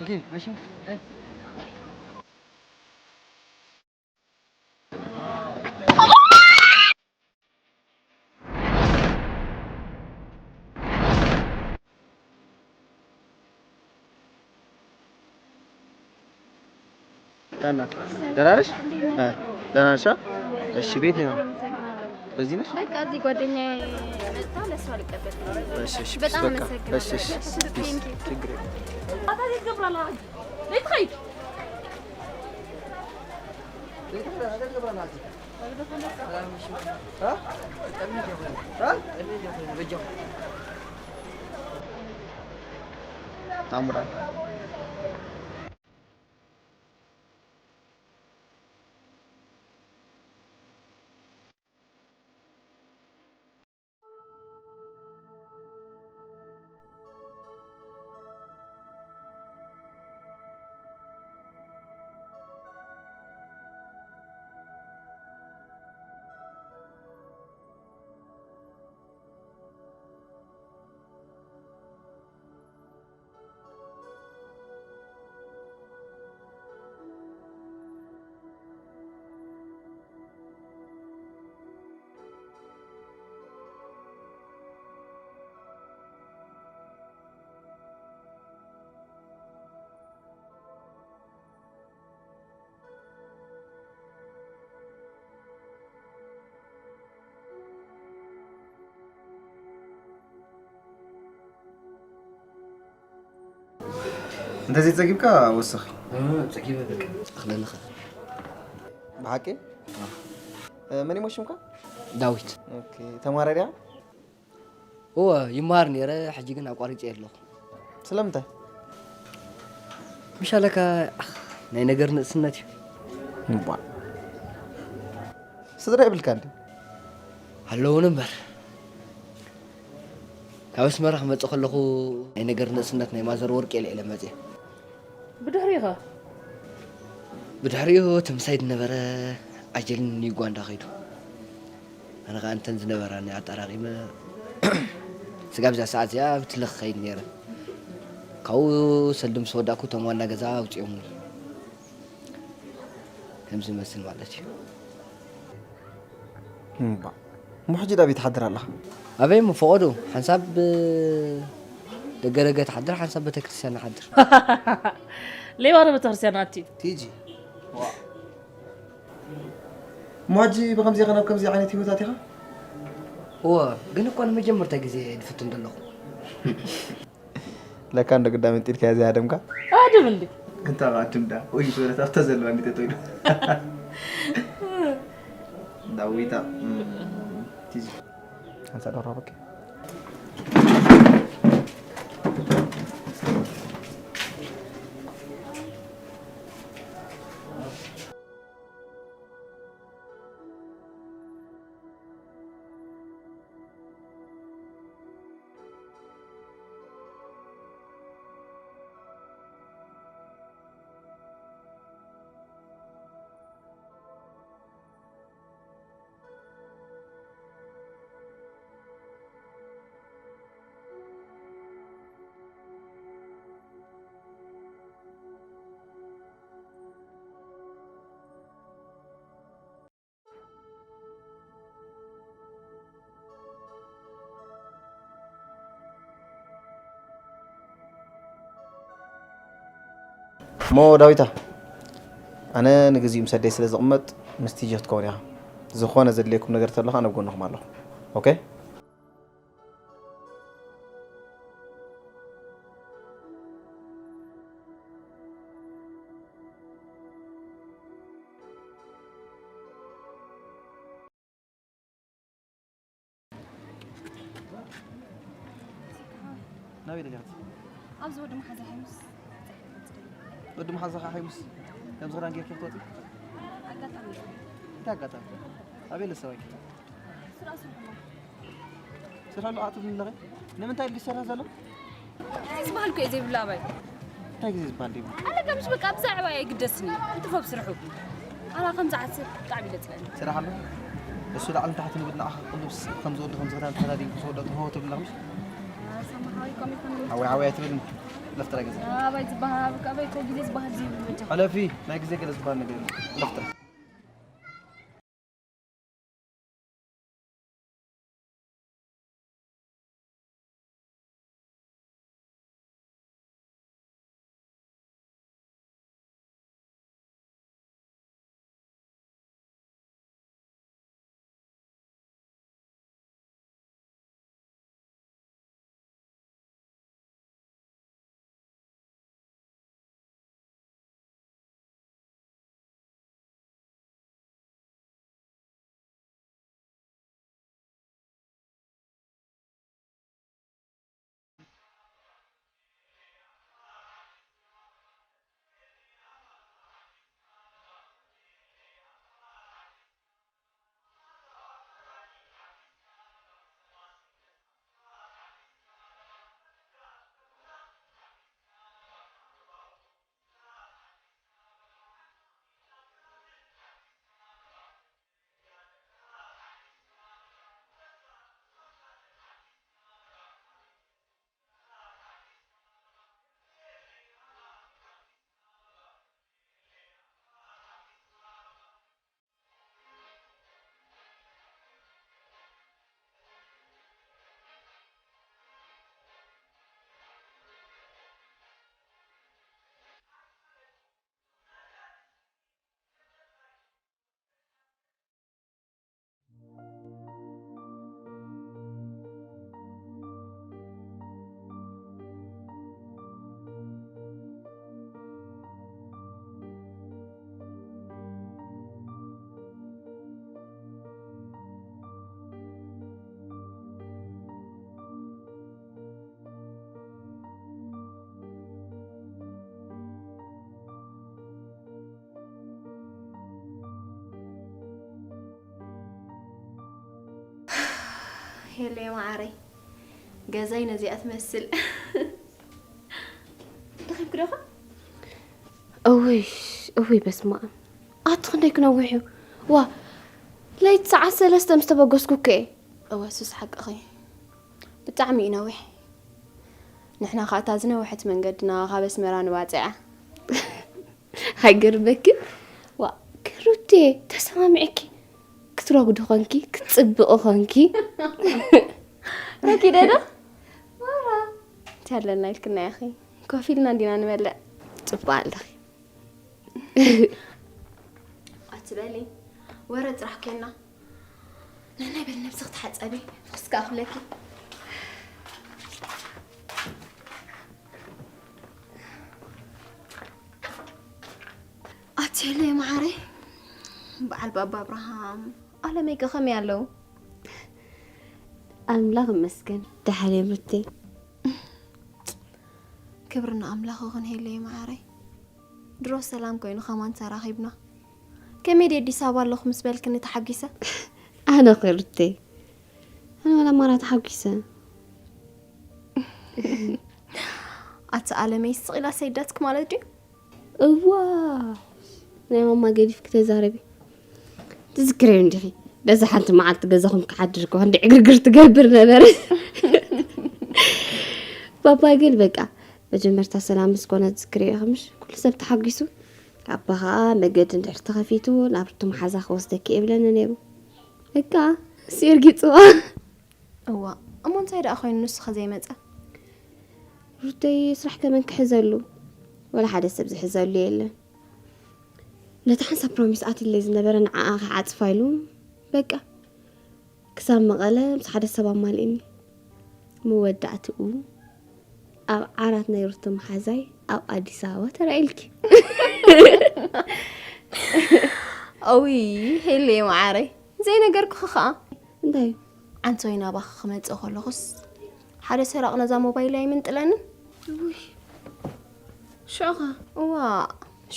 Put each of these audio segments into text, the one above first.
Okay, ماشي. ደህና ነሽ? እ፣ ደህና ነሽ? እሺ፣ ቤት ነው። በዚህ ነሽ? በቃ እዚህ ጓደኛዬ መጣ፣ ለእሷ ልቀበል። እሺ፣ እሺ፣ በጣም በቃ። አመሰግናለሁ። እሺ፣ እሺ፣ ፒስ። Thank you። ችግር የለም። ታምራት። እንተዘይጸጊብካ ወስኺ። እ፣ ጸጊበ በቃ። ኣኽለልኻ። ብሓቂ? እ፣ መን እዩ ሽምካ? ዳዊት። ኦኬ፣ ተማሪ ድያ? እወ፣ ይመሃር ነይረ፣ ሕጂ ግን ኣቋሪጸ ኣለኹ። ስለምንታይ? ምሽ ኣለካ፣ ኣኽ፣ ናይ ነገር ንእስነት እዩ። እባ። ስድራ የብልካ እንዴ? ኣለውን እምበር። ካብ ኣስመራ ክመጽእ ከለኹ ናይ ነገር ንእስነት ናይ ማዘር ወርቂ የልዒለ መጽየ። ብድሕሪኡ ኸ? ብድሕሪኡ እቲ ምሳይ ዝነበረ ኣጀልን ንዩጋንዳ ከይዱ። ኣነ ኸኣ እንተን ዝነበራኒ ኣጠራቒመ ስጋብ እዛ ሰዓት እዚኣ ብትለ ክኸይድ ነይረ። ካብኡ ሰልዲ ምስ ወዳእኩ እቶም ዋና ገዛ ኣውጺኦምኒ። ከምዚ ይመስል ማለት እዩ። እምባ። እሞ ሕጂ ዳበይ ትሓድር ኣለኻ? ኣበይ እሞ ፈቐዶ፣ ሓንሳብ ደገ ደገ ትሓድር፣ ሓንሳብ ቤተክርስትያን ንሓድር። ሌባ ዶ ቤተክርስትያን ኣትዩ? ቲጂ። ዋ። እሞ ሕጂ ብኸምዚ ኢኻ ናብ ከምዚ ዓይነት ህይወት ኣቲኻ? እወ፣ ግን እኮ ንመጀመርታ ግዜ እየ ዝፍትን ዘለኹ። ለካ እንዶ ግዳ መንጢልካያ ዘይሃደምካ። ኣድም እንዴ? እንታ ኣድም ዳ? ወይ ዝበለት ኣብታ ዘለዋ እንዴ ጠጠው ኢሉ። ዳዊታ፣ እም፣ ቲጂ። ኣንሳ ዶሮ በቃ። እሞ ዳዊታ፣ ኣነ ንግዚኡ ምስ ኣደይ ስለ ዝቕመጥ፣ ምስ ቲጂ ክትከውን ኢኻ። ዝኾነ ዘድልየኩም ነገር ተሎ ኸኣ ኣብ ጎንኹም ኣለኹ። ኦኬ? ናበይ ደሊኻ? ኣብዚ ወዲ መሓዛ ሓሙስ። ወዲ መሓዛኻ ሓሙስ ከም ዝኽዳን ጌርኪ ክትወፂ? ኣጋጣሚ። እንታይ ኣጋጣሚ? ኣበይ ኣሎ ሰብኣይኪ? ስራ ስርሑ። ስራሕ ኣሎ ኣትብሊ ኣለኺ? ንምንታይ ድዩ ዝሰርሕ ዘሎ? እዚ ዝበሃል እኮ እዩ ዘይብሉ ኣባይ። እንታይ ግዜ ዝበሃል ድዩ? ኣለካ ምሽ በቃ ብዛዕባ ኣይግደስኒ። እንትፎ ብስርሑ። ኣላ ከምዚ ዓስብ ብጣዕሚ እዩ ደስ ዝብለኒ። ስራሕ ኣሎ? እሱ ላዕሊ ንታሕቲ ንብል ንዓኻ ቅልብስ ከም ዝወዲ ከም ዝኽዳን ተኸዳዲንኪ ምስ ወደእኪ ሆ ትብሊ ኣለኺ ምሽ? ሰማሓዊ ኮሚኮን ሓወይ ሓወይ ኣይትበልኒ። ለፍጥራ ገዛ። ኣባይ ዝበሃል፣ ኣበይ እኮ ግዜ ዝበሃል ዘይብሉ በጃ። ሓለፊ፣ ናይ ግዜ ገለ ዝበሃል ነገር የለን። ለፍጥራ። ሄሎ ማዓረይ፣ ገዛይ ነዚኣ ትመስል። ደኺምኪ ዶ ኸ? እውይ፣ እውይ፣ በስመ ኣብ። ኣቲ ክንደይ ክነውሕ እዩ? ዋ፣ ለይቲ ሰዓት ሰለስተ ምስ ተበገስኩ እኮ እየ። እወ፣ ሱስ ሓቅኺ። ብጣዕሚ እዩ ነዊሕ። ንሕና ኸኣ እታ ዝነውሐት መንገድና ካብ ኣስመራ ንባጽዕ እያ። ኣይገርመክን? ዋ፣ ክሩቴ፣ ተሰማሚዕኪ። ክትረጉዲ ኾንኪ፣ ክትጽብቒ ኾንኪ። ረኪደ ዶ? ማራ። እንታይ ኣለና ኢልክና ኢኺ? ኮፍ ኢልና እንዲና ንበልዕ። ጽቡቕ ኣለኺ። ኣትበሊ። ወረ ጥራሕ ኬና። ነናይ በል ነብስኺ ተሓጸቢ። ፍኽስ ከኣ ክብለኪ። ኣቴለ ማዓረይ፣ በዓል ባባ ኣብርሃም፣ ኣለመይ ከ ከመይ ኣለዉ? ኣምላኽ ይመስገን፣ ደሓን እዮም ሩተይ። ክብሪ ንኣምላኽ ይኹን ሄለይ ማዓረይ። ድሮ ሰላም ኮይኑ ከማን ተራኺብና። ከመይ ድየ ኣዲስ ኣበባ ኣለኹ ምስ በልክኒ ተሓጒሰ። ኣነ ኸ ሩተይ፣ ኣነ ዋላ ማራ ተሓጒሰ። ኣቲ ኣለመይ ስቕ ኢላ ሰይዳትክ ማለት ድዩ? እዋ፣ ናይ ማማ ገዲፍኪ ተዛረቢ። ትዝክርዮ እንዲኺ፣ በዛ ሓንቲ መዓልቲ ገዛኹም ክሓድር እኮ ክንደይ ዕግርግር ትገብር ነበረ። ባባ ግን በቃ መጀመርታ ሰላም ምስ ኮነ ትዝክርዮ ኢኺ ምሽ? ኩሉ ሰብ ተሓጒሱ። ኣባ ኸኣ መገዲ እንድሕር ተኸፊቱ ናብ ርቱ መሓዛ ክወስደኪ እየ ይብለኒ ነይሩ። በቃ፣ እሱ የርጊጽዋ። እዋ፣ እሞ እንታይ ደኣ ኮይኑ ንሱ ኸ ዘይመጸ? ሩተይ፣ ስራሕ ከመን ክሕዘሉ? ወላ ሓደ ሰብ ዝሕዘሉ የለን። ነቲ ሓንሳብ ፕሮሚስ ኣትለይ ዝነበረ ንዓኣ ክዓጽፋ ኢሉ፣ በቃ፣ ክሳብ መቐለ ምስ ሓደ ሰብ ኣማልእኒ። መወዳእትኡ ኣብ ዓራት ናይ ሩተ መሓዛይ ኣብ ኣዲስ ኣበባ ተራኢልኪ። ኦይ፣ ሄለይ መዓረይ፣ ዘይነገርኩኺ ኸኣ። እንታይ? ዓንቶይ ናባኺ ክመጽእ ከለኹስ ሓደ ሰራቕ ነዛ ሞባይለይ ኣይምንጥለንን? ውይ፣ ሽዑ ኸ? እዋ፣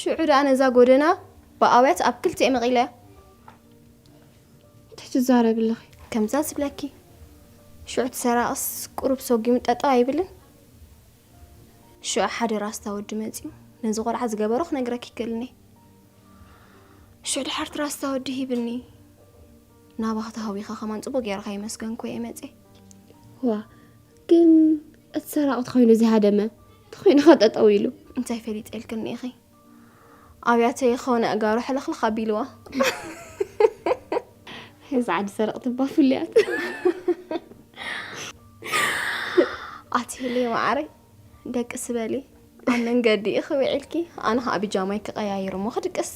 ሽዑ ደኣ ነዛ ጎደና ብኣውያት ኣብ ክልቲኤ መቒለያ። እንታይ ትዛረቢ ኣለኺ? ከምዛ ዝብለኪ። ሽዑ እቲ ሰራቕስ ቁሩብ ሰጒሙ ጠጠው ኣይብልን? ሽዑ ሓደ ራስታ ወዲ መጺኡ ነዚ ቆልዓ ዝገበሮ ክነግረኪ ይክእልኒ። ሽዑ ድሓር እቲ ራስታ ወዲ ሂብኒ። ናባኺ ተሃዊኸ ከማን ጽቡቕ ገይረ ከየመስገንኩ እየ መጽየ። ዋ፣ ግን እቲ ሰራቒ ተኾይኑ ዝሃደመ፣ እቲ ተኾይኑ ኸ ጠጠው ኢሉ። እንታይ ፈሊጠ ኢልክኒ ኢኺ? ኣብያተ የኾነ ኣእጋሩ ሕልኽልኽ ኣቢልዋ። እዚ ዓዲ ሰረቕ ትባ ፍሉያት። ኣቲ ህሌ መዓረይ፣ ደቂ ስበሊ። ኣብ መንገዲ ኢኺ ውዒልኪ፣ ኣነ ኸዓ ብጃማይ ክቐያይር እሞ ክድቅስ።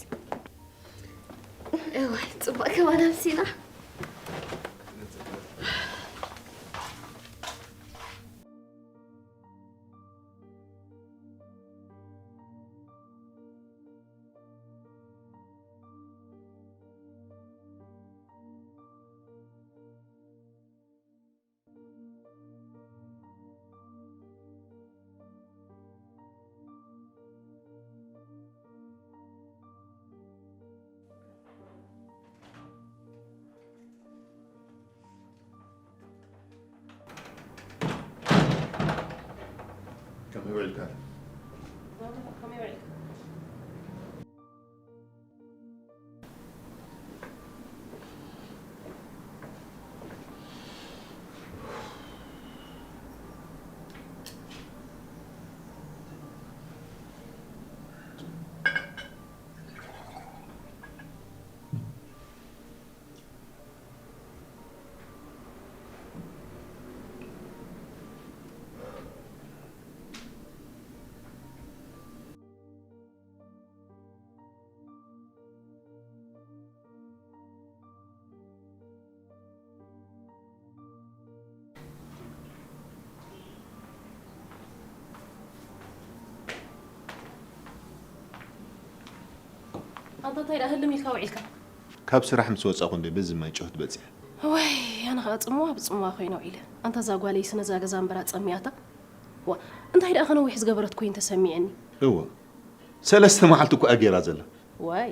እዋይ፣ ጽቡቕ ከማን ኣምሲና። ከመይ ውዒልካ? ኣንታ እንታይ ደኣ ህልም ኢልካ ውዒልካ? ካብ ስራሕ ምስ ወጻኹ እንደ በዚ ማይ ጨው ትበጺሐ። ወይ ኣነ ኸኣ ጽምዋ ብጽምዋ ኮይነ ውዒለ። ኣንታ እዛ ጓለይስ ነዛ ገዛ እምበር ኣጸሚያታ። ዋ፣ እንታይ ደኣ ከነዊሕ ዝገበረት ኮይን ተሰሚዐኒ። እወ፣ ሰለስተ መዓልቲ እኮ እያ ጌራ ዘላ። ዋይ፣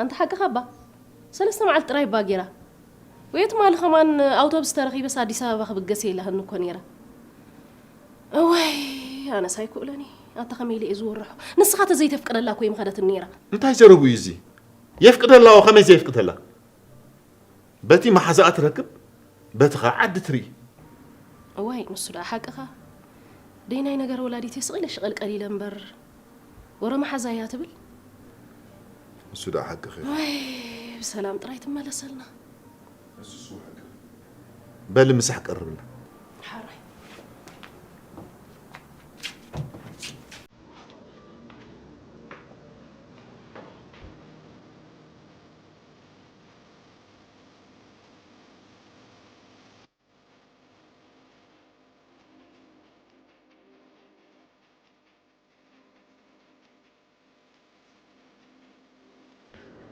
ኣንታ ሓቅኻ እባ። ሰለስተ መዓልቲ ጥራይ እባ ጌራ። ወይ ትማሊ ኸማን ኣውቶብስ ተረኺበስ ኣዲስ ኣበባ ክብገስ የላህኒ እኮ ነይራ። እዋይ፣ ኣነስ ኣይክእሎን እየ። ኣታ ከመይ ኢለ እየ ዝወርሖ? ንስኻ ተዘይተፍቅደላ እኮ ይምኸደትን ነይራ። እንታይ ዘረቡ እዩ እዚ? የፍቅደላ፣ ከመይ ዘየፍቅደላ? በቲ መሓዛኣ ትረክብ፣ በቲ ኸዓ ዓዲ ትርኢ። እዋይ፣ ንሱ ደኣ ሓቅኻ። ደይናይ ነገር ወላዲተይ ስቕ ኢለ ሽቐልቀል ኢለ እምበር፣ ወረ መሓዛ እያ ትብል። ንሱ ደኣ ሓቅኺ። እዋይ፣ ብሰላም ጥራይ ትመለሰልና። ንሱ ሓቅኺ። በሊ ምሳሕ ቀርብና። ሓራይ።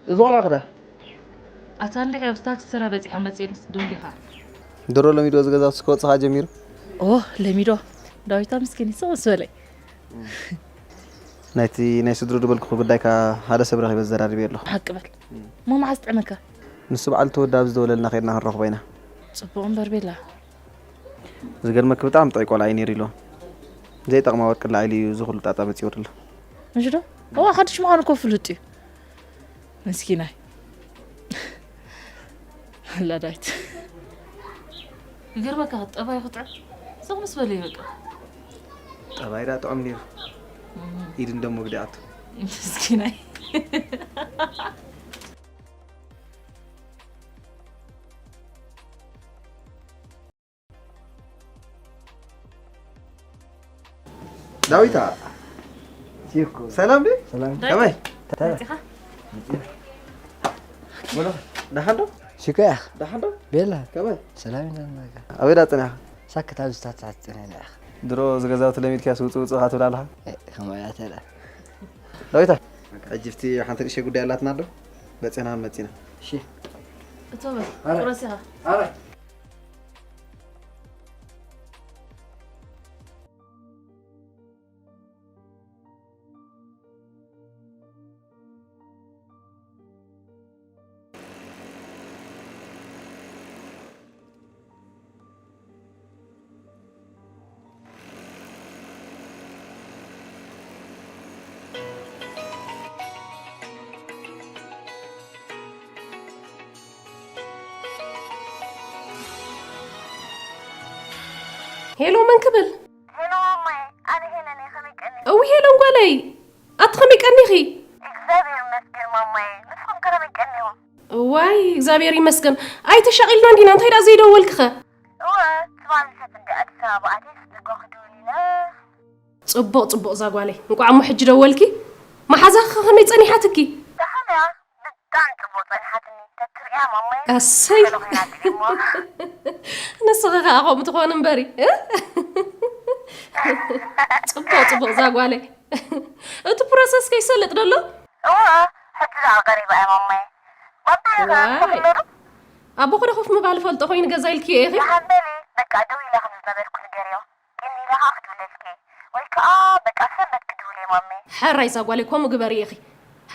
እዚ ቆልዓ ክዳ ኣታ እንድዒ ኣብዚ ታክሲ ተራ በጺሖም መጺኦምስ ደንጊኻ። ድሮ ለሚዶ እዚ ገዛ ውስጥ ክወጽኻ ጀሚሩ? ኦ፣ ለሚዶ። ዳዊታ ምስኪን ይስቕ ምስ በለይ። ናይቲ ናይ ስድሩ ድበልኩ ጉዳይካ ሓደ ሰብ ረኺበ ዘራርብ ኣለኹ። ሓቂ በል። እሞ መዓስ ጥዕመካ? ንሱ በዓል ተወዳ ኣብ ዝደወለልና ከይድና ክንረኽቦ ኢና። ጽቡቕ እምበር ቤላ። ዝገርመኪ ብጣዕሚ ጥዑይ ቆልዓ እዩ ነይሩ ኢልዎ። ዘይጠቕማ ወርቂ ላዒሉ እዩ እዚ ኩሉ ጣጣ መጺኡ ዘሎ። ምሽ ዶ? እዋ ሓድሽ ምዃኑ እኮ ፍሉጥ እዩ። ምስኪናይ። ኣላ ዳዊት። ይገርመካ ጠባይ ክጥዕም። ስቕ ምስ በለ እዩ በቃ። ጠባይ ዳ ጥዑም ነይሩ። እም። ኢድ እንደሞ ግዲኣቱ። ምስኪናይ። ዳዊታ። ሲኮ። ሰላም ዲ? ሰላም። ከመይ? ተራ። መጺኻ? ወላ፣ ደሓን ዶ? ሽኮ ያኽ። ደሓን ዶ? ቤላ። ከመይ? ሰላም ኢና ናጋ። ኣበይ ዳ ጽኒሕኻ? ሳክት ኣብዚ ታሕቲ ታሕቲ ጽኒሕና ያኽ። ድሮ ዝገዛውቲ ለሚድካስ ውጽእ ውጽእ ካ ትብል ኣለኻ? እ፣ ከማይ እያ ተላ። ዳዊታ፣ ሕጂ ኣብቲ ሓንቲ ንእሽተይ ጉዳይ ኣላትና ዶ? በጺሕና መጺና። እሺ። እቶ በል፣ ኣረ። ቁረስ ኢኻ። ኣረ። ሄሎ፣ መን ክብል? ሄሎ ማማዬ፣ ኣነ ሄለን እየ። ከመይ ቀኒ? ለይ ኣቲ ከመይ ቀኒኺ እግዚኣብሔር ይመስገን ማማየ ንስኹም ከረመይ ቀኒኹም እዋይ እግዚኣብሔር ይመስገን ኣይተሻቒልና እንዲና እንታይ ደኣ ዘይደወልክኸ እወ ትማሊ ሰብ እንዲ ኣዲስ ኣበባ ኣትየ ስድጎ ክድውል ኢለ ጽቡቕ ጽቡቕ እዛ ጓለይ እንቋዕ እሞ ሕጂ ደወልኪ መሓዛኺ ከመይ ጸኒሓትኪ ደሓን እያ ብጣዕሚ ጽቡቕ ጸኒሓትኒ ተትርእያ ማማየ ኣሰይ ንስኺ ከኣ ከምኡ ትኾን እምበሪ ጽቡቕ ጽቡቕ እዛ ጓለይ እቲ ፕሮሰስ ከይሰልጥ ደሎ እዋ ሕጂ ደኣ ቀሪባ እያ ማማየ ባባ ኢኻ ዋይ ትኸፍሎ ዶ ኣቦ ክደ ኮፍ ምባል ፈልጦ ኮይኑ ገዛ ኢልክዮ ኢኺ ደሓን በሊ በቃ ደው ኢለ ከም ዝነበርኩ ንገርዮ ግን ኢለ ኸኣ ክድውለልኪ ወይ ከኣ በቃ ሰንበት ክድውል እየ ማመ ሕራይ እዛ ጓለይ ከምኡ ግበሪ ኢኺ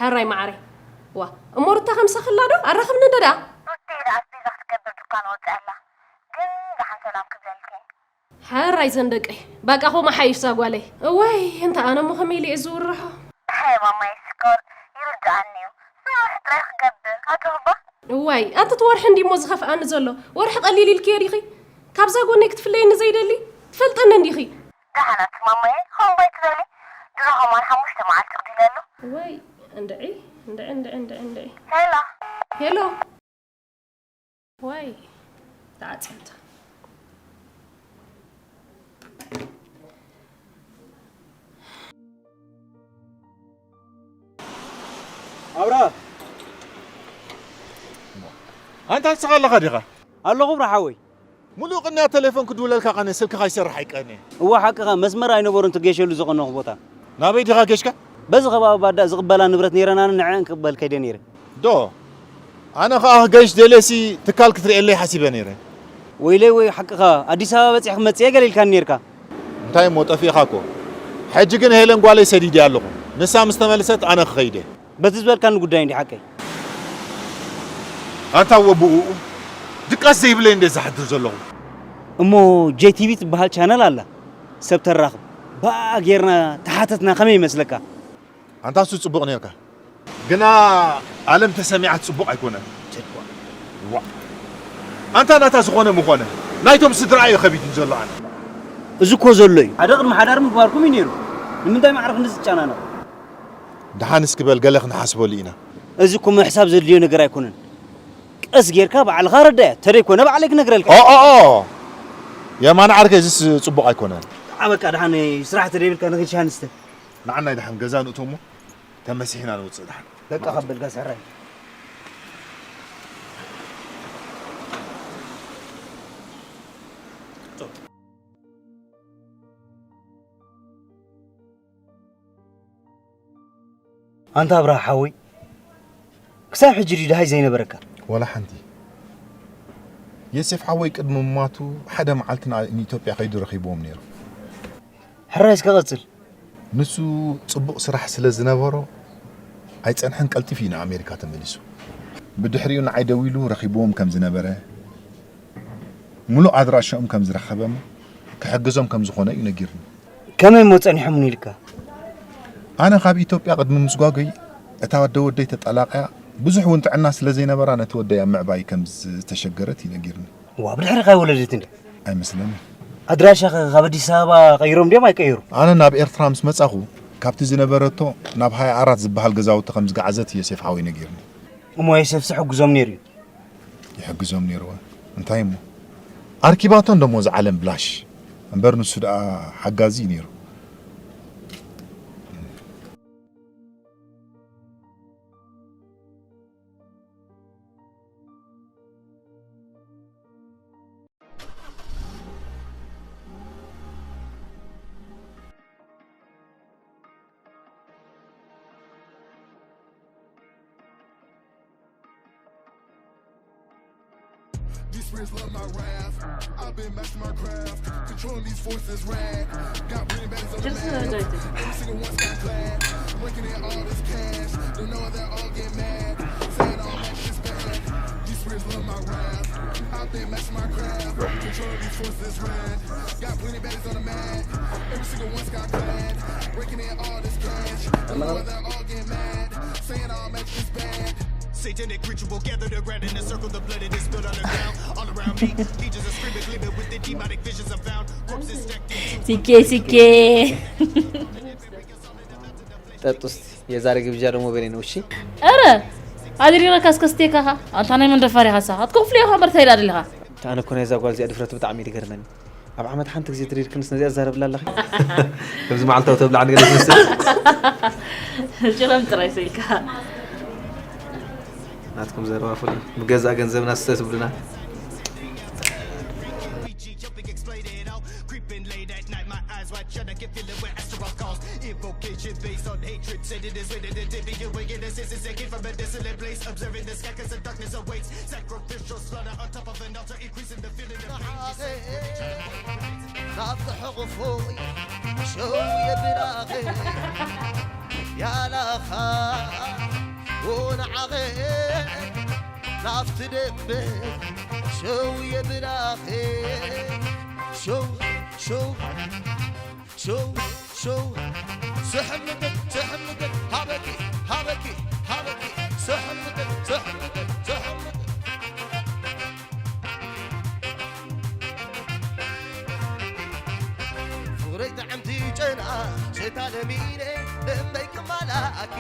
ሕራይ መዓረይ ዋ እሞ ሩታ ከምሰኽላ ዶ ኣራኽብኒ እንደ ደኣ ሩቲ ኢለ ኣስቤዛ ክትገብር ድኳን ወፅእ ኣላ ግን ደሓን ሰላም ክብለልኪ ሕራይ ዘን ደቀይ ባቃ ኾ መሓይሽ ዛ ጓለይ እዋይ እንተ ኣነ እሞ ከመይ ኢለ እየ ዝውርሖ ሃይ ማማይ ሽኮር ይርድኣኒ እዩ ስራሕ ጥራይ ክገብር ኣጆኹባ እዋይ ኣንቲ እቲ ወርሒ እንዲሞ ዝኸፍኣኒ ዘሎ ወርሒ ቀሊል ኢልክዮ ዲኺ ካብዛ ጎነይ ክትፍለየኒ ዘይደሊ ትፈልጠኒ እንዲኺ ደሓናት ማማየ ኾምባይ ትበሊ ድሮ ኸማን ሓሙሽተ መዓልቲ ክዲለሉ እዋይ እንድዒ እንድዒ እንድዒ እንድዒ እንድዒ ሄላ ሄሎ ዋይ ተዓጽምታ ኣብራ ኣንታ ንስኻ ኣለኻ ዲኻ ኣለኹ ብራ ሓወይ ሙሉእ ቅንያ ተሌፎን ክድውለልካ ቀነ ስልክኻ ይሰርሕ ኣይቀነ እዋ ሓቅኻ መስመር ኣይነበሩን ትገሸሉ ዝቐነኹ ቦታ ናበይ ዲኻ ገሽካ በዚ ከባቢ ባዳ ዝቕበላ ንብረት ነይረናን ንዐን ክቕበል ከይደ ነይረ ዶ ኣነ ኸኣ ክገይሽ ደልየሲ ትካል ክትርእየለይ ሓሲበ ነይረ። ወይለይ ወይ ሓቅኻ ኣዲስ ኣበባ በጺሕ ክመጽእ እየ ገለ ኢልካኒ ነይርካ። እንታይ እሞ ጠፊእኻ እኮ። ሕጂ ግን ሄለን ጓለይ ሰዲደያ ኣለኹ። ንሳ ምስ ተመልሰት ኣነ ክኸይድ እየ። በቲ ዝበልካኒ ጉዳይ እንድዩ ሓቀይ። ኣንታ ወ ብኡኡ ድቃስ ዘይብለይ እንደ ዝሓድር ዘለኹ። እሞ ጄቲቪ ትበሃል ቻነል ኣላ ሰብ ተራኽብ። ብኣ ጌርና ተሓተትና ከመይ ይመስለካ? ኣንታ እሱ ጽቡቕ ኔርካ። ግና ኣለም ተሰሚዓት ጽቡቕ ኣይኮነን። ዋ ኣንታ ናታ ዝኾነ ምኾነ ናይቶም ስድራ እየ ከቢድኒ ዘሎ ኣነ። እዚ እኮ ዘሎ እዩ። ሓደ ቅድሚ ሓዳር ምግባርኩም እዩ ነይሩ። ንምንታይ ማዕረ ክንዲ ትጨናነቕ? ደሓን እስኪ በል ገለ ክንሓስበሉ ኢና። እዚ እኮ ምሕሳብ ዘድልዮ ነገር ኣይኮነን። ቀስ ጌርካ ባዕልኻ ረዳያ። ተደይኮነ ባዕለይ ክነግረልካ። ኦ ኦ ኦ የማነ ዓርከይ እዚስ ጽቡቕ ኣይኮነን። ኣበቃ ደሓን ስራሕ ተደይብልካ ንኽድ ሻንስተ። ንዓናይ ደሓን ገዛ ንእቶ እሞ ተመሲሕና ንውፅእ ደሓን። በቃ ከብል ጋስ ሕራይ። ኣንታ ኣብርሃ ሓወይ ክሳብ ሕጂ ድዩ ደሃይ ዘይነበረካ? ዋላ ሓንቲ። የሴፍ ሓወይ ቅድሚ ምማቱ ሓደ መዓልቲ ንኢትዮጵያ ከይዱ ረኺብዎም ነይሩ። ሕራይ እስከ ቀጽል። ንሱ ጽቡቕ ስራሕ ስለ ዝነበሮ ኣይጸንሐን ቀልጢፉ እዩ ንኣሜሪካ ተመሊሱ። ብድሕሪኡ ንዓይ ደዊሉ ረኺብዎም ከም ዝነበረ፣ ምሉእ ኣድራሽኦም ከም ዝረኸበን ክሕግዞም ከም ዝኾነ እዩ ነጊርኒ። ከመይ እሞ ጸኒሖምኒ ኢልካ? ኣነ ካብ ኢትዮጵያ ቅድሚ ምስጓጎይ እታ ኣደ ወደይ ተጠላቕያ ብዙሕ እውን ጥዕና ስለ ዘይነበራ ነቲ ወደይ ኣብ ምዕባይ ከም ዝተሸገረት እዩ ነጊርኒ። እዋ ብድሕሪኻ ኣይወለደትን ድያ? ኣይመስለንን። ኣድራሻኸ ካብ ኣዲስ ኣበባ ቀይሮም ድዮም ኣይቀየሩ? ኣነ ናብ ኤርትራ ምስ መጻኹ ካብቲ ዝነበረቶ ናብ ሃያ ኣራት ዝበሃል ገዛውቲ ከም ዝገዓዘት ዮሴፍ ሓወይ ነጊርኒ። እሞ ዮሴፍሲ ሕጉዞም ነይሩ እዩ። ይሕግዞም ነይሩ እዋ። እንታይ እሞ ኣርኪባቶ እንዶ እሞ እዛ ዓለም ብላሽ። እምበር ንሱ ደኣ ሓጋዚ እዩ ነይሩ። These friends love my wrath. I've been mastering my craft. Controlling these forces, wrath. Got plenty battles on the map. Every single one's got class. Raking in all this cash. Don't know that all get mad. Saying all that shit's bad. These friends love my wrath. I've been mastering my craft. Controlling these forces, wrath. Got plenty battles on the map. Every single one's got class. Raking in all this cash. Don't know that all get mad. Saying all that shit's bad. Satanic ritual gathered around in a circle. The blood it is spilled on the ground. All around me, legions of screaming, living with the demonic visions of found. Corpses stacked in twos. ሲኬ ሲኬ። ጠጡ እስቲ፣ የዛሬ ግብዣ ደግሞ በኔ ነው። እሺ። ኧረ ኣድሪረካ እስከ ስቴካኻ። ኣንታ ናይ መን ደፋር ኢኻ ንስኻ? ክትከፍሎ ኢኻ እምበር እንታይ ደኣ ደሊኻ? ኣነ እኮ ናይዛ ጓል እዚኣ ድፍረት ብጣዕሚ እዩ ዝገርመኒ። ኣብ ዓመት ሓንቲ ግዜ ድሪርክንስ ነዚኣ ትዛረብላ ኣለኺ? ከምዚ መዓልታዊ ተብላዕ ንገለ ትመስል። ጭረም ጥራይ ሰልካ። ናትኩም ዘረባ ፍሉይ። ብገዛእ ገንዘብና ስተ ትብሉና። ናብቲ ሕቑፉይ ሸው የብላኺ ያላኻ ወንዓኺ ናብቲ ደበ ሸው የብላኺ ሸው ሸው ሸው ሸው ስሕምት ስሕምት ሃበኪ ሃበኪ ሃበኪ ስሕምት ስሕምት ስሕምት ፍቕረይ ጥዕምቲ ጨና ሸታ ለሚነ ደንበይ ክማላኣኪ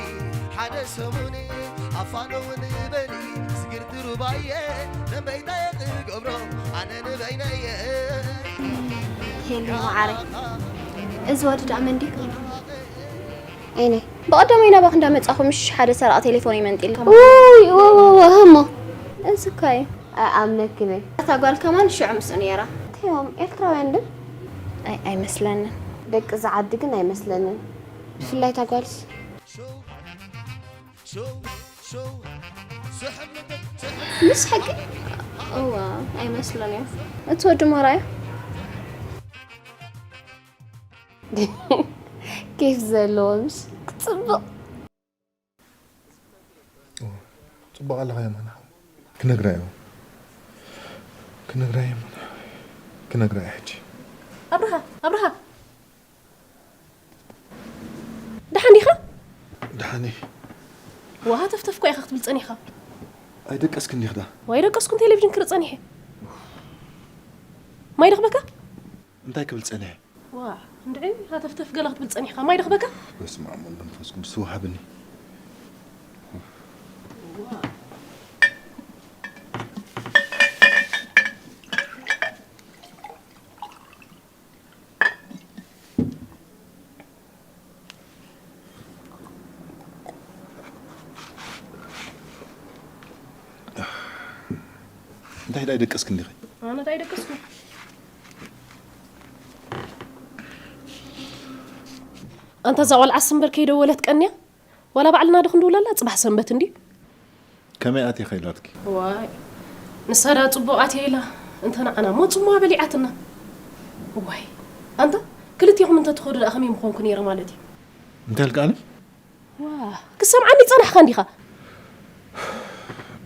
ሓደ ሰሙኒ ኣፋኖ እውን በሊ ስግርቲ ሩባየ ደንበይታ የኽገብሮ ኣነ ንበይነየ ሄሎ መዓረይ፣ እዚ ወዲ ደኣ መን ድዩ? ዓይነይ፣ ብቐደመይ ናባኺ እንዳመጻኹ ምሽ ሓደ ሰራቒ ቴሌፎነይ መንጢሉ። ውይ፣ ወ፣ ወ፣ ወ፣ እሞ እዚ እኳ እዩ። ኣይኣምነክን እየ። እታ ጓል ከማን ሽዑ ምስኡ ነይራ። እንታይ እዮም? ኤርትራውያን ድም? ኣይ፣ ኣይመስለንን። ደቂ እዛ ዓዲ ግን ኣይመስለንን። ብፍላይ እታ ጓልስ። ምስ ሕጊ? እዋ፣ ኣይመስልን እዮም። እቲ ወዲ ሞራ እዩ። ኬፍ ዘለዎ ምሽ ክጽብቕ። ጽቡቕ ኣለኻ የማነ ሓወይ። ክነግራ እየ። ክነግራ እየ የማነ ሓወይ። ክነግራ እየ ሕጂ። ኣብርሃ፣ ኣብርሃ። ደሓን ዲኻ? ደሓን እየ። ዋ፣ ሃተፍተፍ እኮ ኢኻ ክትብል ጸኒሕካ። ኣይደቀስክን ዲኺ ደኣ? ዋይ ደቀስኩን ቴሌቪዥን ክርኢ ጸኒሐ። ማይ ደኽበካ? እንታይ ክብል ጸኒሐ? ዋ፣ እንድዒ ሃተፍተፍ ገለ ክትብል ጸኒሕካ። ማይ ደኽበካ? በስመ ኣብ ወወልድ ወመንፈስ ቅዱስ ወሃብኒ። እንታይ ዳይ ደቀስክ እንዲኺ? ኣነ ዳይ ደቀስኩ። ኣንታ እዛ ቆልዓስ እምበር ከይደወለት ቀንያ? ዋላ ባዕልና ዶ ክንድውለላ? ጽባሕ ሰንበት እንድዩ። ከመይ ኣትየ ከይላትኪ? ዋይ፣ ንሳ ዳ ጽቡቕ ኣትየ ኢላ። እንተ ንዓና እሞ ጽምዋ በሊዓትና። ዋይ፣ ኣንታ ክልቴኹም እንተ ትኸዱ ደኣ ከመይ ምኾንኩ ነይረ ማለት እዩ። እንታይ ኢልክኣኒ? ዋ፣ ክሰምዓኒ ጸናሕካ እንዲኻ።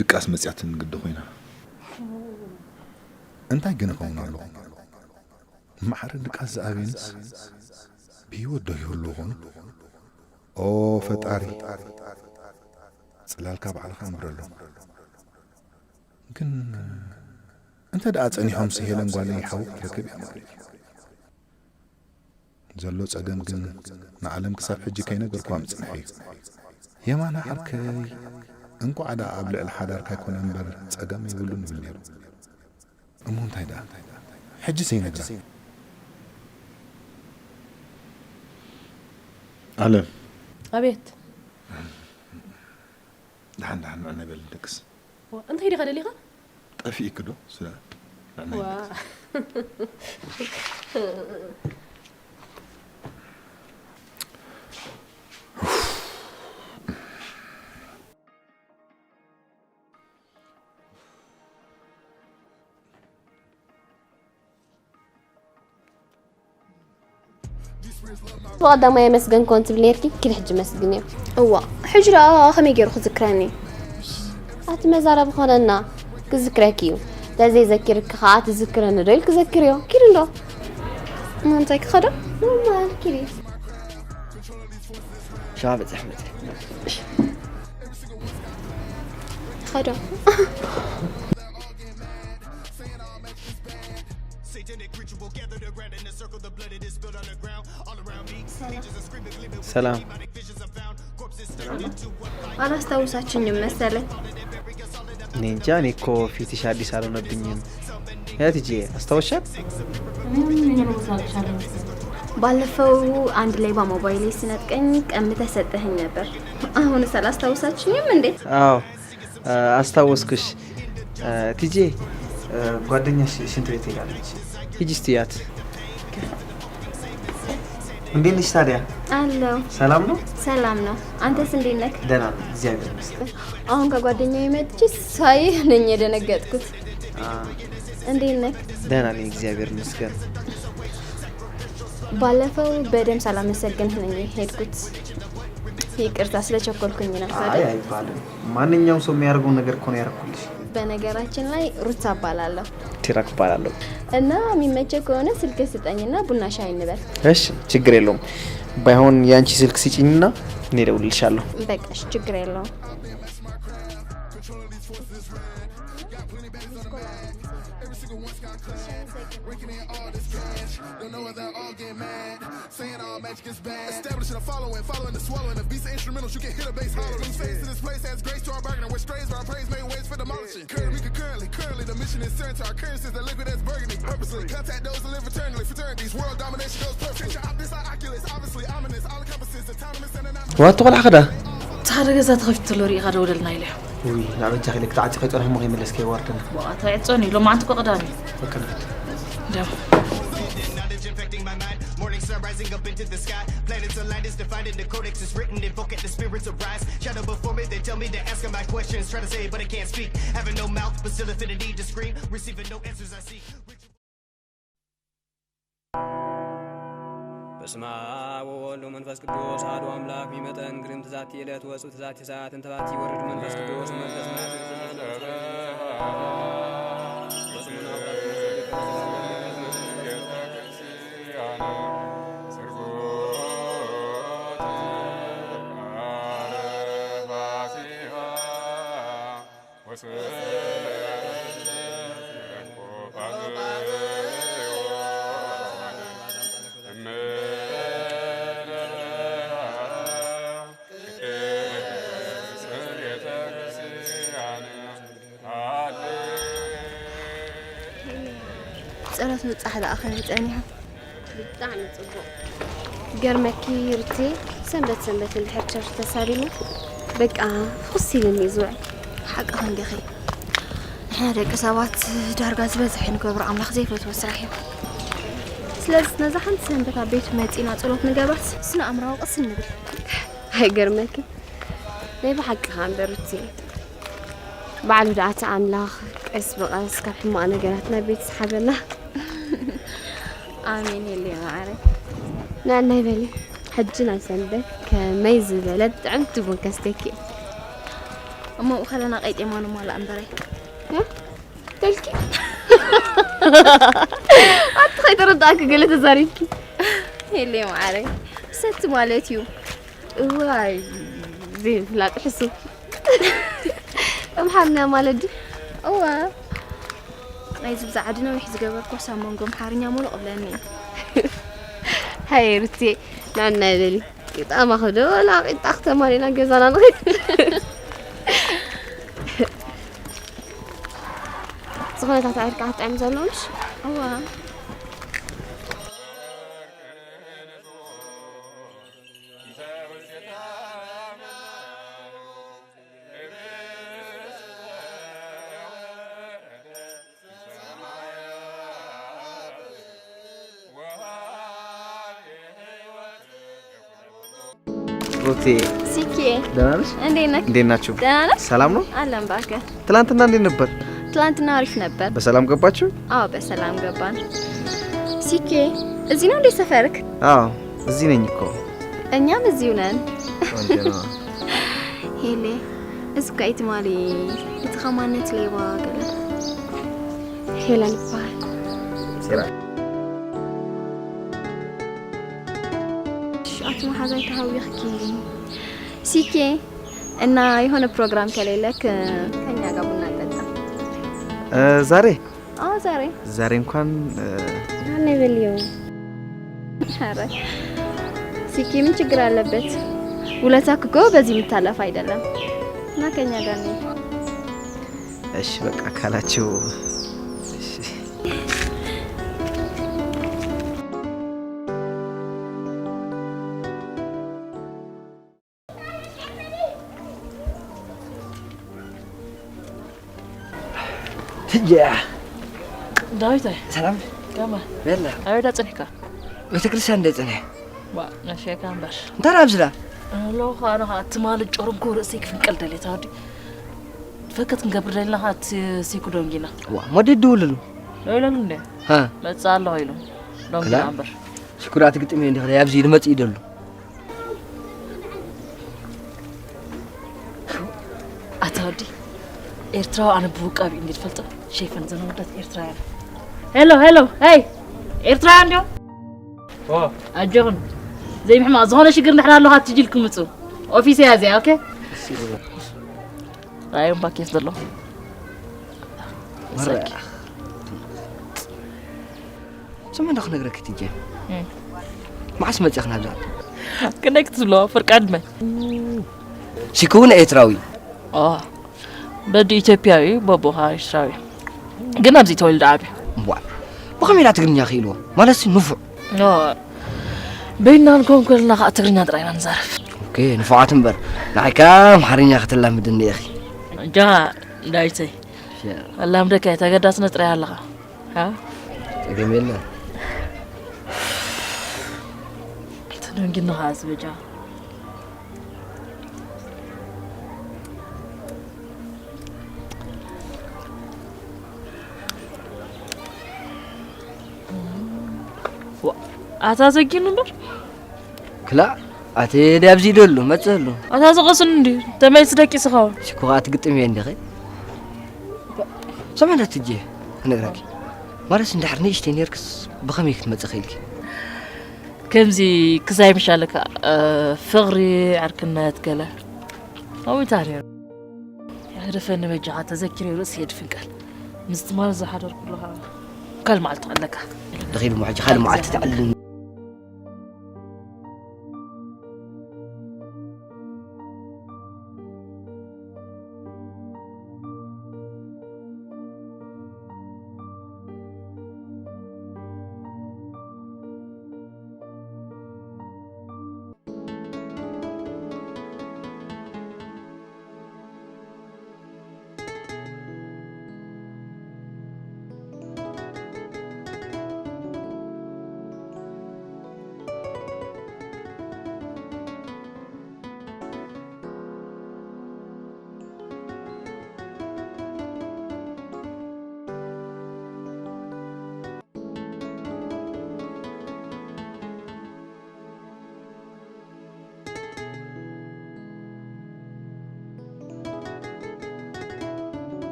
ድቃስ መጽያትኒ ግዲ ኮይና። እንታይ ግን እኸውን ኣለኹ? ማዕረ ድቃስ ዝኣበየንስ ብህይወት ዶ ይህሉ ይኾኑ? ኦ ፈጣሪ፣ ጽላልካ ባዕልኻ ኣንብረሎም። ግን እንተ ደኣ ጸኒሖምሲ ሄለን ጓለይ ሓዊ ክትረክብ እያ ማለት እዩ። ዘሎ ጸገም ግን ንዓለም ክሳብ ሕጂ ከይነገርኩዋ ምጽንሐ እዩ። የማነ ዓርከይ፣ እንቋዕ ደኣ ኣብ ልዕሊ ሓዳርካ ይኮነ እምበር ጸገም የብሉን ይብል ነይሩ። እሞ እንታይ ደኣ? ሕጂ ዘይነግራ። ኣለም። ኣቤት። ደሓን ደሓን ንዕነ በል ንደቅስ። ዋ፣ እንታይ ዲኻ ደሊኻ? ጠፊእኪ ዶ? ስለ ንዕነ ዋ። ይደቅስ። ብቐዳማይ ኣመስገንክዎን ትብል ነርኪ፣ ኪድ ሕጂ መስግንዮ። እዋ፣ ሕጂ ደኣ ከመይ ገይሩ ክዝክረኒ? ኣቲ መዛረቢ ኮነና፣ ክዝክረኪ እዩ። ተዘይዘኪርኪ ከኣ ትዝክረኒ ዶ ኢልኪ ዘክርዮ። ኪድ እንዶ። እሞ እንታይ ክኸዶ? ኖርማል፣ ኪዲ። ሻ በጽሕ መጽሕ። እሺ። ኸዶ። ሰላም። አላስታውሳችኝም መሰለኝ። እኔ እንጃ፣ እኔ እኮ ፊትሽ አዲስ አልሆነብኝም። ያ ቲጂ፣ አስታወሻት? ባለፈው አንድ ሌባ ሞባይሌ ሲነጥቀኝ ቀምተህ ሰጠኸኝ ነበር። አሁንስ አላስታውሳችኝም እንዴ? አዎ፣ አስታወስኩሽ። ቲጂ፣ ጓደኛሽ ሽንት ቤት ሄዳለች። ሂጂ እስቲ እያት። እንዴት ነሽ ታዲያ? አለው። ሰላም ነው? ሰላም ነው። አንተስ እንዴት ነህ? ደህና ነኝ፣ እግዚአብሔር ይመስገን። አሁን ከጓደኛዬ መጥቼ ሳይህ ነኝ የደነገጥኩት። አ፣ እንዴት ነህ? ደህና ነኝ፣ እግዚአብሔር ይመስገን። ባለፈው በደም ሳላመሰግንህ ነኝ ሄድኩት። ይቅርታ ስለቸኮልኩኝ ነው። አይ፣ አይባልም። ማንኛውም ሰው የሚያደርገውን ነገር እኮ ነው ያደረኩልሽ። በነገራችን ላይ ሩታ እባላለሁ። ቲራክ እባላለሁ። እና የሚመቸህ ከሆነ ስልክ ስጠኝና ቡና ሻይ እንበል። እሺ፣ ችግር የለውም። ባይሆን የአንቺ ስልክ ስጪኝና እኔ እደውልልሻለሁ። በቃ እሺ፣ ችግር የለውም። Saying all magic is bad. Establishing a following, following the swallowing of beats and instrumentals. You can hear the bass hollow. New face to this place has grace to our bargain. We're strays, our praise made ways for demolishing. Currently, concurrently, currently, the mission is certain to our currencies. The liquid that's burgundy. Purposely contact those that live eternally. Fraternities, world domination goes perfect. Picture op this like Oculus. Obviously, ominous. All encompasses, autonomous and anonymous. ዋቶ ቆልዓ ኸዳ? እቲ ሓደ ገዛ ተኸፊቱ ተሎ ርኢኻ ደውለልና ኢለዮ። ውይ፣ ናብ በጃኺ ኢለ ክትዓጺ ከይጸንሐ እሞ ከይመለስኪ የዋርደና። ዋታ የጸኒ፣ ሎማዓንቲ እኮ ቅዳሜ። በቃ ንኸድ። ደም። Knowledge infecting my mind. Morning sun rising up into the sky. Planets aligned is defined in the codex is written. Invoke it, the spirits arise. Shadow before me, they tell me to ask them my questions. Try to say, but I can't speak. Having no mouth, but still infinity to scream. Receiving no answers I seek. በስመ አብ ወወልድ ወመንፈስ ቅዱስ አሐዱ አምላክ። ሚመጠን ግርም ትዛቲ ዕለት ወጽብ ትዛቲ ሰዓት እንተባቲ ይወርድ መንፈስ ቅዱስ መንፈስ ጸሎት ምብጻሕ ደኣ ከመይ ጸኒሑ? ብጣዕሚ ጽቡቕ። ገርመኪ ርቴ፣ ሰንበት ሰንበት እንድሕር ቸርች ተሳሊሙ፣ በቃ ፍኹስ ኢሉኒ እዩ ዝውዕል። ሓቅኺ እንዲኺ። ንሕና ደቂ ሰባት ዳርጋ ዝበዝሐ ንገብሮ ኣምላኽ ዘይፈትዎ ስራሕ እዩ። ስለዚ ነዛ ሓንቲ ሰንበት ኣብ ቤቱ መጺና ጸሎት ንገብራት፣ ስነ ኣእምራዊ ቅስን ንብል። ኣይገርመኪ? ናይ ብሓቂ ከኣ እምበር ርቴ። ባዕሉ ደኣ እቲ ኣምላኽ ቀስ ብቐስ ካብ ሕማቕ ነገራት ናብ ቤት ይስሓበና። ኣሜን። የለይ ማዕረ። ንዕናይ በሊ። ሕጂ ናይ ሰንበት ከመይ ዝበለት ጥዕምቲ ቡን ከስተኪ። እሞ ኣብኡ ከለና ቀይጤማ ንማላእ እምበረይ። እ? ተልኪ? ኣቲ ከይተረዳእኪ ገለ ተዛሪብኪ። የለይ ማዕረ። ሰቲ ማለት እዩ። እዋይ፣ ዘይፍላጥ ሕሱም። ኣምሓርኛ ማለት ድዩ? እዋ። ናይዚ ብዛዕባ ነዊሕ ዝገበርኩስ ኣብ መንጎ ኣምሓርኛ ሙሉቕ እብለኒ። ሃየ ርቴ፣ ናና ይበሊ። ቂጣ ማኽዶ ወላ ቂጣ ክተማሊና ገዛና ንኸይድ። ዝኾነ ታታ ዕርቃ ክትጥዕም ዘለዎምሽ? እዋ። ሩቴ። ሲኬ። ደህና ነሽ? እንዴት ነህ? እንዴት ናችሁ? ደህና ነህ? ሰላም ነው? አለን እባክህ። ትላንትና እንዴት ነበር? ትላንትና አሪፍ ነበር። በሰላም ገባችሁ? አዎ፣ በሰላም ገባን። ሲኬ፣ እዚህ ነው እንዴ ሰፈርክ? አዎ፣ እዚህ ነኝ እኮ። እኛም እዚሁ ነን። ቆንጆ ነው። ሄሌ፣ እዚ እኮ ትማሊ እቲ ከማነት ሌባ ገለ። ሄለን ይበሃል። ሲራ። እሺ፣ ኣቲ መሓዛይ ተሃዊኽኪ። ሲኬ፣ እና የሆነ ፕሮግራም ከሌለክ ከኛ ጋር ቡና እንጠጣ። እ፣ ዛሬ? አዎ ዛሬ ዛሬ እንኳን እ፣ ዳኔ በልየው። ኧረ ሲኪ ምን ችግር አለበት? ውለታ እኮ በዚህ የሚታለፍ አይደለም። እና ከኛ ጋር ነው። እሺ በቃ ካላችሁ እሺ። ትጅያ ዳዊት ኣይ ሰላም ከማ ቤላ ኣበዳ ጽኒሕካ ቤተክርስትያን እንደ ጽንሕ ዋ ነሸካ እምበር እንታይ ኣብዝላ ኣለኹ ኣነ ኸዓ ትማሊ ጨርንኩ ርእሰይ ክፍንቀል ደልየ ታወዲ ፈከት ክንገብር ደሊና ኸዓ እቲ ሲኩ ደንጊና ዋ ሞዲ ድውልሉ ዶ ኢለሉ እንደ ሃ መጽእ ኣለኹ ኢሉ ደንጊና ክላ? እምበር ሽኩራት ግጥም እንዲ ኣብዚ ልመጽእ ይደሉ ኣታ ወዲ ኤርትራዊ ኣነ ብውቃብ እንዲ ትፈልጦ ሸይፈን ዘመወዳት ኤርትራውያን ሄሎ ሄሎ ሄይ ኤርትራውያን እንዲዮም ኣጆኹም ዘይምሕማቕ ዝኾነ ሽግር እንድሕር ኣለኻ ትጅል ክምፁ ኦፊስ እያ እዚኣ ኦኬ ራዮም ባኬፍ ዘሎ መረኣ ስመን ዶ ክነግረኪ ትጀ መዓስ መፂእኽ ናብዛ ክንደይ ክትብሎ ፍርቂ ዕድመ ሲኩ እውን ኤርትራዊ በዲ ኢትዮጵያዊ በቦኻ ኤርትራዊ ግን ኣብዚ ተወልደ ዓብዩ ዋ ብኸመይ ኢላ ትግርኛ ክኢልዎ ማለት ንፉዕ በይና ንኮን ኮልና ከዓ ትግርኛ ጥራይ ኢና ንዛረብ ኦኬ ንፉዓት እምበር ንዓይካ ኣምሓርኛ ክትላምድኒ ኢኺ እጃ ዳዊተይ ኣላምደካ ተገዳስነት ጥራይ ኣለኻ ሃ? ጸገም የለ ተደንጊና ከዓ ዝበጃ ኣታ ዘጊኑ እምበር ክላ ኣቲ ዳብዚ ደሉ መጽእ ኣሉ ኣታ ዝቐስን እንዲ ተመልስ ደቂስኻ ሽኮ ኣቲ ግጥም እየ እንዲኸ ሰማንያ ትጄ ክነግረኪ ማለስ እንድሕር ንእሽተይ ነርክስ ብኸመይ ክትመጽእ ኽኢልኪ ከምዚ ክሳይ ምሻለካ ፍቕሪ ዕርክነት ገለ ኣዊታ ነሩ ሕደፈኒ በጃኻ ተዘኪረ ርእሲ የድፍንቀል ምስ ትማል ዝሓደርኩ ኣለኻ ካልእ መዓልቲ ኣለካ ደኺሉ ሞ ሕጂ ካልእ መዓልቲ ተዕልኒ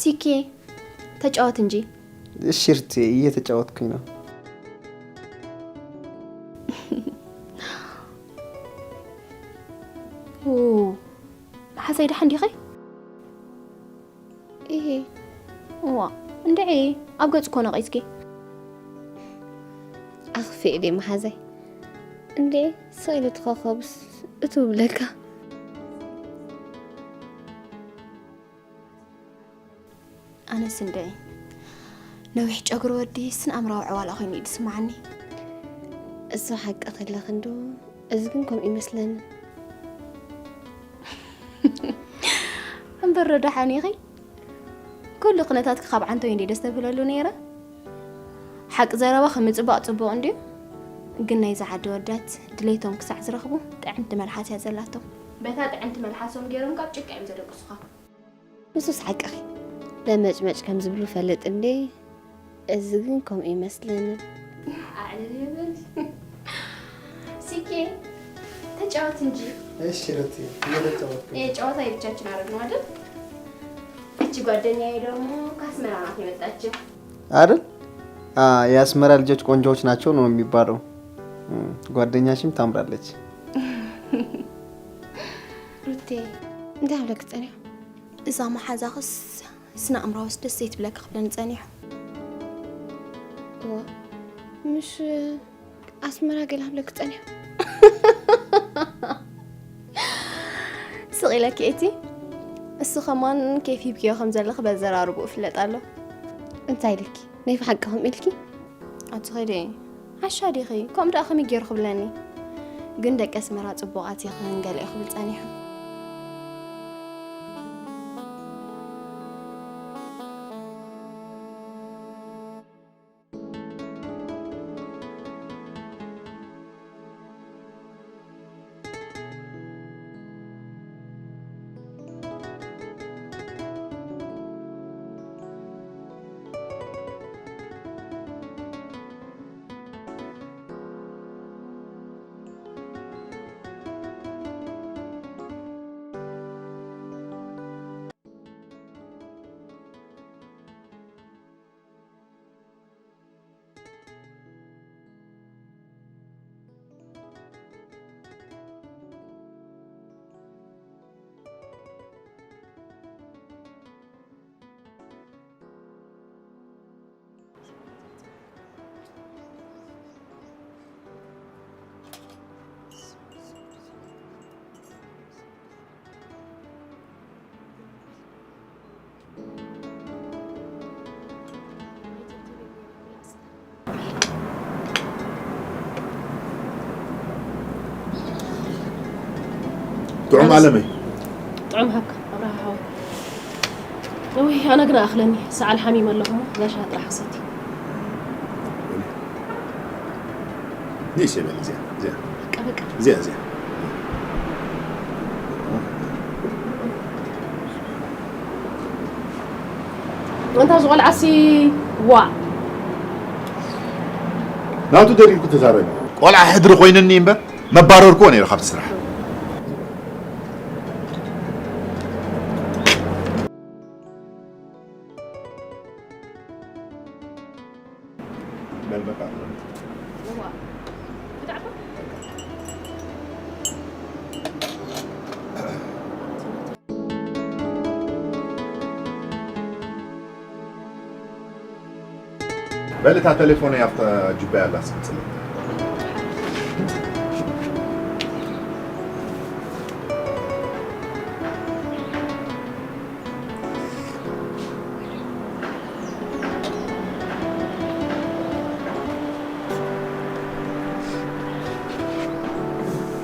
ሲኬ፣ ተጫወት እንጂ። እሺ ርቴ፣ እየተጫወትኩኝ ነው። ኡ፣ መሓዛይ ደሓን ዲኺ? ኢሂ። እዋ፣ እንድዒ፣ ኣብ ገጽ እኮ ነቒጽኪ። ኣኽፊእ ድየ መሓዛይ? እንዴ፣ ስቕ ኢሉ እቲ ኮኸብስ እቱ ብለካ። ኣነስ እንድዒ፣ ነዊሕ ጨጉሪ ወዲ ስነ ኣእምራዊ ዕዋላ ኮይኑ እዩ ዝስምዓኒ። እሱ ሓቂ ከለኺ እንዶ፣ እዚ ግን ከምኡ ይመስለኒ። እምበር ዶ ደሓን ኢኺ? ኩሉ ኩነታትኪ ካብ ዓንተወይ እንድየ ደስ ተብለሉ ነይረ። ሓቂ ዘረባ ከምጽባቕ ጽቡቕ እንድዩ፣ ግን ናይዛ ዓዲ ወዳት ድሌቶም ክሳዕ ዝረኽቡ ጥዕምቲ መልሓስ እያ ዘላቶም። በታ ጥዕምቲ መልሓሶም ገይሮም ካብ ጭቃ እዮም ዘደቅሱኻ። ንሱስ ሓቅኺ። ለመጭመጭ ከም ዝብሉ ፈልጥ እንዴ፣ እዚ ግን ከምኡ ይመስለኒ። ኣዕልል ይብል። ሲኬ፣ ተጫወት እንጂ። እሺ ሩቲ፣ እየተጫወትኩ። ይሄ ጨዋታ የብቻችን አደረግነው አይደል? እቺ ጓደኛዬ ደግሞ ከአስመራ ናት የመጣችው። አይደል? አ፣ የአስመራ ልጆች ቆንጆዎች ናቸው ነው የሚባለው። እም፣ ጓደኛሽም ታምራለች። ሩቴ፣ እንታይ ኣለክ ጸኒሑ? እዛ መሓዛኽስ ስነ ኣእምራውስ ደስ ዘይትብለካ ክብለኒ ጸኒሑ። እዋ፣ ምሽ ኣስመራ ገለ ክብለክ ጸኒሑ። ስቕ ኢለኪ እቲ፣ እሱ ከማን ኬፍ ሂብክዮ ከም ዘለኺ በዘራርብኡ ይፍለጥ ኣሎ። እንታይ ኢልኪ? ናይ ብሓቂ ከምኡ ኢልኪ? ኣቲ ኸይደ፣ ዓሻ ዲኺ? ከምኡ ደኣ ከመይ ገይሩ ክብለኒ? ግን ደቂ ኣስመራ ጽቡቓት ኢኽን ገለ እዩ ክብል ጸኒሑ። ጥዑም ኣለመይ። ጥዑም ሃብካ ኣብርሃ ሓወይ። እውይ፣ ኣነ ግን ኣኽለኒ፣ ሰዓል ሓሚመ ኣለኹ እሞ፣ እዛ ሻሂ ጥራሕ ክሰቲ። ንእሽተይ በል፣ እዚኣ፣ እዚኣ። በቃ፣ በቃ። እዚኣ፣ እዚኣ። ኣንታ፣ እዚ ቆልዓሲ፣ ዋእ። ናቱ ደሪርኩ ተዛረቢ። ቆልዓ ሕድሪ ኮይኑኒ እምበር፣ መባረርኩዎ ነይረ ካብቲ ስራሕ። በል በቃ። እዋ። ብዛዕባ? በል እታ ቴሌፎነይ ኣብታ ጁባይ ኣላ ስቕ ጽልእ።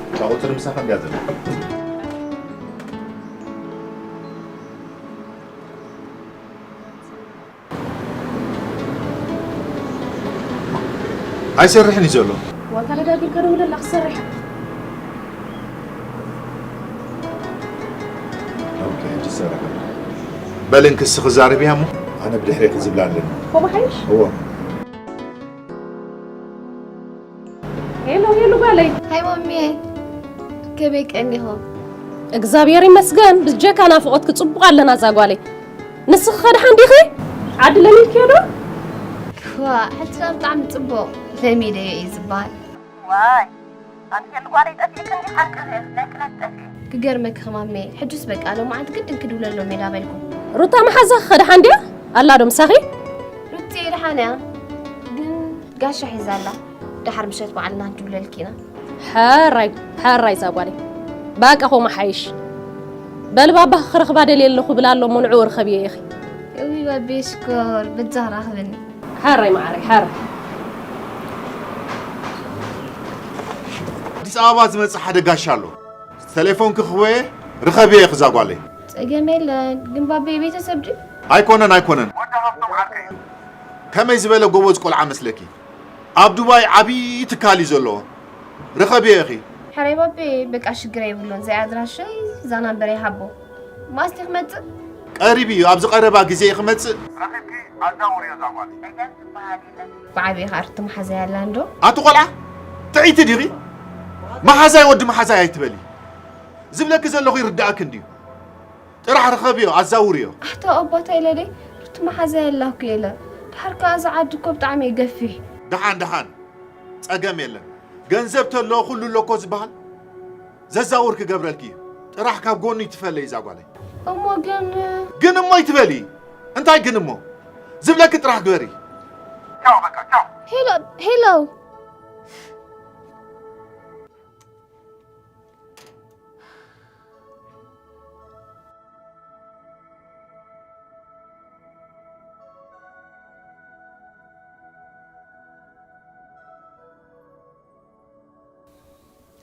እታ ቁጽሪ ምሳኻ እንድያ ዘላ። ኣይሰርሕን እዩ ዘሎ። ዋታ ደጋጊምካ ደውለላ ክሰርሕ። ኦኬ፣ ሕጂ ዝሰርሕ። በል እንክስ ክዛረብ እያ እሞ፣ ኣነ ብድሕሬ ክዝብላ ኣለኒ። ከምኡ ሓይሽ? እዎ። ሄሎ፣ ሄሎ ጓለይ። ሃይ ማሚየ፣ ከመይ ቀኒኹም? እግዚኣብሔር ይመስገን፣ ብጀካ ናፍቖትኪ ጽቡቕ ኣለና እዛ ጓለይ። ንስኺ ከ ደሓን ዲኺ? ዓዲ ለሚድክዮ ዶ? ዋ፣ ሕጂ ኸኣ ብጣዕሚ ጽቡቕ። ለሚደዮ እዩ ዝበሃል። ዋይ፣ ኣንቲ ጓለይ ጠፊእክን ዲኻ? ቅርብ ናይ ክላስ ጠፊእ። ክገርመኪ ኸማሜ፣ ሕጅስ በቃ ሎማዓንቲ ግድን ክድውለሎም እየ ዳበልኩ። ሩታ መሓዛኺ ከ ደሓን ድያ? ኣላ ዶ ምሳኺ? ሩትየ ደሓን እያ፣ ግን ጋሻ ሒዛ ኣላ። ደሓር ምሸት ባዕልና ንድውለልኪ ኢና። ሕራይ፣ ሕራይ እዛ ጓለይ። በቃ ከምኡ ሓይሽ። በሊ ባባኺ ክረኽባ ደልየ ኣለኹ ብላ ኣሎ እሞ ንዕኡ ርኸብዮ ኢኺ። እውይ ባቤ ሽኮር፣ በጃ ራኽብኒ። ሓራይ መዓረይ፣ ሓራይ። ኣዲስ ኣበባ ዝመጽእ ሓደ ጋሻ ኣሎ። ቴሌፎን ክኽወየ ርኸብዮ ኢኺ እዛ ጓለይ። ጸገም የለን፣ ግን ባቤ ቤተሰብ ድዩ? ኣይኮነን፣ ኣይኮነን። ወዲ ሃብቶም ዓርከይ እዩ። ከመይ ዝበለ ጎበዝ ቆልዓ መስለኪ? ኣብ ዱባይ ዓብዪ ትካል እዩ ዘለዎ። ርኸብዮ ኢኺ። ሕራይ ባቤ፣ በቃ ሽግር የብሉን። ዘይ ኣድራሸይ፣ እዛ ናምበረይ ሃቦ። ማስቲ ክመጽእ? ቀሪብ እዩ፣ ኣብዚ ቀረባ ግዜ እዩ ክመጽእ። ረኺብኪ ኣዛውርዮ እዛ ጓል። ብዓብዪ ኸኣ ርቲ መሓዛይ ኣላ እንዶ? ኣቲ ቆልዓ፣ ጥዕይቲ ዲኺ? መሓዛይ ወዲ መሓዛይ ኣይትበሊ። ዝብለኪ ዘለኹ ይርድኣኪ እንድዩ። ጥራሕ ርኸብዮ፣ ኣዛውርዮ። ኣታ ኣቦታ ኢለ ደይ፣ ርቲ መሓዛይ ኣላ እኮ ኢለ። ድሓር ከኣ እዚ ዓዲ እኮ ብጣዕሚ እዩ ገፊሕ። ደሓን፣ ደሓን። ጸገም የለን። ገንዘብ ተሎ ኩሉ ኣሎ እኮ ዝበሃል። ዘዛውር ክገብረልኪ እዩ። ጥራሕ ካብ ጎኑ ይትፈለይ እዛ ጓለይ። እሞ ግን ግን እሞ ይትበሊ። እንታይ ግን እሞ? ዝብለኪ ጥራሕ ግበሪ። ቻው በቃ ቻው። ሄሎ፣ ሄሎ።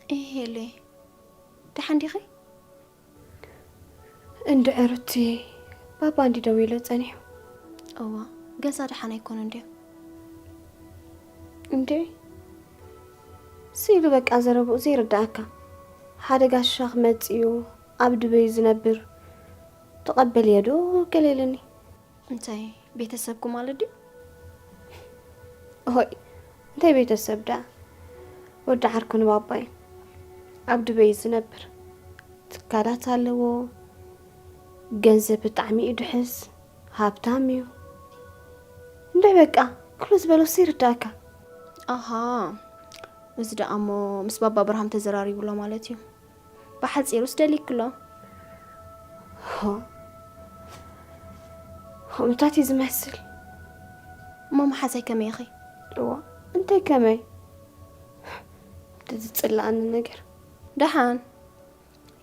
ኤሄሌ፣ ደሓን ዲኺ? እንድዒ ሩቲ፣ ባባ እንዲ ደዊሉ ጸኒሑ። እዋ፣ ገዛ ደሓን ኣይኮነን ድዩ? እንዴ፣ ስኢሉ በቃ ዘረብኡ ዘይርድኣካ። ሓደ ጋሻ ክመጽእ እዩ፣ ኣብ ዱበይ ዝነብር። ተቐበልዮ ዶ ገለ ኢሉኒ። እንታይ ቤተሰብኩ ማለት ድዩ? ሆይ፣ እንታይ ቤተሰብ ደኣ? ወዲ ዓርኩ ንባባይ ኣብ ዱበይ ዝነብር። ትካላት ኣለዎ፣ ገንዘብ ብጣዕሚ እዩ ድሕስ፣ ሃብታም እዩ። እንታይ በቃ፣ ክሉ ዝበሎስ ይርዳእካ። ኣሃ፣ እዚ ደኣ እሞ ምስ ባባ ኣብርሃም ተዘራሪቡ ኣሎ ማለት እዩ። ብሓጺሩስ ደሊክሎ። ሆ፣ ሆምታት እዩ ዝመስል። እሞ መሓዛይ ከመይ ኢኺ? እዋ፣ እንታይ ከመይ? እቲ ዝጽልኣኒ ነገር። ደሓን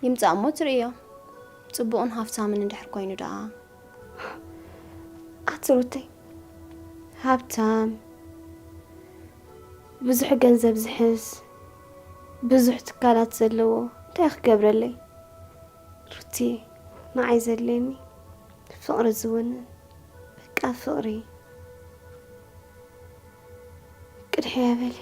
ይምጻእ እሞ ትርእዮ። ጽቡቕን ሃብታምን እንድሕር ኮይኑ ደኣ። ኣቲ ሩተይ፣ ሃብታም፣ ብዙሕ ገንዘብ ዝሕዝ፣ ብዙሕ ትካላት ዘለዎ፣ እንታይ ክገብረለይ? ሩቲ፣ ንዓይ ዘድልየኒ ፍቕሪ ዝውንን፣ በቃ ፍቕሪ። ቅድሕያ በሊ።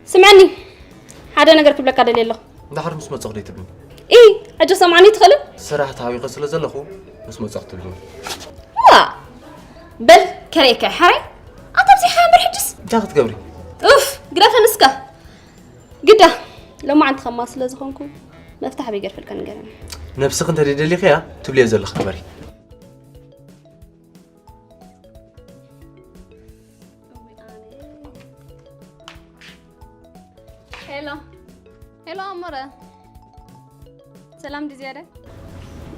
ስምዐኒ፣ ሓደ ነገር ክብለካ ደልየ ኣለኹ። እንድሕር ምስ መጸኹ ደይትብልኒ? ኢ፣ ሕጂ ሰምዓኒ ትኽእል? ስራሕ ተሃዊኸ ስለ ዘለኹ ምስ መጸኹ ትብልኒ። ዋ፣ በል ከርእየካ እየ፣ ሓራይ። ኣንታ ኣብዚሓ እምበር ሕጅስ። እንታይ ክትገብሪ? ኡፍ፣ ግደፈኒ እስከ። ግዳ፣ ሎማዓንቲ ኸማ ስለ ዝኾንኩ፣ መፍታሕ በይ ገርፈልካ ንገረኒ። ነብስኺ እንተ ደይደሊኽያ፣ ትብልዮ ዘለኺ ግበሪ። ሄሎ፣ ሄሎ ኣሞረ፣ ሰላም ድዩ ዝያዳ?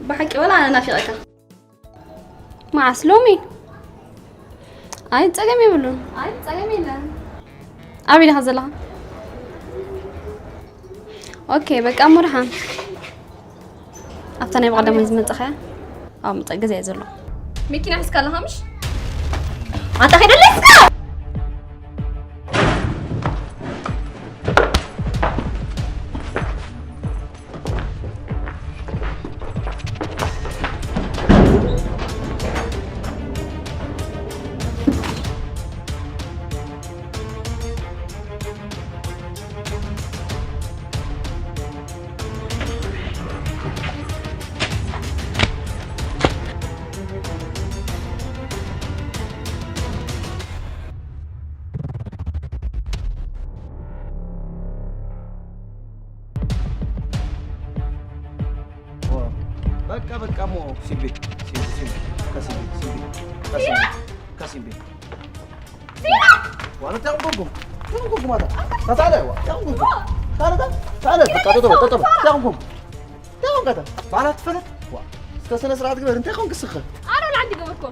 ብሓቂ ወላ ኣነ ናፊቐካ። መዓስ ሎሚ? ኣይ ጸገም የብሉን። ኣይ ጸገም የለን። ኣበይ ዲኻ ዘለኻ? ኦኬ በቃ እሞ ደሓን። ኣብታ ናይ ብቐደም ዝመጻኻያ ኣብ ምጻእ ገዛ እየ ዘለኹ። መኪና ሒዝካ ኣለኻ ምሽ? ኣንታ ከይደለይ እስከ! በቃ በቃ ሞ ሲምቤ ሲምቤ ሲምቤ ከሲምቤ ሲምቤ ከሲምቤ ከሲምቤ ዋላ ታንጎጉ ታንጎጉ ማታ ታታለ ዋ ታንጎጉ ታታለ ታታለ በቃ ተጠበ ተጠበ ታንጎጉ ታንጎጉ ባላ ትፈለጥ ዋ እስከ ስነ ስርዓት ግበር እንታይ ኮንክ ስኸ ኣረ ላንዲ ገበርኮ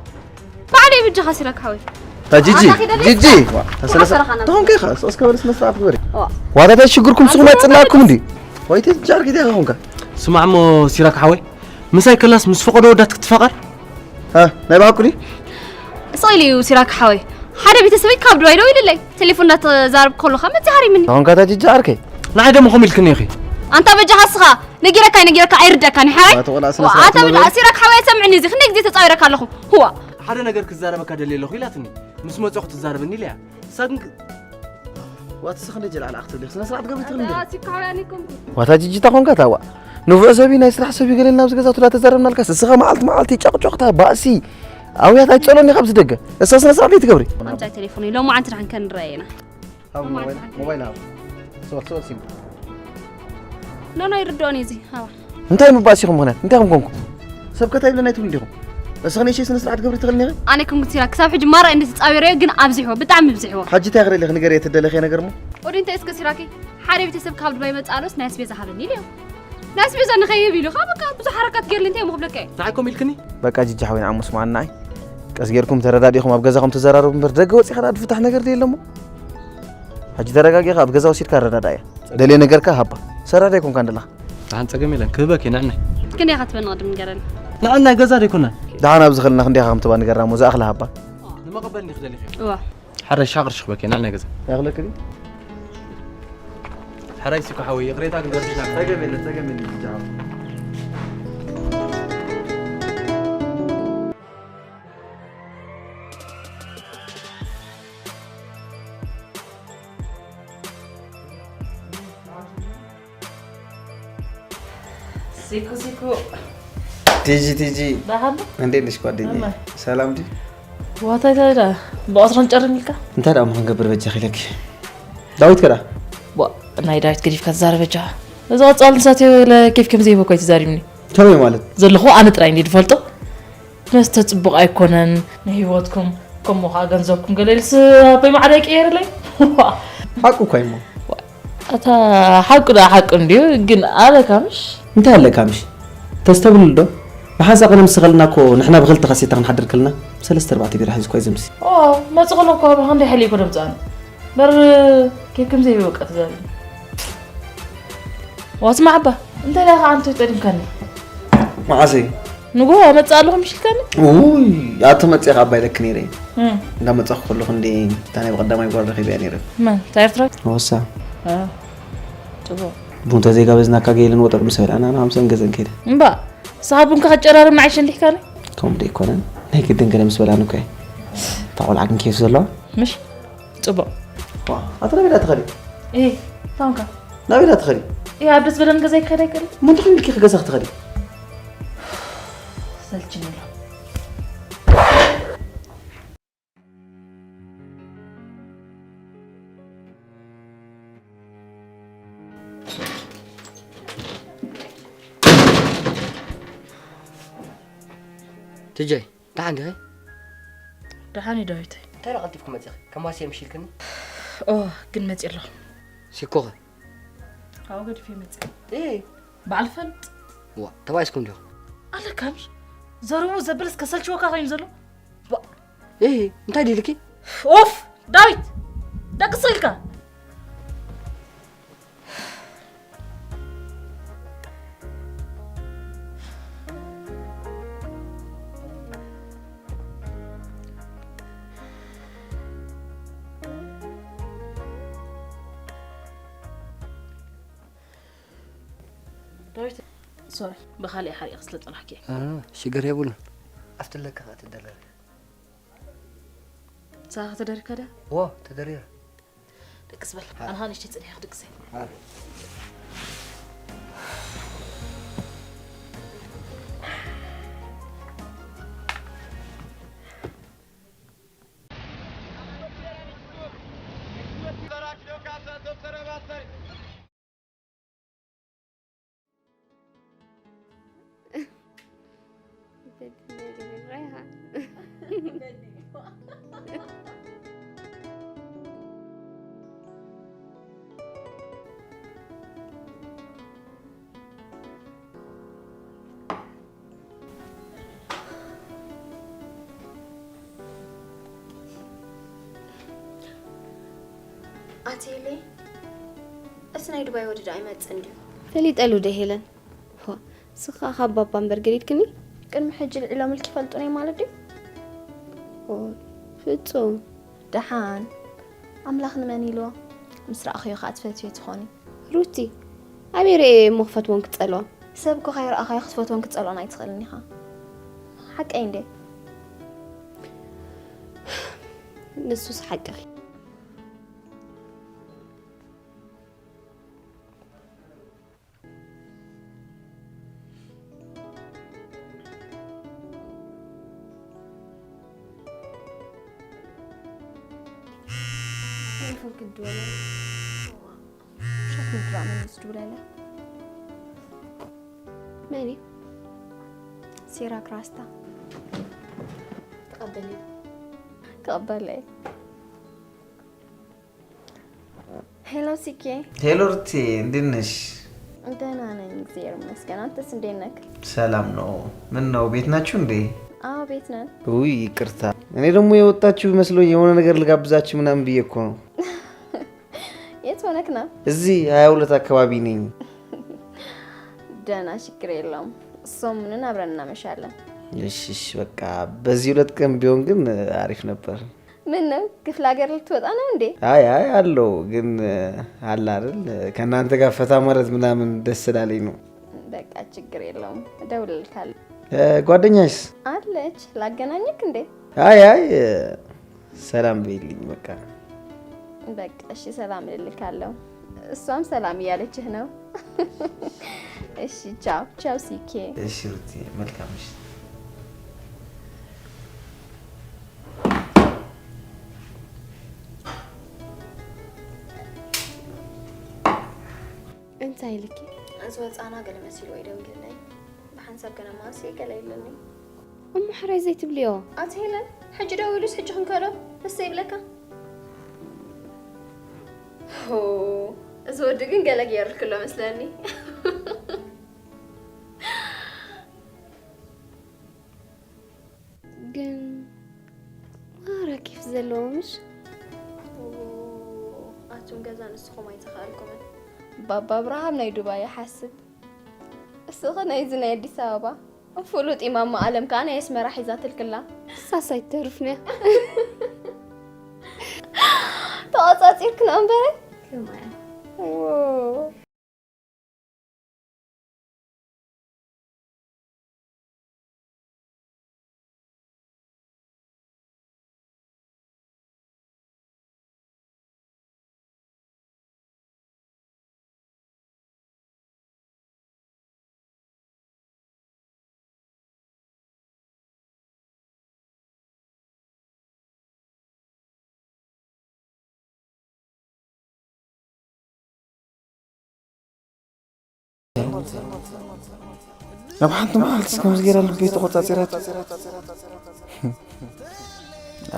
ባዕለይ ብጃኻ ሲራክ ሓወይ። ታ ጂጂ፣ ኣታ ኪደለይ ጂጂ፣ እስካ። ዋ፣ ታ ስነ ስርዓት። ኣሰራኻና። ተኾንከ ኢኻ፣ እስከ በል ስነ ስርዓት ግበሪ። ዋ። ዋታ እንታይ ሽግርኩም ስኹም ኣይጽላእኩም እንዲ? ወይ ተጃርጊ ዲኻ ኾንካ? ስማዕ እሞ ሲራክ ሓወይ፣ ምሳይ ከላስ ምስ ፈቐዶ ወዳት ክትፋቐር? ሃ፣ ናይ ብሓቁ ድዩ? ስቕ ኢሉ እዩ ሲራክ ሓወይ። ሓደ ቤተሰበይ ካብ ድባይ ደው ኢሉለይ። ቴሌፎን እንዳተዛረብኩ ከለኹ መጽእ ሃሪምኒ። ተኾንካ ታ ጂጂ ዓርከይ? ንዓይ ደሞ ከምኡ ኢልክኒ ኢኺ። ኣንታ በጃኻ እስኻ ነጊረካ ነጊረካ ኣይርደካን ሓራይ። ኣቶ ቆልዓ ስነ ስርዓት ኣታ በጃ ግበሪ። ሲራክ ሓወይ ሰምዕኒ እዚ ክንደይ ግዜ ተጻዊረካ ኣለኹ። ህዋ። ሓደ ነገር ክዛረበካ ደልየ ኣለኹ ኢላትኒ። ምስ መጻኹ ትዛረበኒ ኢለያ። ንሳ ግን ክ- ዋት ስኽ ንጀል ዓላ ክትብሊ ስነ ስርዓት ገብሪ ትኽእሊ እንዴ? ኣታ ሲካ ሓወይ ኣይኮንኩ። ዋታ ጂጂ ታኾንካ ታዋ ንፉዕ ሰቢ ናይ ስራሕ ሰቢ ገለና ኣብዚ ገዛ ትዳ ተዛረብናልካ ስኻ መዓልቲ መዓልቲ ጨቕጨቕታ ባእሲ ኣውያት ኣይጸሎኒ ካብ ዝደገ እሳ ስነ ስርዓት ትገብሪ። ኣምጻይ ቴሌፎን ሎማዓንቲ ንሓን ከንረኣየና። ሃብ ሞባይል ሞባይል ሃብ ሶል ሶል ሲም ኖ ኖ ይርድኦኒ እዚ ሃባ እንታይ ምባእስ ኢኹም ምኽንያት እንታይ ከም ኮንኩ ሰብ ከታይ ብለና ኣይትብሉ እንዲኹም እስኺ ንእሽተይ ስነ ስርዓት ገብሪ ትኽእል ነይረ ኣነ ክምጉት ሲራክ ክሳብ ሕጂ ማራ እንዲ ተጻዊረዮ ግን ኣብዚሕዎ ብጣዕሚ ብዚሕዎ ሓጂ እንታይ ክደለኺ ንገር እየ ትደለኺ ነገር እሞ ወዲ እንታይ እስከ ሲራኪ ሓደ ቤተሰብ ካብ ድባይ መጻሎስ ናይ ኣስቤዛ ሃበኒ ኢለዮ ናይ ኣስቤዛ ንኸይህብ ኢሉ ኸ በቃ ብዙሕ ሓረካት ገርሊ እንታይ እሞ ክብለካ እየ ንዓይ ኮም ኢልክኒ በቃ ጅጂ ሓወይ ንዓሞ ስምዓኒ ንዓይ ቀስ ጌርኩም ተረዳዲእኹም ኣብ ገዛኹም ተዘራረቡ እምበር ደገ ወጺኻ ደኣ ዝፍታሕ ነገር ድዩ ኣለሞ ሕጂ ተረጋጊኻ ኣብ ገዛ ወሲድካ ኣረዳድኣያ ደልዮ ነገርካ ሃባ ሰራዳይ ኮንካ እንደለኻ ደሓን ጸገም የለን ክህበኪ ንዕናይ ክንደይ ኢኻ ትበኒ ቅድም ንገረኒ ንዕናይ ገዛ ደይኮና ደሓን ኣብዚ ኸልና ክንደይ ኢኻ ከም ትባ ንገርና እሞ ዝኣኽላ ሃባ ንመቐበል እንዲኽ ደሊኺ እዋ ሓደ ሻቕር ሽኽበኪ ንዕናይ ገዛ ያኽለክኒ ሕራይ ሲኮ ሓወይ ይቕሬታ ክንገርሽ ናብ ጸገም የለን ጸገም የለን ጅጃ ሓወይ ሲኩ ሲኩ ቲጂ ቲጂ ዳሃሉ እንዴት ነሽ ጓደኛዬ? አማ። ሰላም ዲ? ዋታ ይታዳ በአስራን ጨርም ይልካ እንታይ ደኣ ክንገብር በጃ ኺለኪ ዳዊት ከዳ ዋ ናይ ዳዊት ገዲፍካ ትዛረበጃ እዚ ቀጻል ንሳት ለኬፍ ከም ዘይበኳ ይትዛሪብኒ ከመይ ማለት ዘለኹ ኣነ ጥራይ እንዲ ዝፈልጦ መስተ ጽቡቕ ኣይኮነን ንህይወትኩም፣ ከምኡ ኸዓ ገንዘብኩም ገለ ኢልስ ኣቦይ ማዕረ ይቅየርለይ። ሓቁ እኳ እሞ። ኣታ ሓቁ ደኣ ሓቁ እንድዩ፣ ግን ኣለካ ምሽ? እንታይ ኣለካ ምሽ? ተስተብህሉ ዶ? ብሓንሳእ ቅድም ስኸልና እኮ ንሕና ብኽልተ ካሴታ ክንሓድር ከለና ሰለስተ ኣርባዕተ ቢራ ሒዙ እኳ እዩ ዘምሲ። ኦ፣ መጽእ ከሎ እኮ ብኽንደይ ሓልዩ እኮ ደምጽኣኒ። በር ኬፍ ከምዘይ በቃ ተዛሪቡ። ዋስማ ዓባ እንታይ ደኣ ከዓ ኣንተ ጠዲምካኒ መዓሰይ ንጎ መጽእ ኣለኹ ምሽልካኒ ውይ ኣቶ መጽእ ካብ ባይለክ ነይረ እም። እንዳመጻኹ ከለኹ እንዲ እታ ናይ ብቐዳማይ ጓል ረኺበያ ነይረ መን እታ ኤርትራዊት ወሳ አ፣ ጽቡቕ ቡን ተዘይጋበዝናካ ገይልን ወጠር ምስ በላና ንሃምሳን ገዘን ከይደ እምባ ንስኻ ቡንካ ክትጨራርብ ንዓይ ሸንዲሕካኒ ከምኡ ደይኮነን ናይ ግድን ገለ ምስ በላኒ እኮ እየ እታ ቆልዓ ግን ኬፍ ዘለዋ ምሽ ጽቡቕ። ዋ፣ ኣታ ናበይ ደኣ ትኸዲ? እህ፣ ታንካ። ናበይ ደኣ ትኸዲ? እህ፣ ኣብ ደስ በለን ገዛ ይከዳ ይከዲ። ምን ትኽእል ኢልኪ ገዛ ክትኸዲ? ሰልችኒ ኣሎ። ትጀይ። ደሓን ዲኺ? ደሓን እዩ ዳዊተይ። እንታይ ደኣ ቀልጢፍኪ መጺኺ? ከም ዋስየ ምሽ ኢልክኒ? ኦ፣ ግን መጺእ ኣለኹ። ሲኮኸ? ካብኡ ገዲፈ መጺእ። እይ። በዓል ፈልጥ። ዋ፣ ተባኢስኩም ዲኹም? ኣለካ ምሽ? ዘረቡ ዘበለስ ከሰልችወካ ኮይኑ ዘሎ? ባ- እይ፣ እንታይ ድዩ ኢልኪ? ኡፍ! ዳዊት! ደቅስ ኢልካ! ዳዊት፣ ሶሪ፣ ብኻልእ ሓሪቕ ስለ ጸናሕኪ። ሽግር የብሉን። ኣብቲ ለካ ትደረር። ሳኻ ተደሪካ ድያ? ዎ፣ ተደሪረ። ደቅስ በል። ኣነ ኸኣ ንእሽተይ ጽኒሐ ክድቅስ እየ። ኣቴሌ፣ እቲ ናይ ዱባይ ወዲ ዶ ኣይመጽእን ድዩ? ፈሊጠሉ ዶ ሄለን? ሆ፣ ስኻ ካብ ባባ እምበር ገዲድክኒ? ቅድሚ ሕጂ ልዒሎምልኪ ይፈልጡን እዮም ማለት ድዩ? ኦ፣ ፍጹም። ደሓን፣ ኣምላኽ ንመን ኢልዎ? ምስ ረኣኽዮ ኸኣ ትፈትዮ ትኾኒ። ሩቲ፣ ኣበይ ርእየ እሞ ክፈትዎን ክጸልዎን? ሰብ እኮ ከይረኣኻዮ ክትፈትዎን ክትጸልዎን ኣይትኽእልን ኢኻ። ሓቀይ እንዴ? ንሱስ ሓቅኺ። ቴሌፎን ክድወል። ሸት ምድራ መን ዝድውለለ? መን እዩ? ሲራክ ራስታ። ተቐበሊ። ክቐበለ እየ። ሄሎ ሲኬ። ሄሎ ሩቴ፣ እንዴት ነሽ? ደህና ነኝ፣ እግዚአብሔር ይመስገን። አንተስ እንዴት ነህ? ሰላም ነው። ምን ነው፣ ቤት ናችሁ እንዴ? አዎ፣ ቤት ነን። ውይ፣ ይቅርታ። እኔ ደግሞ የወጣችሁ መስሎኝ የሆነ ነገር ልጋብዛችሁ ምናምን ብዬ እኮ ነው። የት ሆነክ ነው? እዚህ ሃያ ሁለት አካባቢ ነኝ። ደህና፣ ችግር የለውም። ሰሙኑን አብረን እናመሻለን። እሺ፣ እሺ፣ በቃ በዚህ ሁለት ቀን ቢሆን ግን አሪፍ ነበር። ምን ነው? ክፍለ ሀገር ልትወጣ ነው እንዴ? አይ፣ አይ፣ አለው ግን፣ አለ አይደል፣ ከእናንተ ጋር ፈታ ማለት ምናምን ደስ ስላለኝ ነው። በቃ ችግር የለውም፣ እደውልልካለሁ። እ፣ ጓደኛሽስ? አለች። ላገናኘክ እንዴ? አይ፣ አይ፣ እ፣ ሰላም በይልኝ በቃ። በቃ እሺ፣ ሰላም እልልካለሁ። እሷም ሰላም እያለችህ ነው። እሺ፣ ቻው ቻው ሲኬ። እሺ ሩቲ፣ መልካም ምሽት። እንታይ ኢልኪ? እዚ ወጻና ገለ መሲሉ ወይ ደው ኢልለይ። ብሓንሳብ ገና ማሲ ገለ ኢልኒ። እሞ ሕራይ ዘይትብልዮ? ኣቲ ሄለን፣ ሕጂ ደው ኢሉስ ሕጂ ክንከዶ? ደስ ይብለካ? ሆ፣ እዚ ወዲ ግን ገለ ገይርክሎ መስለኒ። ግን ማራ ኬፍ ዘለዎ ምሽ? ኦ፣ ኣቱም ገዛ ንስኹም ኣይተኻእልኩምን። ባባ ኣብርሃም ናይ ዱባይ ይሓስብ። እስኺ ናይዚ ናይ ኣዲስ ኣበባ። ፍሉጥ ኢማማ ኣለም ከኣ ናይ ኣስመራ ሒዛትልክላ። ሳሳይ ተርፍነ። ተቆጻጺርክና እምበረ። ከማያ። ዎ። ናብ ሓንቲ መዓልቲ ከምዚ ገይራ ልበይ ተቖጻጺራቶ።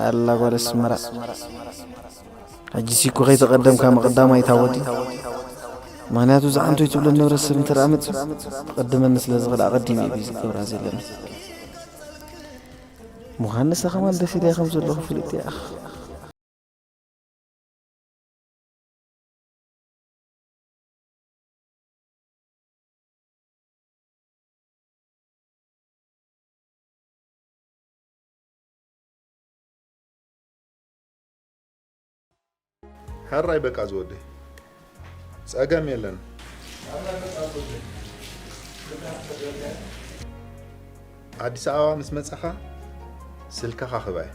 ኣላ ጓል ኣስመራ። ሕጂ ሲኮ ከይተቐደምካ ምቕዳም ኣይታወዲ። ምኽንያቱ ዝዓንቶይ ትብሎ ነበረ ሰብ እንተ ደኣ መጺኡ፣ ክቕድመኒ ስለ ዝኽእል ኣቐዲመ እየ ቢዚ ክገብራ ዘለኒ። ምዃን ንሳ ከማን ደስ ኢለያ ከም ዘለኹ ፍልጥ እያ። ሕራይ በቃ ዝወደይ፣ ጸገም የለን። ኣዲስ ኣበባ ምስ መጻኻ ስልክኻ ክባይ።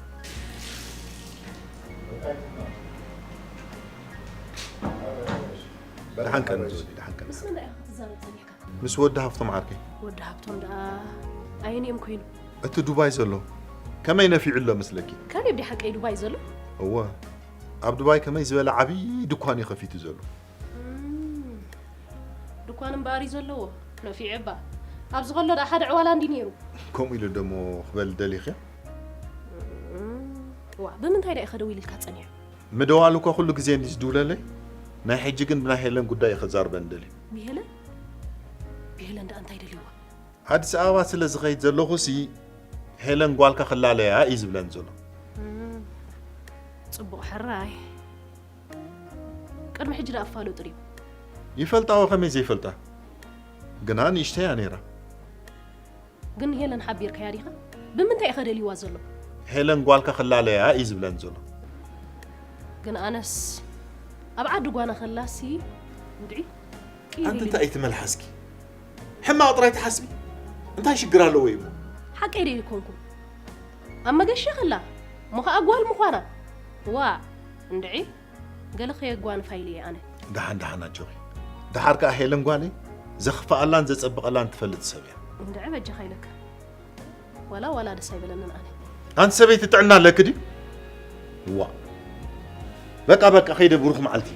ደሓን ቀኒ ዝወዲ፣ ደሓን ቀኒ። ምስ መን ኢኻ ክትዛረብ ጸኒሕካ? ምስ ወዲ ሃብቶም ዓርከይ። ወዲ ሃብቶም ደኣ ኣየንኦም ኮይኑ? እቲ ዱባይ ዘሎ ከመይ ነፊዑ ኣሎ መስለኪ? ካሌብ ድዩ ሓቀይ ዱባይ ዘሎ? እወ፣ ኣብ ዱባይ ከመይ ዝበለ ዓብዪ ድኳን እዩ ከፊቱ ዘሎ። እም፣ ድኳን እምበኣር እዩ ዘለዎ። ነፊዑ እባ። ኣብዚ ከሎ ደኣ ሓደ ዕዋላ እንዲ ነይሩ። ከምኡ ኢሉ ደሞ ክበል ደሊኽዮ? እም፣ ዋ፣ ብምንታይ ደኣ እዩ ከደውል ኢልካ ጸኒሑ? ምድዋሉ እኮ ኩሉ ግዜ እንዲ ዝድውለለይ፣ ናይ ሕጂ ግን ብናይ ሄለን ጉዳይ እዩ ከዛርበን ደልዩ። ብሄለን? ብሄለን ደኣ እንታይ ደልይዋ? ኣዲስ ኣበባ ስለ ዝኸይድ ዘለኹሲ፣ ሄለን ጓልካ ክላለያ እዩ ዝብለን ዘሎ። እም፣ ጽቡቕ ሕራይ። ቅድሚ ሕጂ ደኣ ኣፋለጡ ድዩ? ይፈልጣ ወ ከመይ ዘይፈልጣ? ግና ንእሽተይ እያ ነይራ። ግን ሄለን ሓቢርካያ ዲኻ? ብምንታይ ኢኻ ደልይዋ ዘሎ? ሄለን ጓልካ ክላለያ እዩ ዝብለን ዘሎ። ግን ኣነስ ኣብ ዓዲ ጓና ከላሲ እንድዒ ቅይር ኣንቲ ኢሉ እንታይ እዩ ትመልሓስኪ? ሕማቕ ጥራይ ትሓስቢ? እንታይ ሽግር ኣለዎ እዩ እሞ? ሓቀይ ዶ ይኮንኩ? ኣብ መገሻ ከላ እሞ ኸኣ ጓል ምዃና። ዋ፣ እንድዒ ገለ ከየጓንፋ ኢለ እየ ኣነ። ደሓን ደሓን ኣጆኺ። ደሓር ከኣ ሄለን ጓለይ ዘኽፍኣላን ዘጸብቐላን ትፈልጥ ሰብ እያ። እንድዒ በጃኻ ኢለካ። ዋላ ዋላ ደስ ኣይበለንን ኣነ። ኣንቲ ሰበይቲ ጥዕና ኣለኪ ድዩ? ዋ። በቃ በቃ ከይደ ብሩኽ መዓልቲ።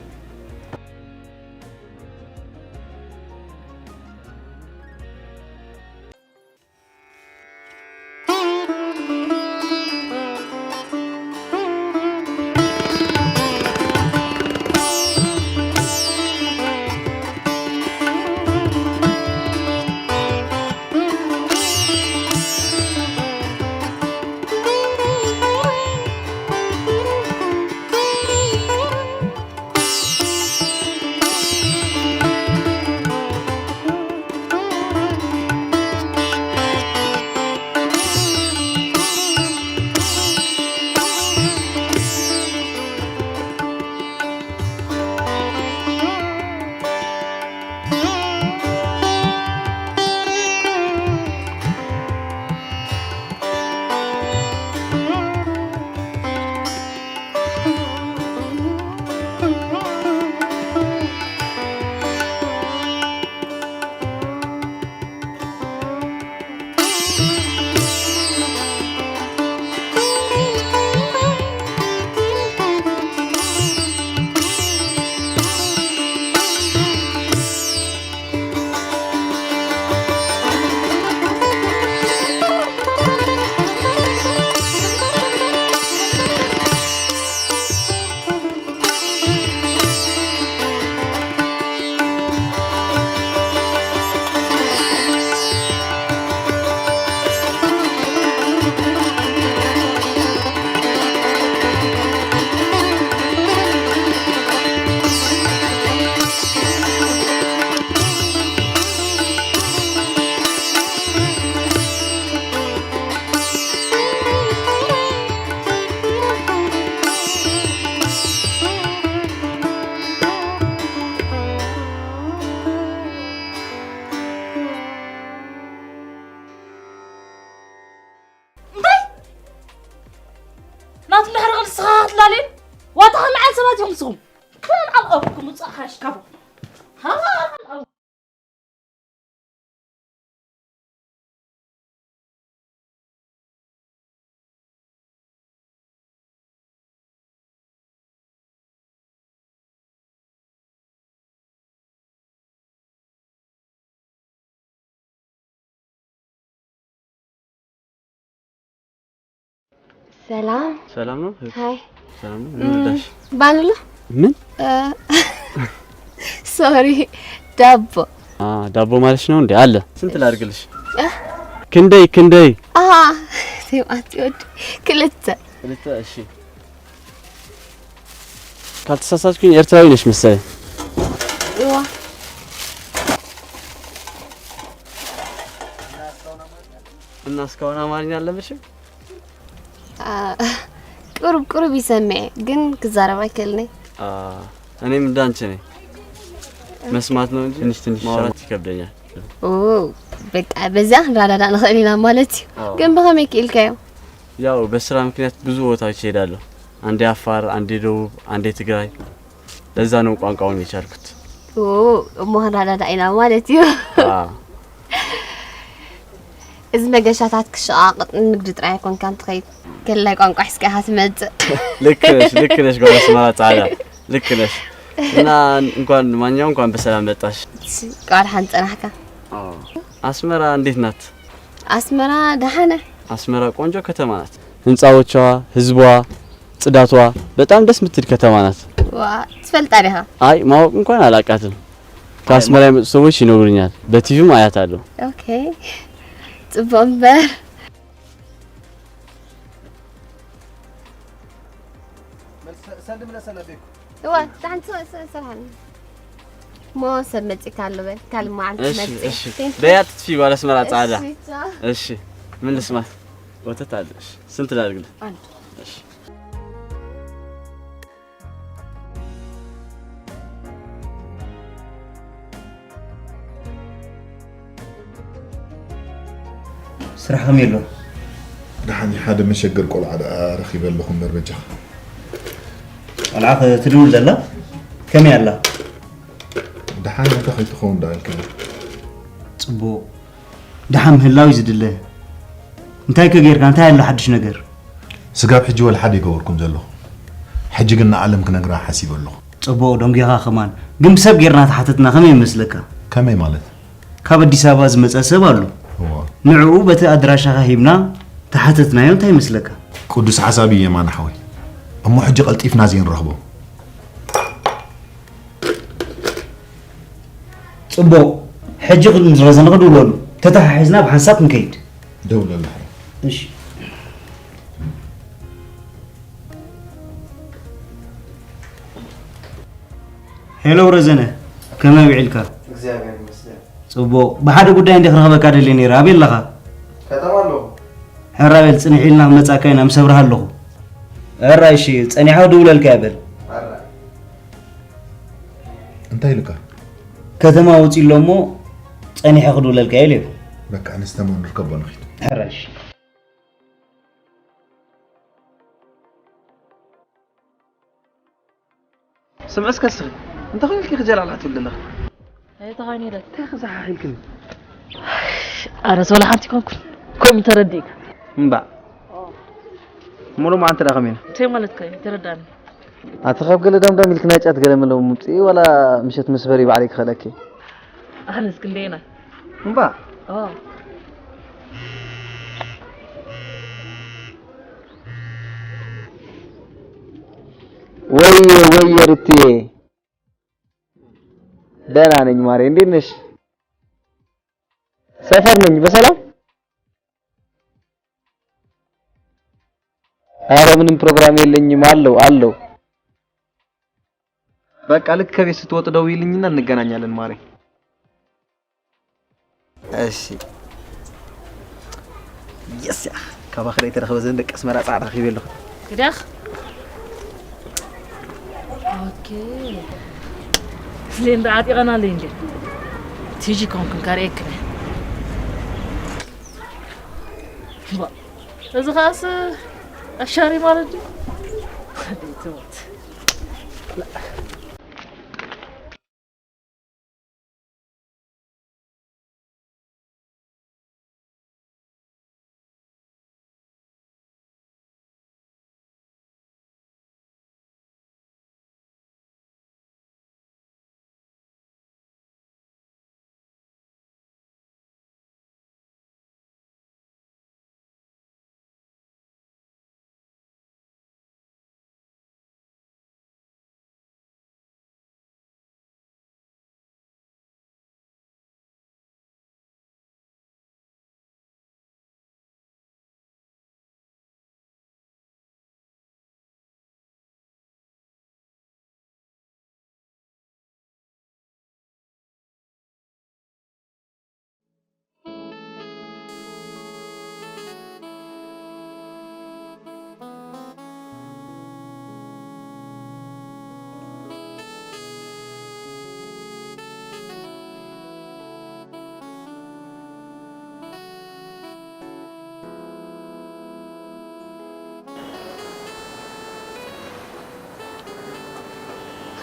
እንታይ? ናቱ ድሕሪ ቅልስኻ ክትላልን? ዋታ ከመዓል ሰባት ኢኹም ንስኹም? ከመዓል ኣብኩም ውጻእ ሓሽ ካብኡ። ሃ? ሰላም። ሰላም ነው? ሃይ። ሰላም ነው? ምን ልርዳሽ? ባንሉ? ምን? እ፣ ሶሪ፣ ዳቦ። አ፣ ዳቦ ማለትሽ ነው እንዴ? አለ። ስንት ላድርግልሽ? እ? ክንደይ፣ ክንደይ? አ፣ ቲማቲ ወዲ ክልተ። ክልተ፣ እሺ። ካልተሳሳትኩኝ ኤርትራዊ ነሽ መሰለኝ። እዋ። እና እስካሁን አማርኛ አልለመድሽም? አ፣ ቁሩብ ቁሩብ ይሰምዕ፣ ግን ክዛረብ ኣይክእልን'የ። እኔም እንዳንቺ ነኝ። መስማት ነው እንጂ ትንሽ ትንሽ ማውራት ይከብደኛል። ኦ፣ በቃ በዚያ ክንረዳዳእ ንኽእል ኢና ማለት እዩ። አዎ። ግን ብኸመይ ክኢልካዮ? ያው በስራ ምክንያት ብዙ ቦታዎች እሄዳለሁ። አንዴ አፋር፣ አንዴ ደቡብ፣ አንዴ ትግራይ። ለዛ ነው ቋንቋውን የቻልኩት። ኦ፣ እሞ ክንረዳዳእ ኢና ማለት እዩ። አዎ። እዚ መገሻታት ክሸቓቕጥ ንግዲ ጥራይ ኣይኮንካን ትኸይድ። ገላይ ቋንቋ ሒዝካ ኢኻ ትመጽእ። ልክ ነሽ፣ ልክ ነሽ ጓል ኣስመራ ጻዕዳ። ልክ ነሽ። እና እንኳን ማንኛውም እንኳን በሰላም መጣሽ። እሺ፣ እንኳን ደሓን ጸናሕካ። አዎ። አስመራ እንዴት ናት? አስመራ ደሓነ። አስመራ ቆንጆ ከተማ ናት። ህንጻዎቿ፣ ህዝቧ፣ ጽዳቷ በጣም ደስ የምትል ከተማ ናት። ዋ፣ ትፈልጣ ዲኻ? አይ ማወቅ እንኳን አላቃትም። ከአስመራ የመጡ ሰዎች ይነግሩኛል፣ በቲቪም አያታለሁ። ኦኬ፣ ጽቡቅ እምበር። እዋ፣ ሓንቲ ሰ-፣ ሰ-፣ ስራሕኒ። ሞ ሰብ መጺእካ ኣሎ በል፣ ካልእ መዓልቲ እሺ፣ መጺእ። እሺ። Thank you። በያ ትጥፊ ጓል ኣስመራ ጻዕዳ። እሺ፣ ቻው። እሺ፣ ምን ልስማት? ወተት አለ። እሺ፣ ስንት ላድርግልህ? አንድ። እሺ። ስራሕ ከመይ ኣሎ? ደሓን እዩ፣ ሓደ መሸገር ቆልዓ ደኣ ረኺበ ኣለኹ እምበር በጃኻ። ቆልዓ ክትድውል ዘላ? ከመይ ኣላ? ደሓን እያ፣ እንታይ ከይትኸውን ደኣ ኢልካ? ጽቡቕ። ደሓን ምህላው እዩ ዝድለ። እንታይ ከ ጌርካ? እንታይ ኣሎ ሓድሽ ነገር? ስጋብ ሕጂ ወላ ሓደ ኣይገበርኩን ዘለኹ። ሕጂ ግን ንዓለም ክነግራ ሓሲበ ኣለኹ። ጽቡቕ፣ ደንጒኻ ከማን። ግን ብሰብ ጌርና ተሓተትና ከመይ ይመስለካ? ከመይ ማለት? ካብ ኣዲስ ኣበባ ዝመጸ ሰብ ኣሎ። እዋ። ንዕኡ በቲ ኣድራሻኻ ሂብና ተሓተትናዮ፣ እንታይ ይመስለካ? ቅዱስ ሓሳብ እዩ የማነ ሓወይ። እሞ ሕጂ ቀልጢፍና ዘይንረኽቦ። ጽቡቕ፣ ሕጂ ክንረዘ ንኽድውለሉ ተተሓሒዝና ብሓንሳብ ክንከይድ። ደውለሉ። እሺ። ሄሎ ረዘነ፣ ከመይ ውዒልካ? እግዚኣብሔር ይመስገን። ጽቡቕ። ብሓደ ጉዳይ እንደ ክረኽበካ ደልየ ነይረ። ኣበይ ኣለኻ? ከተማ ኣለኹ። ሕራይ በል፣ ጽንሕ ኢልና ክመጻካ ኢና፣ ምስ ኣብርሃ ኣለኹ። ሕራይ፣ እሺ፣ ጸኒሐ ክድውለልካ እየ በል። ሕራይ። እንታይ ኢልካ? ከተማ ወጺኡ ኣሎ እሞ ጸኒሐ ክድውለልካ እየ ኢሉ። በቃ፣ ኣነስ ተማን ንርከቦ ንኺድ። ሕራይ፣ እሺ። ስምዒ እስከ እስኺ፣ እንታይ ኾይንልኪ ክጀላልዓ ትብሊ ኣለኺ? እንታይ ተኾይኑ ኢለ? እንታይ ክዘሓሕ ኢልክኒ? ኣረ፣ ወላ ሓንቲ ኮንኩን። ከምኡ ተረዲእካ። እምባእ። ሙሉ መዓልቲ ደኣ ከመይ ኢሉ? እንታይ ማለትካ እዩ? ተረዳእኒ። ኣቲ ካብ ገለ ዳምዳም ኢልኪ ናይ ጫት ገለ መለ ምምጽኢ፣ ዋላ ምሸት ምስ በሪ ባዕለይ ክኸለኪ። ኣነስ ክንደየናይ? እምባእ። ኦ። ወየ፣ ወየ ርትዬ። ደህና ነኝ ማሬ፣ እንዴት ነሽ? ሰፈር ነኝ፣ በሰላም? ኧረ ምንም ፕሮግራም የለኝም፣ አለው፣ አለው። በቃ ልክ ከቤት ስትወጥ ደውይልኝና እንገናኛለን ማሬ። እሺ። የስ ያ። ካባኺ ደይ ተረኽበ ዘን ደቂ ኣስመራ ጻዕዳ ረኺበ ኣለኹ። ግዳኽ? ኦኬ። ሌንዳ ዓጢቐና ሌንዳ። ቲጂ ኮንኩን ካርኤክነ። ባ፣ እዚ ኸኣስ ኣሻሪ ማለት ድዩ? ትሞት።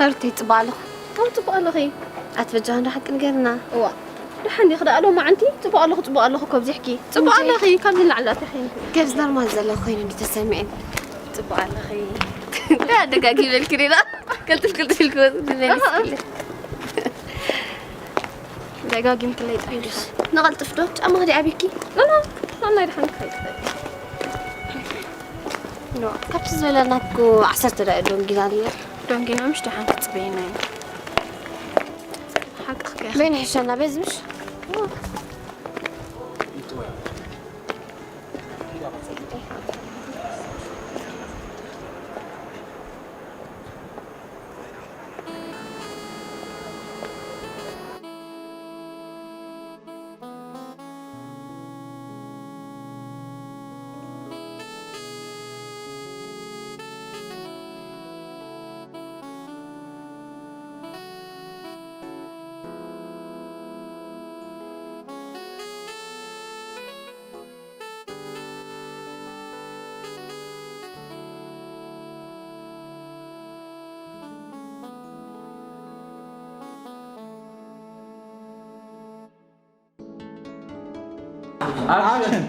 ሩተይ፣ ጽቡቕ ኣለኹ። ከም ጽቡቕ ኣለኺ። ኣቲ በጃኹም ዶ ሓቂ ንገርና? እዋ፣ ደሓን ዲኺ ደኣ ሎማዓንቲ? ጽቡቕ ኣለኹ፣ ጽቡቕ ኣለኹ እኮ ኣብዚሕኪ። ጽቡቕ እንጂ ኣለኺ፣ ካብ ንላዕሊ ኣቲኺ። ገብስ ኖርማል ዘለኹ ኮይኑ እንዲ ተሰሚዕን። ጽቡቕ ኣለኺ። ደጋጊመልኪ ዲና? ቅልጥፍ ቅልጥፍ ኢልኪ ወጽ-፣ ንመልስ ኣሃ። ኢለ። ደጋጊምክለይ ጥራይ ዲኺ። ንቐልጥፍ ዶ? ጫማኺ ዲኣ ኣቢኪ? ኖ፣ ኖ፣ ናናይ ደሓን ክኸይድ ትኽእሊ። ኖ፣ ካብቲ ዝበለና እኮ ዓሰርተ ደቂቕ ዶንጊና ኣለና። ዶንጊና ምሽ ደሓን ክትጽበየና እዩ። ሓቅኺ እያ። በይኑ ይሕሸና፣ በዚ ምሽ? ኣክሽን።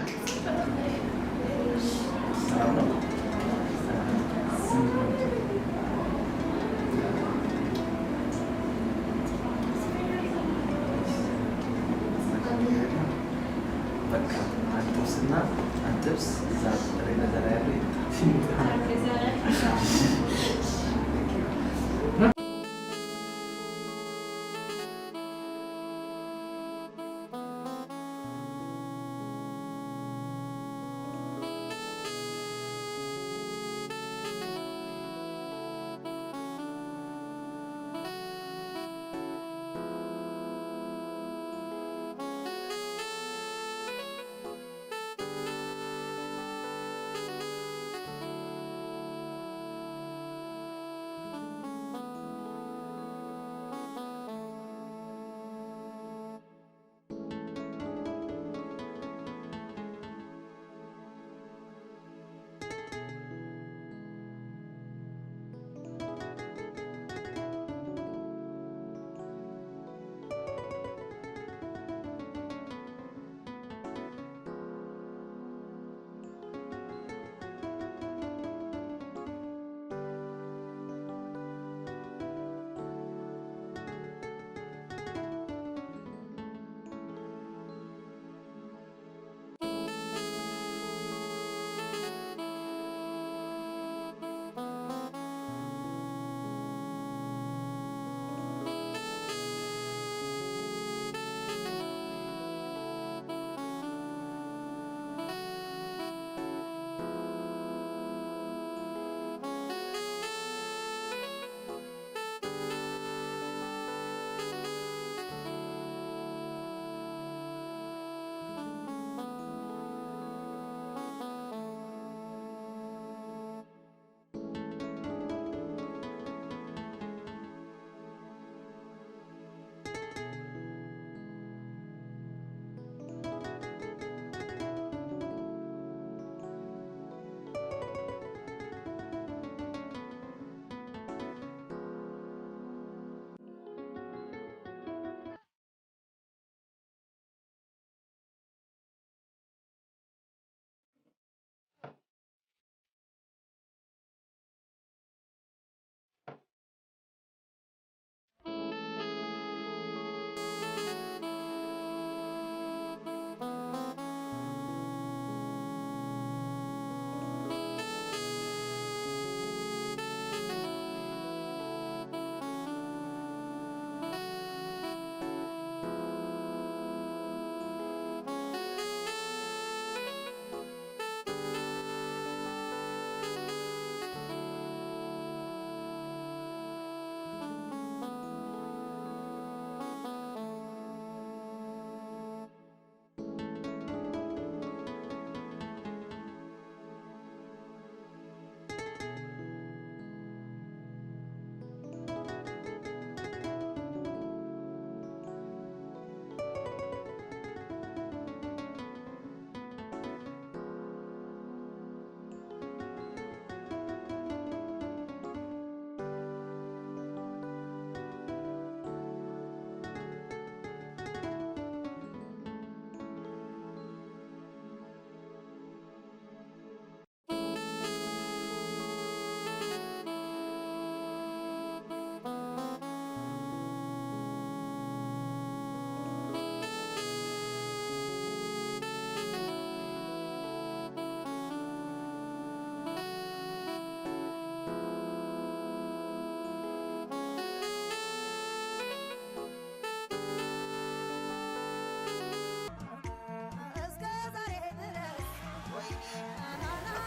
በቃ፣ አንጥብስና አንጥብስ እዛ ጠረጴዛ ላይ ያለው ይምጣ።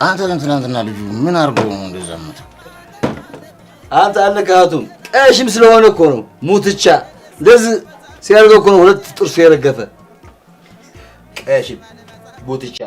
አንተ ግን ትናንትና ልጁ ምን አድርጎ ነው እንደዛ የምትለው? አንተ አለካቱም ቀሽም ስለሆነ እኮ ነው ሙትቻ እንደዚህ ሲያደርገው እኮ ነው ሁለት ጥርሱ የረገፈ። ቀሽም ሙትቻ።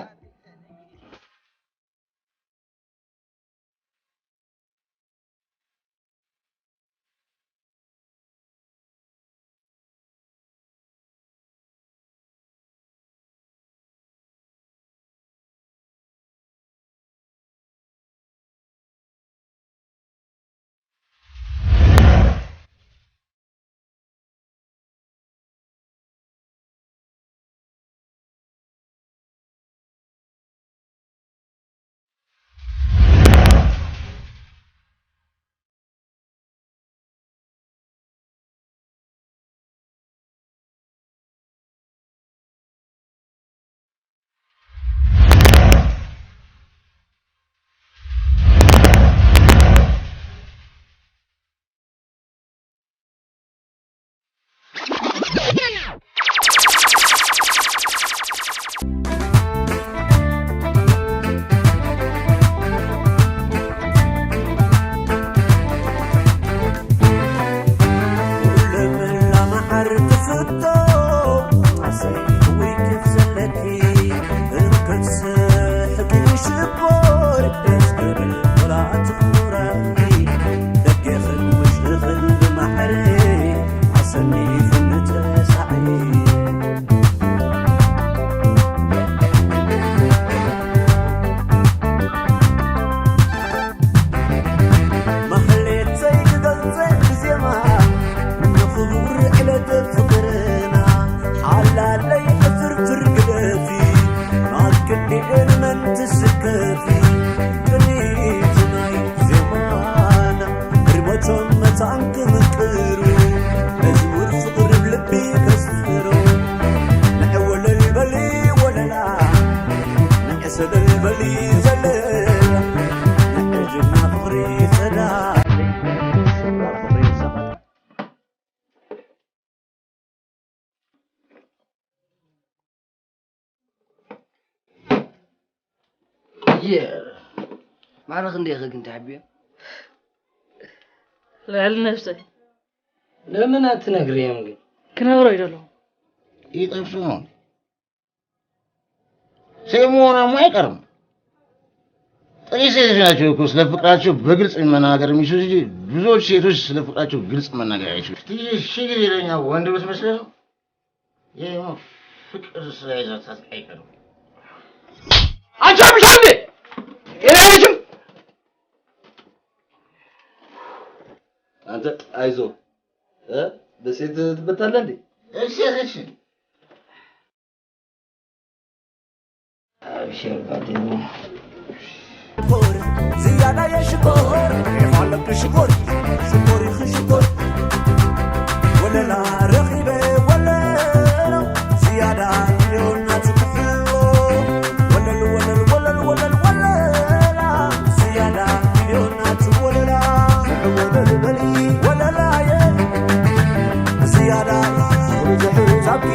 ማዕረ ክንደይ ኢኺ ግን ትሕብዮ? ልዕሊ ነብሰይ። ለምን ኣትነግርዮም ግን? ክነግሮ እዩ ደለኹ። ይጠብሱ ነው። ሴት መሆናማ አይቀርም። ጥቂት ሴቶች ናቸው እኮ ስለ ፍቅራቸው በግልጽ መናገር የሚችሉ እንጂ ብዙዎች ሴቶች ስለ ፍቅራቸው ግልጽ መናገር አይችሉም። እስቲ ሺ ጊዜ ለኛ ወንድ ብትመስለው ይሄ ፍቅር ስለያዛት አይቀርም። አንቺ አብሻ እንዴ? ጤና የለሽም? አንተ አይዞ እ በሴት ትበታለህ እንዴ? እሺ እሺ። አብሽር ጓደኛ። ሽኮር ዝያዳ የሽኮር ሬፍ ኣለብሽ ሽኮር ሽኮር ይኺ ሽኮር ወለላ ረኺበ ወለላ ዝያዳ ሚልዮን ናትክሕዎ ወለል ወለል ወለል ወለል ወለላ ዝያዳ ሚልዮን ናት ወለላ ወለል በሊ ወለላየ ዝያዳ ብዙሕ ዛኪ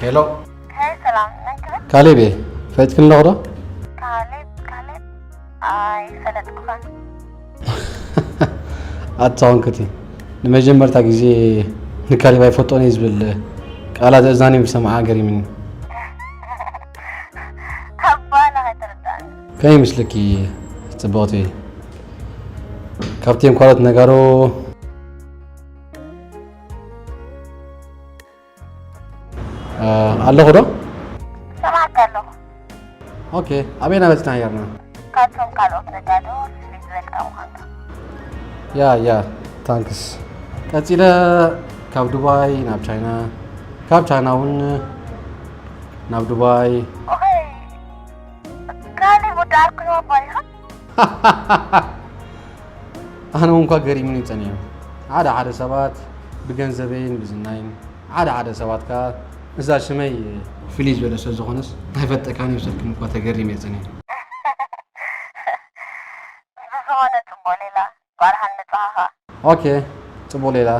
ሄሎ። ሄይ ሰላም፣ መን ክብል? ካሌብ እየ። ፈለጥክኒ ኣለኹ ዶ? ካሌብ፣ ካሌብ። ኣይፈለጥኩኻን። ኣታ ኾንክቲ ንመጀመርታ ግዜ ንካሌብ ኣይፈልጦን እየ ዝብል ቃላት ኣእዛነይ ምስ ሰምዓ ገሪምኒ። ኣባና ከይተረዳእኒ። ከመይ ይመስለኪ ጽብቕቲ? ካብቲ እንኳለት ነጋዶ ኣለኹ ዶ? ሰማዕካ ኣለኹ። ኦኬ፣ ኣበይ ናበጽና ነይርና? ካብቶም ካልኦት ነጋዶ ፍልይ ዝበልካ ምዃንካ። ያ ያ፣ ታንክስ። ቀጺለ ካብ ዱባይ ናብ ቻይና፣ ካብ ቻይና እውን ናብ ዱባይ። ኦይ፣ ካልእ ጉዳይ ኣርክቦ ባሪኻ? ኣነ እውን እኳ ገሪሙኒ ጸኒሑ። ሓደ ሓደ ሰባት ብገንዘበይን ብዝናይን፣ ሓደ ሓደ ሰባት ከኣ እዛ ሽመይ ፍልይ ዝበለ ስለ ዝኾነስ ኣይፈጠካን እዩ ስልክን እኳ ተገሪመ እየ ጸኒሑ። ብዝኾነ ጽቡቕ ሌላ፣ ጓል ሓን መጻኻ። ኦኬ፣ ጽቡቕ ሌላ።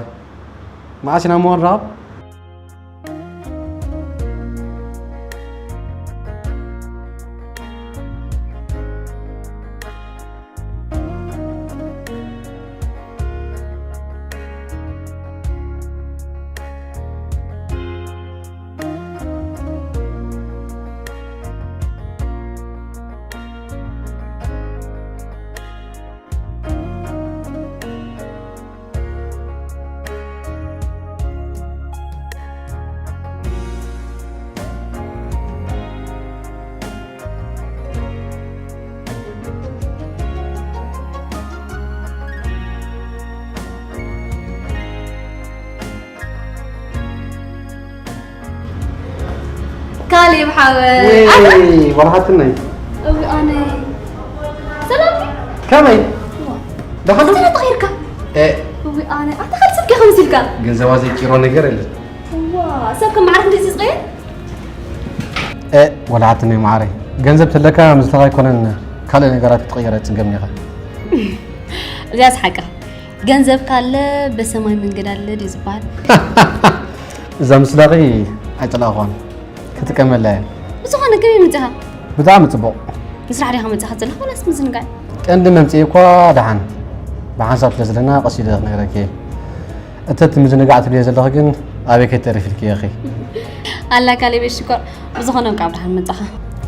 መዓስ ኢና እሞ ንራኸብ? ካሌብ ሓወይ። ወይ ወርሓትነይ እዊ ኣነ ሰላም ድዩ? ከመይ ደሓን ዶ? ስለ ተቐይርካ። እ፣ እዊ ኣነ ኣታ ካልእ ሰብ ከ ከምዚ ኢልካ? ገንዘባ ዘይቂሮ ነገር የለን። ዋ ሰብ ከም መዓርክ እንደዚ ዝቐየር? እ፣ ወላሓትነይ መዓረይ ገንዘብ ተለካ ምስለኻ ኣይኮነን ካልእ ነገራት ክትቕየር ኣይጽገምን ኢኻ። እዚኣ ስሓቃ ገንዘብ ካለ በሰማይ መንገድ ኣለ ድዩ ዝበሃል? እዛ ምስላኺ ኣይጸላእኳን ክጥቀመላ እየ። ብዝኾነ ከመይ መጺኻ? ብጣዕሚ ጽቡቕ። ንስራሕ ዲኻ መጺኻ ዘለኻ ወላስ ምዝንጋዕ? ቀንዲ መምጽኢ እኳ ደሓን ብሓንሳብ ስለ ዘለና ቀስ ኢለ ክነግረኪ እየ። እተቲ ምዝንጋዕ ትብልዮ ዘለኺ ግን ኣበይ ከይተሪፍልኪ ኢኺ? ኣላ ካሌብ ሽኮር ብዝኾነ እንኳዕ ብደሓን መጻኻ።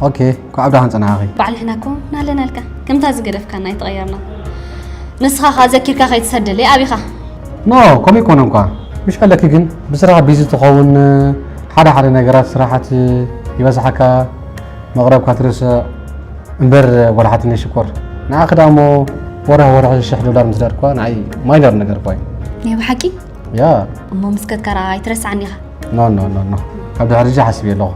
ኦኬ፣ እንኳዕ ብደሓን ጸናሕኺ። ባዕልሕና እኮ ናለናልካ ከምታ ዝገደፍካና ኣይተቐየርና። ንስኻ ኸኣ ዘኪርካ ከይትሰደለይ ኣቢኻ። ኖ፣ ከምኡ ይኮነ እንኳ ምሽ ኣለኪ ግን ብስራሕ ቢዚ ትኸውን ሓደ ሓደ ነገራት ስራሓት ይበዝሓካ መቕረብካ ትርስዕ እምበር ወላሓትኒ ሽኮር ንዓኺ ደኣ እሞ ወርሒ ወርሒ ሽሕ ዶላር ምስ ደርኳ ንዓይ ማይነር ነገር እኳ እዩ ናይ ብሓቂ ያ እሞ ምስከትካ ረኣ ኣይትረስዓኒ ኢኻ። ኖ ኖ ኖ ኖ ካብ ድሕሪ እዚ ሓስብ ኣለኹ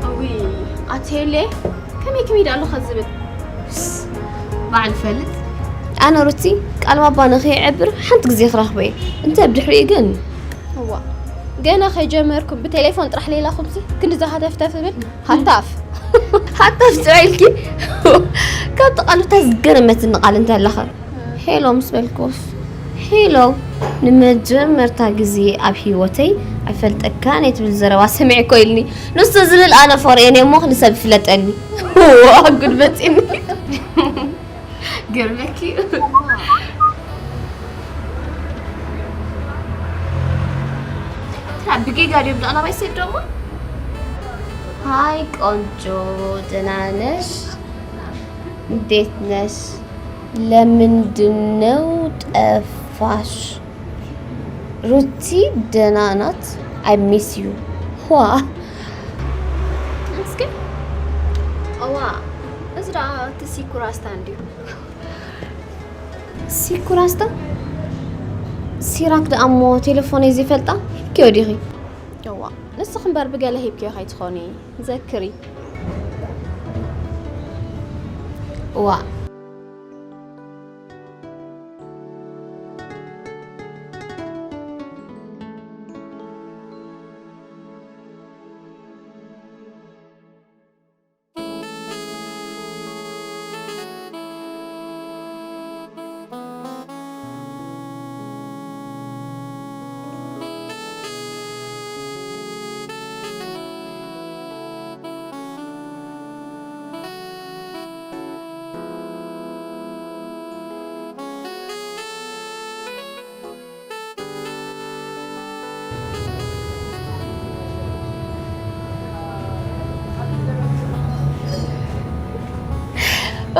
እዊ ኣቴሌ ከመይ ከመይ ዳሎ ከዝብል በዓል ፈልጥ ኣነ ሩቲ ቃል ባባ ንኸይዕብር ሓንቲ ግዜ ክረኽቦ እየ እንተ ብድሕሪኡ ግን እዋ ገና ከይጀመርኩ ብቴሌፎን ጥራሕ ሌላ ኩምሲ ክንዲ ዝሃተፍተፍ ብል ሃታፍ ሃታፍ ጥራይ ኢልኪ ካብ ተቓልብታ ዝገረመትኒ ቃል እንተለኸ ሄሎ ምስ በልኩስ ሄሎ ንመጀመርታ ግዜ ኣብ ህይወተይ ኣይፈልጠካን እየ ትብል ዘረባ ሰሚዐ እኮ ኢልኒ ንሱ ዝብል ኣነ ፈርኤን እየ እሞ ንሰብ ይፍለጠኒ ዋ ጉድ መፂኒ ገርመኪ ብጌጋ ድዮም ዳዕላ ባይሰድ ደግሞ ሃይ ቆንጆ ደህና ነሽ እንዴት ነሽ ለምንድነው ጠፋሽ ሩቲ ደህና ናት I miss you ዋ እስኪ እዋ እዚ ደኣ እቲ ሲኩራስታ እንድዩ ሲኩራስታ ሲራክ ደኣ እሞ ቴሌፎነይ ዘይፈልጣ ሂብኪዮ ዲኺ እዋ ንስኺ እምበር ብገለ ሂብኪዮ ከይትኾኒ ዘክሪ ዋ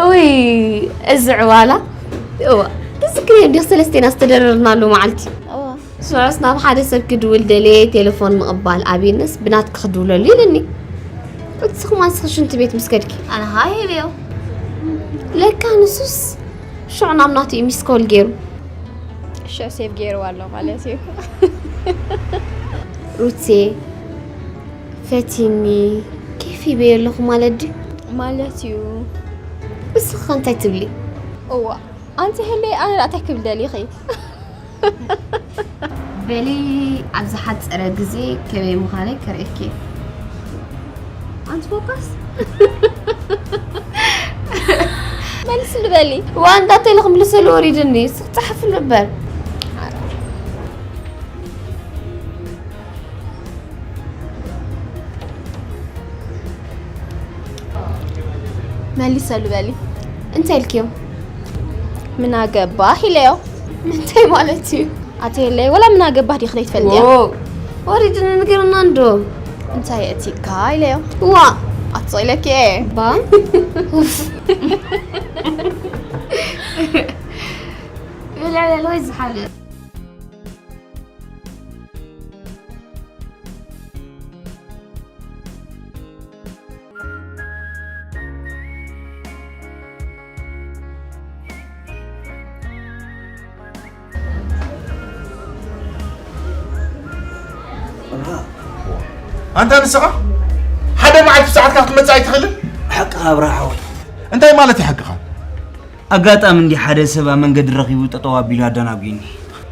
እውይ፣ እዚ ዕዋላ። እዋ፣ ትዝክርዮ እንዲኽ ሰለስቴና ዝተደረርናሉ መዓልቲ? እዋ። ስዑስ ናብ ሓደ ሰብ ክድውል ደልየ ቴሌፎን ምቕባል ኣብየንስ ብናትኪ ክድውለሉ ኢልኒ። እቲ ስኽማ ንስኺ ሽንቲ ቤት ምስ ከድኪ። ኣነ ኸኣ ኢለዮ። ለካ ንሱስ ሽዑ ናብ ናቱ እዩ ሚስ ኮል ገይሩ። ሽዑ ሴቭ ገይርዋ ኣሎ ማለት እዩ። ሩትሴ፣ ፈቲኒ፣ ኬፍ ሂበዮ ኣለኹ ማለት ድዩ? ማለት እዩ። እስኺ ኸ እንታይ ትብሊ? እዋ፣ ኣንቲ ህለይ ኣነ ደኣ እንታይ ክብል ደሊኺ? በሊ ኣብ ዝሓጸረ ግዜ ከመይ ምዃነይ ከርእየኪ እየ። ኣንቲ ፎካስ? መልስሉ በሊ። ዋንዳ ተለ ክምልሰሉ ወሪድኒ። እስኺ ጸሓፍሉ እምበር። መሊሰሉ በሊ። እንታይ ኢልክዮ? ምን ኣገባህ ኢለዮ። እንታይ ማለት እዩ? ኣቴለይ፣ ወላ ምን ኣገባህ ዲኺ ዘይትፈልጥያ? ዎ፣ ወሪድኒ ንገርና እንዶ። እንታይ እቲካ ኢለዮ። ዋ! ኣትስቕ ኢለኪ እየ። ባ? ኡፍ። ብልዕልዕ ወይ ዝሓለ። ኣንታ ንስኻ ሓደ መዓልቲ ብሰዓትካ ክትመጽእ ኣይትኽእልን? ሓቅኻ ኣብርሃ ሓወይ። እንታይ ማለት እዩ ሓቅኻ? ኣጋጣሚ እንዲ ሓደ ሰብ ኣብ መንገዲ ረኺቡ ጠጠው ኣቢሉ ኣደናጒኒ።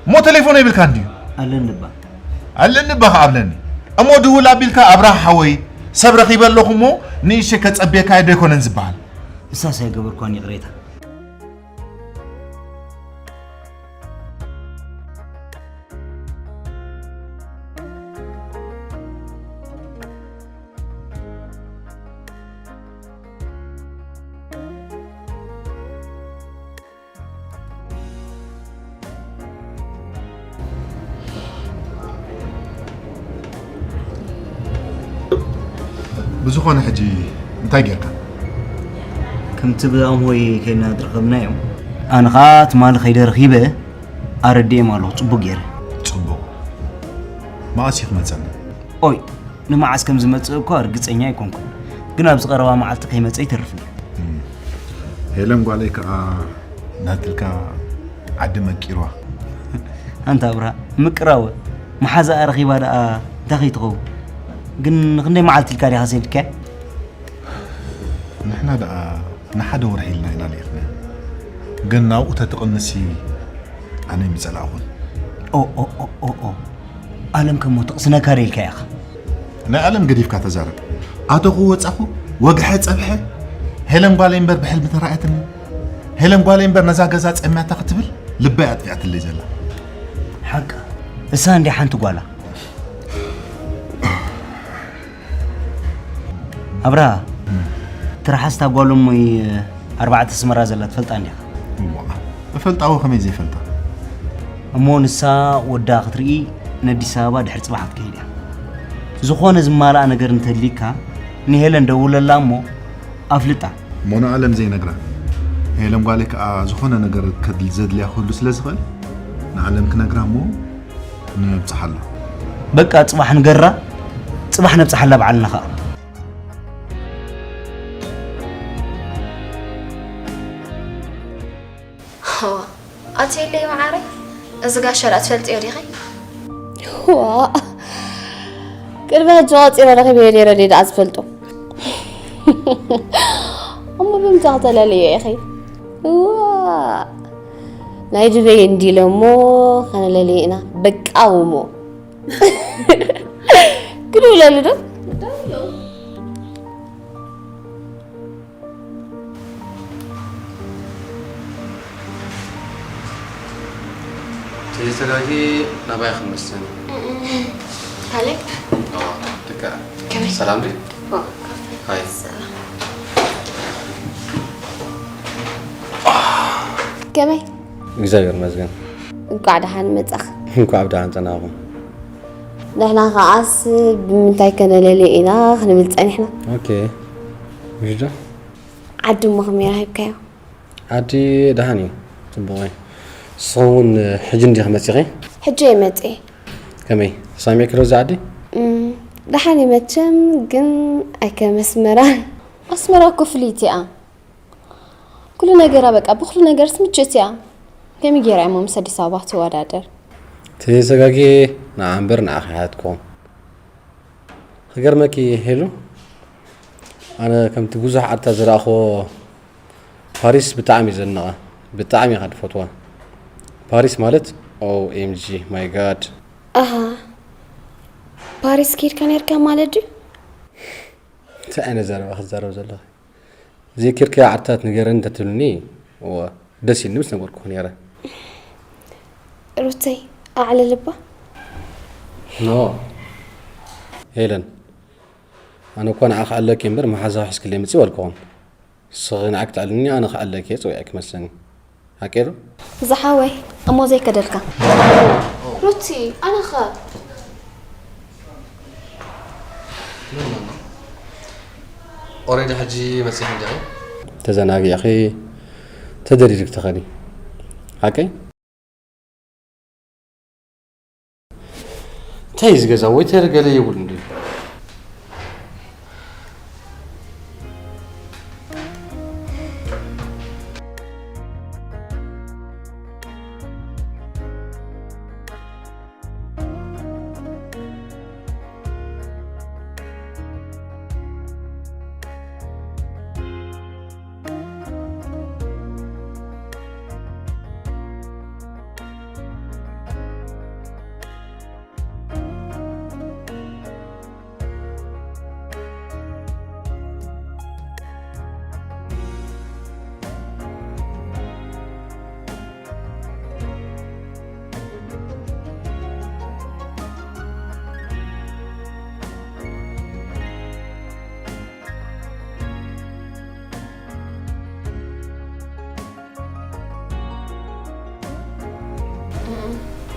እሞ ቴሌፎን የብልካን ድዩ? ኣለኒ እባ። ኣለኒ እባ ከኣ ኣብለኒ። እሞ ድውል ኣቢልካ ኣብርሃ ሓወይ ሰብ ረኺበ ኣለኹ እሞ ንእሽተይ ከጸብየካ ዶ ኣይኮነን ዝበሃል? እሳስ ኣይገበርኳን ይቕሬታ። ብዝኾነ ሕጂ እንታይ ጌርካ? ከምቲ ብኣምሆይ ከይድና ዝረኸብናዮም። ኣነ ኸኣ ትማሊ ከይደ ረኺበ ኣረዲኤም ኣለኹ፣ ጽቡቕ ገይረ። ጽቡቕ። መዓስ እዩ ክመጸና? ኦይ፣ ንመዓስ ከም ዝመጽእ እኳ ርግጸኛ ኣይኮንኩን፣ ግን ኣብዚ ቀረባ መዓልቲ ከይመጸ ኣይተርፍን እዩ። እም። ሄለን ጓለይ ከኣ ናትልካ ዓዲ መቂርዋ። ኣንታ ኣብርሃ፣ ምቅራወ፣ መሓዛኣ ረኺባ ደኣ እንታይ ከይትኸውን? ግን ንኽንደይ መዓልቲ ኢልካ ዲኻ ሰዲድካያ? ንሕና ደኣ ንሓደ ወርሒ ኢልና ኢና ልኢኽና። ግን ናብኡ ተትቕንሲ ኣነ ምጸላእኹን። ኦ፣ ኦ፣ ኦ፣ ኦ፣ ኦ። ኣለም ከሞ ትቕስነካ ዶ ኢልካ ኢኻ? ናይ ኣለም ገዲፍካ ተዛረብ። ኣተኹ ወጻኹ፣ ወግሐ ጸብሐ፣ ሄለን ጓለይ እምበር ብሕልሚ ተራእያትኒ። ሄለን ጓለይ እምበር ነዛ ገዛ ጸምያታ ክትብል ልበይ ኣጥፊኣትለይ ዘላ። ሓቃ፣ እሳ እንዲ ሓንቲ ጓላ። ኣብርሃ፣ እም። ትርሓስ እታ ጓሎም ወይ ኣርባዕተ ኣስመራ ዘላ ትፈልጣ እንዲኻ? እዋ፣ እፈልጣዎ ከመይ ዘይፈልጣ? እሞ ንሳ ወዳ ክትርኢ ነዲስ ኣበባ ድሕሪ ጽባሕ ክትከይድ እያ። ዝኾነ ዝማልኣ ነገር እንተድልይካ ንሄለን ደውለላ እሞ ኣፍልጣ። እሞ ንኣለም ዘይነግራ? ሄለን ጓለይ ከኣ ዝኾነ ነገር ከድል-፣ ዘድልያ ክህሉ ስለ ዝኽእል ንኣለም ክነግራ እሞ ንብጽሓላ። በቃ ጽባሕ ንገራ፣ ጽባሕ ነብጽሓላ ባዕልና ኸኣ። እዋ፣ ኣትየለይ መዓረይ፣ እዚ ጋሻ ደኣ ትፈልጥዮ ዲኺ? ዋ፣ ቅድሚ ሕጂ ቆጺረ ረኺበዮ ነይረ ድየ ደኣ ዝፈልጦ? እሞ ብምንታይ ክተለልዮ ኢኺ? ዋ፣ ናይ ድበይ እንዲለ እሞ ከነለልዮ ኢና። በቃ እሞ። ክድውለሉ ዶ? ተዘጋጂ ናባይ ክንመሰል። ካሌብ? ኣዎ፣ ትከኣ። ከመይ? ሰላም ድዩ? ዋ፣ ሃይ። ሰላም። ከመይ? እግዚኣብሔር ይመስገን። እንኳዕ ደሓን መጻኻ። እንኳዕ ብደሓን ጸናኹም። ንሕና ከኣስ ብምንታይ ከነለልዮ ኢና ክንብል ጸኒሕና። ኦኬ። ምሽ ዶ? ዓዲ እሞ ከመይ ረኺብካዮ? ዓዲ ደሓን እዩ፣ ጽቡቕ እዩ። ንስኺ እውን ሕጂ እንዲኺ መጺኺ? ሕጂ እየ መጺኤ። ከመይ ተሳሚዕኪ ዶ እዚ ዓዲ? እም፣ ደሓን እዩ መቸም፣ ግን ኣይከም ኣስመራ። ኣስመራ እኮ ፍልይቲ እያ። ኩሉ ነገራ በቃ ብኩሉ ነገርስ ምችእቲ እያ። ከመይ ገይራ እያ እሞ ምስ ኣዲስ ኣበባ ትወዳደር? ተዘይሰጋጊ ንዓ እምበር ንዓኺ ሓትኩም። ክገርመኪ ሄሉ፣ ኣነ ከምቲ ብዙሕ ዓድታት ዝረኣኽዎ ፓሪስ ብጣዕሚ እዩ ዘድንቓ። ብጣዕሚ እየ ከኣ ዝፈትዋ። ፓሪስ ማለት ኦኤምጂ ማይ ጋድ። ኣሃ፣ ፓሪስ ከይድካ ነይርካ ማለት ድዩ? እንታይ ዓይነት ዘረባ ክትዛረቢ ዘለኺ? ዘይከድክዮ ዓድታት ንገረኒ እንተትብልኒ፣ እወ፣ ደስ ኢልኒ ምስ ነገርኩኺ ነይረ። ሩተይ፣ ኣዕለልባ። ኖ ሄለን፣ ኣነ እኳ ንዓኺ ኣለኪ እምበር መሓዛኺ ሒዝክለይ ምጺ በልኩኹን። ንስኺ ንዓኪ ትዕልልኒ፣ ኣነ ክዕለኪ እየ ጸዊዐኪ መስለኒ። ሓቀይ ዶ? ዝሓወይ፣ እሞ ዘይከደልካ። ሩቲ፣ ኣነኸ? ኦሬዲ ሕጂ መጺኺ እንዲኺ? ተዘናጊዕኺ ተደሪርኪ ትኸዲ። ሓቀይ? እንታይ እዩ እዚ ገዛ? ወይተር ገለ የብሉን ድዩ?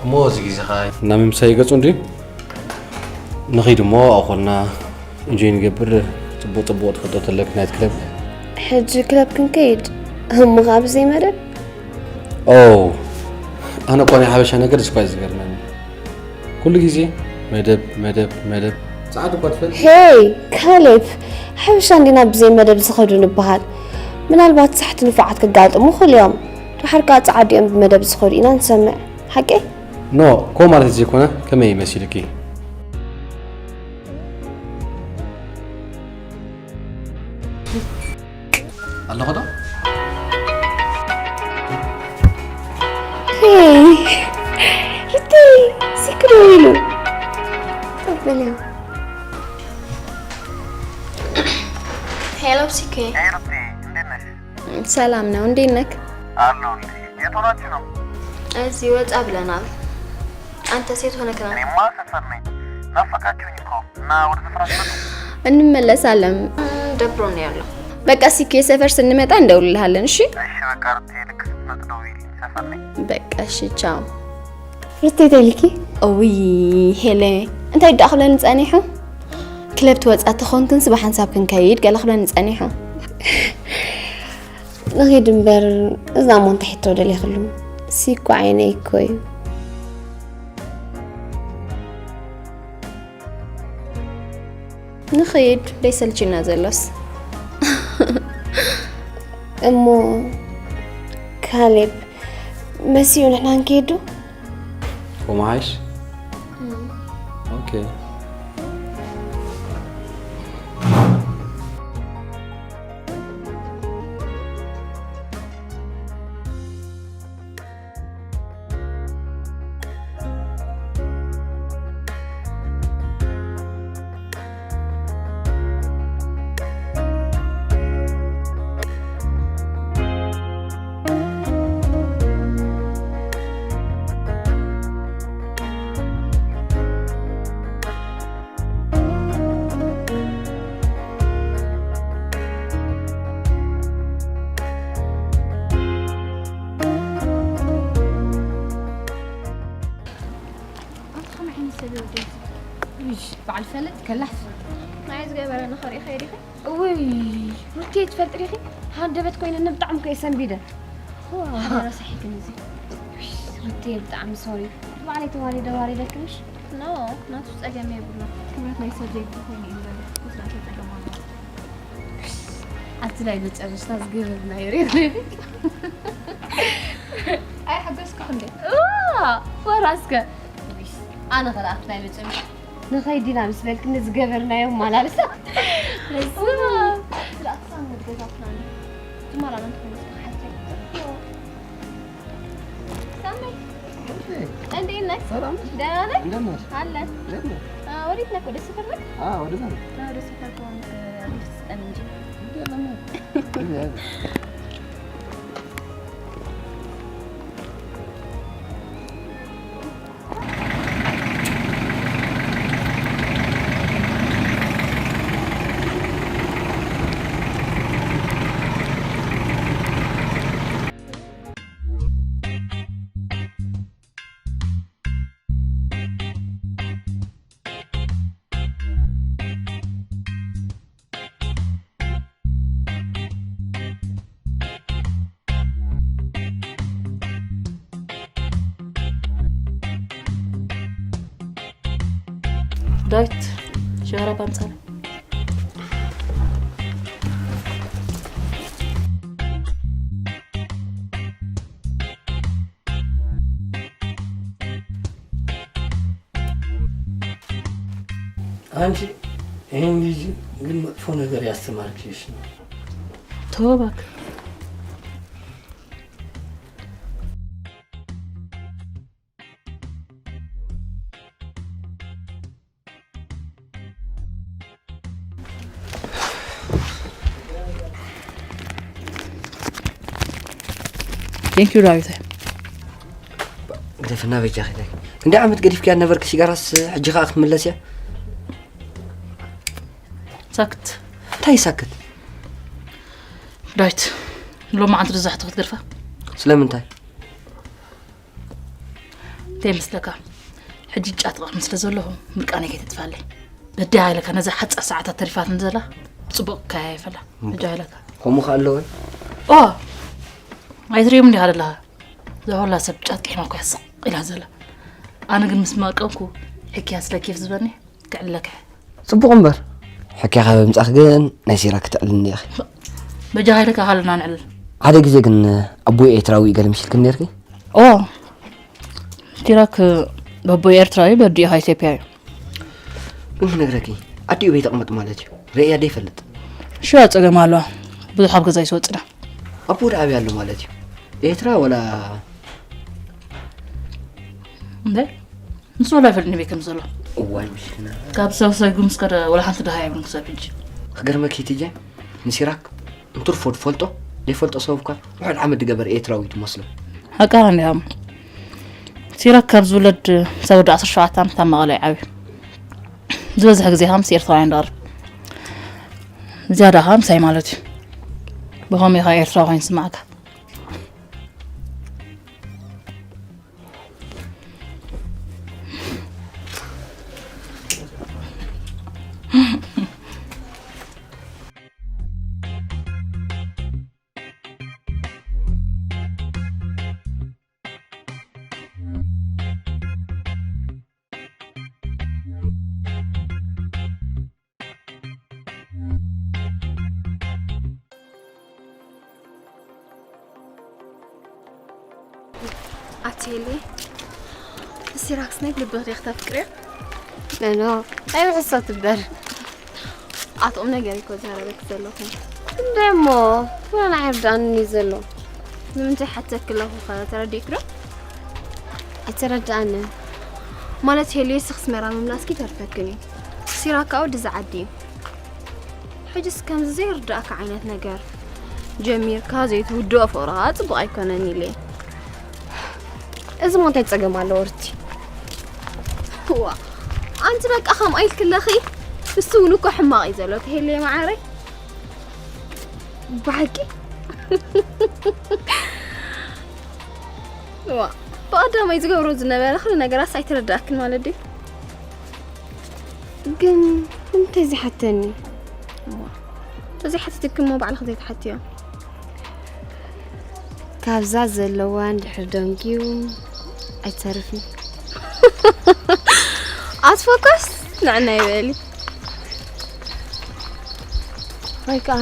እሞ እዚ ግዜ ኸኣ ናብ ምምሳይ ገጹ እንድዩ። ንኺድ እሞ ኣብኡ ኮልና ኢንጆይ ንገብር። ጽቡቕ ጽቡቕ ትፈልጦ ተለክ ናይት ክለብ። ሕጂ ክለብ ክንከይድ? እሞ ካብ ብዘይ መደብ? ኦ፣ ኣነ እኳ ናይ ሓበሻ ነገር እስኳ እዩ ዝገርመኒ። ኩሉ ግዜ መደብ፣ መደብ፣ መደብ። ጸዓዱ እኳ ትፈልጥ? ሄይ፣ ካሌብ፣ ሓበሻ እንዲና ብዘይ መደብ ዝኸዱ ንበሃል። ምናልባት ሳሕቲ ንፉዓት ክጋጥሙ ይኽእሉ እዮም። ድሓር ከኣ ጸዓዱ እዮም ብመደብ ዝኸዱ ኢና ንሰምዕ። ሓቀይ? ኖ፣ ከምኡ ማለት ዘይኮነ፣ ከመይ መሲልኪ? ኣለኹ ዶ? ሄይ፣ ሂተይ፣ ሲክ ደው ኢሉ። ጠብልያ። ሄሎ፣ ሲክ። ሄይ ሩቲ፣ እንዴት ነሽ? ሰላም ነው፣ እንዴት ነክ? አለሁልሽ። የት ሆናችሁ ነው? እዚህ ወጣ ብለናል። አንተስ የት ሆነክ ነው? እኔማ ሰፈር ነኝ። ናፈቃችሁኝ እኮ። እና ወደ ሰፈራችሁ መጡ? እንመለሳለን። ደብሮን ነው ያለው። በቃ ሲኬ ሰፈር ስንመጣ እንደውልልሃለን፣ እሺ? እሺ በቃ ሩቴ፣ ልክ ስትመጡ ደውይልኝ፣ ሰፈር ነኝ። በቃ እሺ፣ ቻው። ሩቴ ተልኪ? እውይ ሄለ፣ እንታይ ደኣ ክብለኒ ጸኒሑ? ክለብ ትወጻ ተኾንክን ስባ ሓንሳብ ክንከይድ ገለ ክብለኒ ጸኒሑ። ንኺድ እምበር፣ እዛ እሞ እንታይ ሕቶ ደሊኽሉ? ሲኮ ዓይነይ እኮ እዩ። ንኺድ፣ ደይሰልችና ዘሎስ። እሞ ካሌብ፣ መሲኡ ንሕና ንከይድ ዶ? ኮማሽ? ኦኬ። ኣንታ ከመይ ዓይነት ሰብ እዩ ወደይ እዚ? ውይ፣ በዓል ፈለጥ ከላፍ። ናይ ዝገበረ ንኸርኢ ከይዲኺ? ውይ፣ ሩቴ ትፈልጢ ዲኺ? ሃንደበት ኮይነኒ ብጣዕሚ እኮ እየ ሰንቢደ። ረሳሒክን እዚ። ርቴ ብጣዕሚ ሶሪ። ባዕለይ ተዋሪደ ዋሪደክንሽ። ኖ፣ ናቱ ጸገም የብሉ። ክብረት ናይ ሰብ ዘይብሉ ኮይኑ እዩ ዝበለ። ናቱ ጸገም ኣሎ። ኣብቲ ናይ መጨረሽታ ዝገበርናዮ ሬት። ኣይ ሓገዝኩ እንዴ? ወራስከ። ኣነ ኸኣ ኣብቲ ናይ መጨረሽታ ንኸይድ ኢና ምስ በልክኒ ዝገበርናዮ ኣመላልሳ። በስመ ኣብ። ላእሳን ገዛትና እንዲ ትማል ኣነ እንተኾይነ እስከ ሓትት። ሳመይ፣ እንዴት ነህ? ሰላም ነሽ? ደህና ነህ? እንደት ነሽ? አለን። እንዴት ነሽ? አ፣ ወዴት ነህ? ወደ ሰፈር ነህ? አ፣ ወደዛ ነው። ና ወደ ሰፈር ከሆንክ ሊፍት ስጠን እንጂ። እንዴ፣ ለምን? እንዴ፣ ዳዊት፣ ሸራብ ኣምጻለይ። አንቺ ይህን ልጅ ግን መጥፎ ነገር ያስተማርክሽ ነው። ተው እባክህ። Thank you ዳዊት። ግደፍና በጃኺ። እንታይ እንደ ዓመት ገዲፍክያ ነበርክ ሲጋራስ፣ ሕጂ ኸኣ ክትምለስ እያ? ሳክት። እንታይ ሳክት? ዳዊት፣ ሎማዓንቲ ርዛሕቲ ክትገድፋ? ስለምንታይ? እንታይ ይመስለካ? ሕጂ ጫት ቐርኒ ስለ ዘለኹ ምርቃነይ ከይተጥፋለይ። በዲ ሃይለካ ነዛ ሓጻር ሰዓታት ተሪፋትኒ ዘላ ጽቡቕ ከያይፈላ። ሕጂ ሃይለካ። ከምኡ ከ ኣለወን? ኦ! ኣይትሪኦም እንዲኻ ዘለኻ? እዛ ኩላ ሰብ ጫት ቂሕማ እኮ እያ ስቕ ኢላ ዘላ። ኣነ ግን ምስ መቀንኩ ሕክያ ስለ ኬፍ ዝበኒ ክዕልለካ እየ። ጽቡቕ እምበር፣ ሕክያ ካብ ምጻኽ ግን ናይ ሲራክ ክተዕልልኒ ኢኺ። በጃኻ ኢልካ ካልና ንዕልል። ሓደ ግዜ ግን ኣቦይ ኤርትራዊ እዩ ገለ ምሽ ኢልክኒ ነይርኪ? ኦ፣ ሲራክ በቦይ ኤርትራዊ በዲኡ ኢትዮጵያ እዩ። ግን ክነግረኪ፣ ኣዲኡ በይተቕመጥ ማለት እዩ። ርእያ ደይፈልጥ። ሽያ ጸገም ኣለዋ። ብዙሕ ኣብ ገዛ ይስወጽና። ኣቦኡ ደኣ ኣበይ ኣሎ ማለት እዩ? ኤርትራ ወላ እንዴ? ንሱ ወላ ይፈልጥ ንቤት ከም ዘሎ። እዋይ፣ ምስኪና። ካብ ሰብ ሰጉ ምስ ከደ ወላ ሓንቲ ድሃ የብሉን ክሳብ ሕጂ። ክገርመኪ ትጀ፣ ንሲራክ እንትርፎ ትፈልጦ፣ ዘይፈልጦ ሰብ እኳ ውሕድ ዓመት ዝገበር ኤርትራዊ ትመስሎ። ሓቃ እንዲያም። ሲራክ ካብ ዝውለድ ክሳብ ወዲ ዓሰርተ ሸውዓተ ዓመት ኣብ መቐለ እዩ ዓብዩ። ዝበዝሕ ግዜ ከዓ ምስ ኤርትራውያን ዝቐርብ። ዝያዳ ከዓ ምሳይ ማለት እዩ። ብኸመይ ከዓ ኤርትራዊ ኮይኑ ይስማዓካ? ኣቲ ሄሊ፣ ንሲራክስ ናይ ብልብኺ ዲኺ ተፍቅርዮ? ኖ፣ ኣይብሕሶ ትበር። ኣቲ ቁም ነገር እኮ ዝዛረበኪ ዘለኹ። እንደ እሞ፣ ኩለን ኣይርድኣንን እዩ ዘሎ። ንምንታይ ሓተኪ ኣለኹ ኸ ተረዲእኪ ዶ? ኣይተረድኣንን። ማለት ሄሊ፣ ንስኺ ኣስመራ ምምላስኪ ይተርፈክን እዩ። ሲራክ ከዓ ወዲ እዛ ዓዲ እዩ። ሕጅስ ከምዚ ዘይርድኣካ ዓይነት ነገር ጀሚርካ ዘይትውድኦ ፍቕሪ ከዓ ጽቡቕ ኣይኮነን ኢለ። እዚ እሞ እንታይ ጸገም ኣለዎ ርቲ? ዋ፣ ኣንቲ በቃ ከምኣ ኢልኪ ኣለኺ። ንሱ እውን እኮ ሕማቕ እዩ ዘሎ፣ ተሄለየ መዓረይ። ብሓቂ? ዋ፣ ብቐዳማይ ዝገብሮ ዝነበረ ኩሉ ነገራትስ ኣይተረዳእክን ማለት ድዩ? ግን እንታይ ዝሓተኒ? ዋ፣ ተዘይሓተትኪ እሞ ባዕልኺ ዘይትሓትዮ። ካብዛ ዘለዋ እንድሕር ደንጊዩ ኣይተርፍን። ኣትፎካስ ንዕና ይበሊ። ወይ ከዓ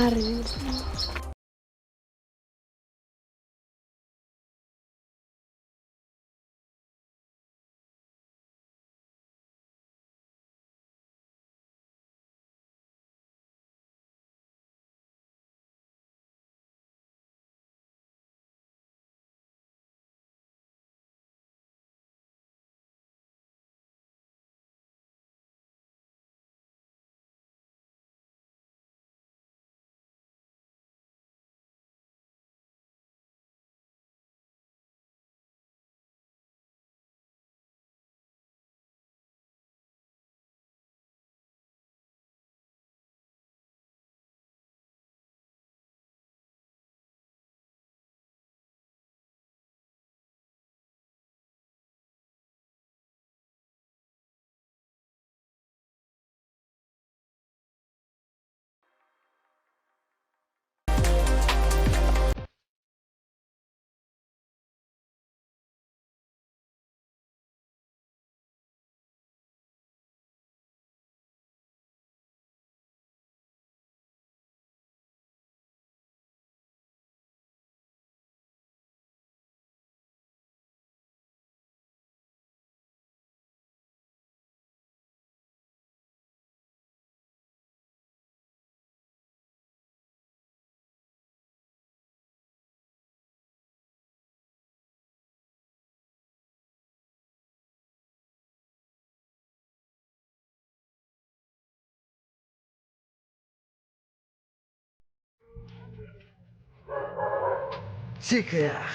ሲክ ያኽ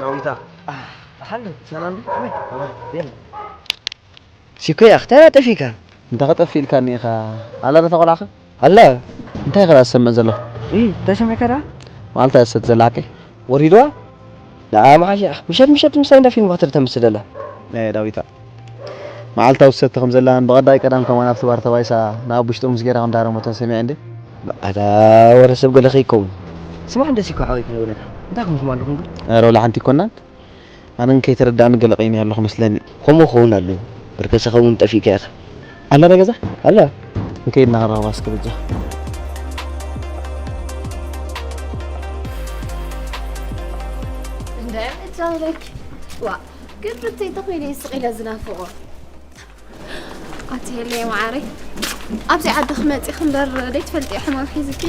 ናዊታ። ሓሉ ሰላም ከመይ? ከመይ? የለ። ሲኮ ያኽ እንታይ ጠፊካ? እንታይ ከጠፊ ኢልካኒ ኢኻ? ኣላ ዶ ተቆልዓኸ? ኣላ። እንታይ ኢኻ ዝሰምዕ ዘለኹ? እ ተሰሚዕካ ደኣ? መዓልታ እያ ዝሰቲ ዘላ ሓቀይ? ወሪድዋ? ደኣ መዓሽ ኢኻ ምሸት ምሸት ምሳይ እንዳ ፊልም ክትርኢ ተምስል ኣላ። እ ዳዊታ መዓልታዊ ዝሰቲ ከም ዘላን ብቐዳይ ቀዳም ከማን ኣብቲ ባር ተባይሳ ንኣብ ውሽጡ ምስ ጌራ ከም ዳረመቶ ሰሚዐ እንዴ? ኣታ ወረ ሰብ ገለ ከይከውን። ስማዕ እንደ ሲኮ ሓወይ ክንብለካ እንታይ ኮንኩም ኣለኹም ግን? ኧረ ወላ ሓንቲ ኣይኮናን። ኣነ ግን ከይተረዳእኒ ገለ ቀይኒ ኣለኹ መስለኒ። ከምኡ ክኸውን ኣለዎ። ብርከሰ ኸውን ጠፊእካ ኢኻ። ኣላ ዶ ገዛ? ኣላ። እንከይድና ክረኽባ እስከ በጃ። እንታይ መጫወለኪ? ዋ ግን ርተይ ተኾይነ ስቕ ኢለ ዝናፍቖ። ኣቲ ሄለየ መዓረይ ኣብዚ ዓዲ ክመፂ ክምበር ደይትፈልጢ ሕማም ሒዝኪ።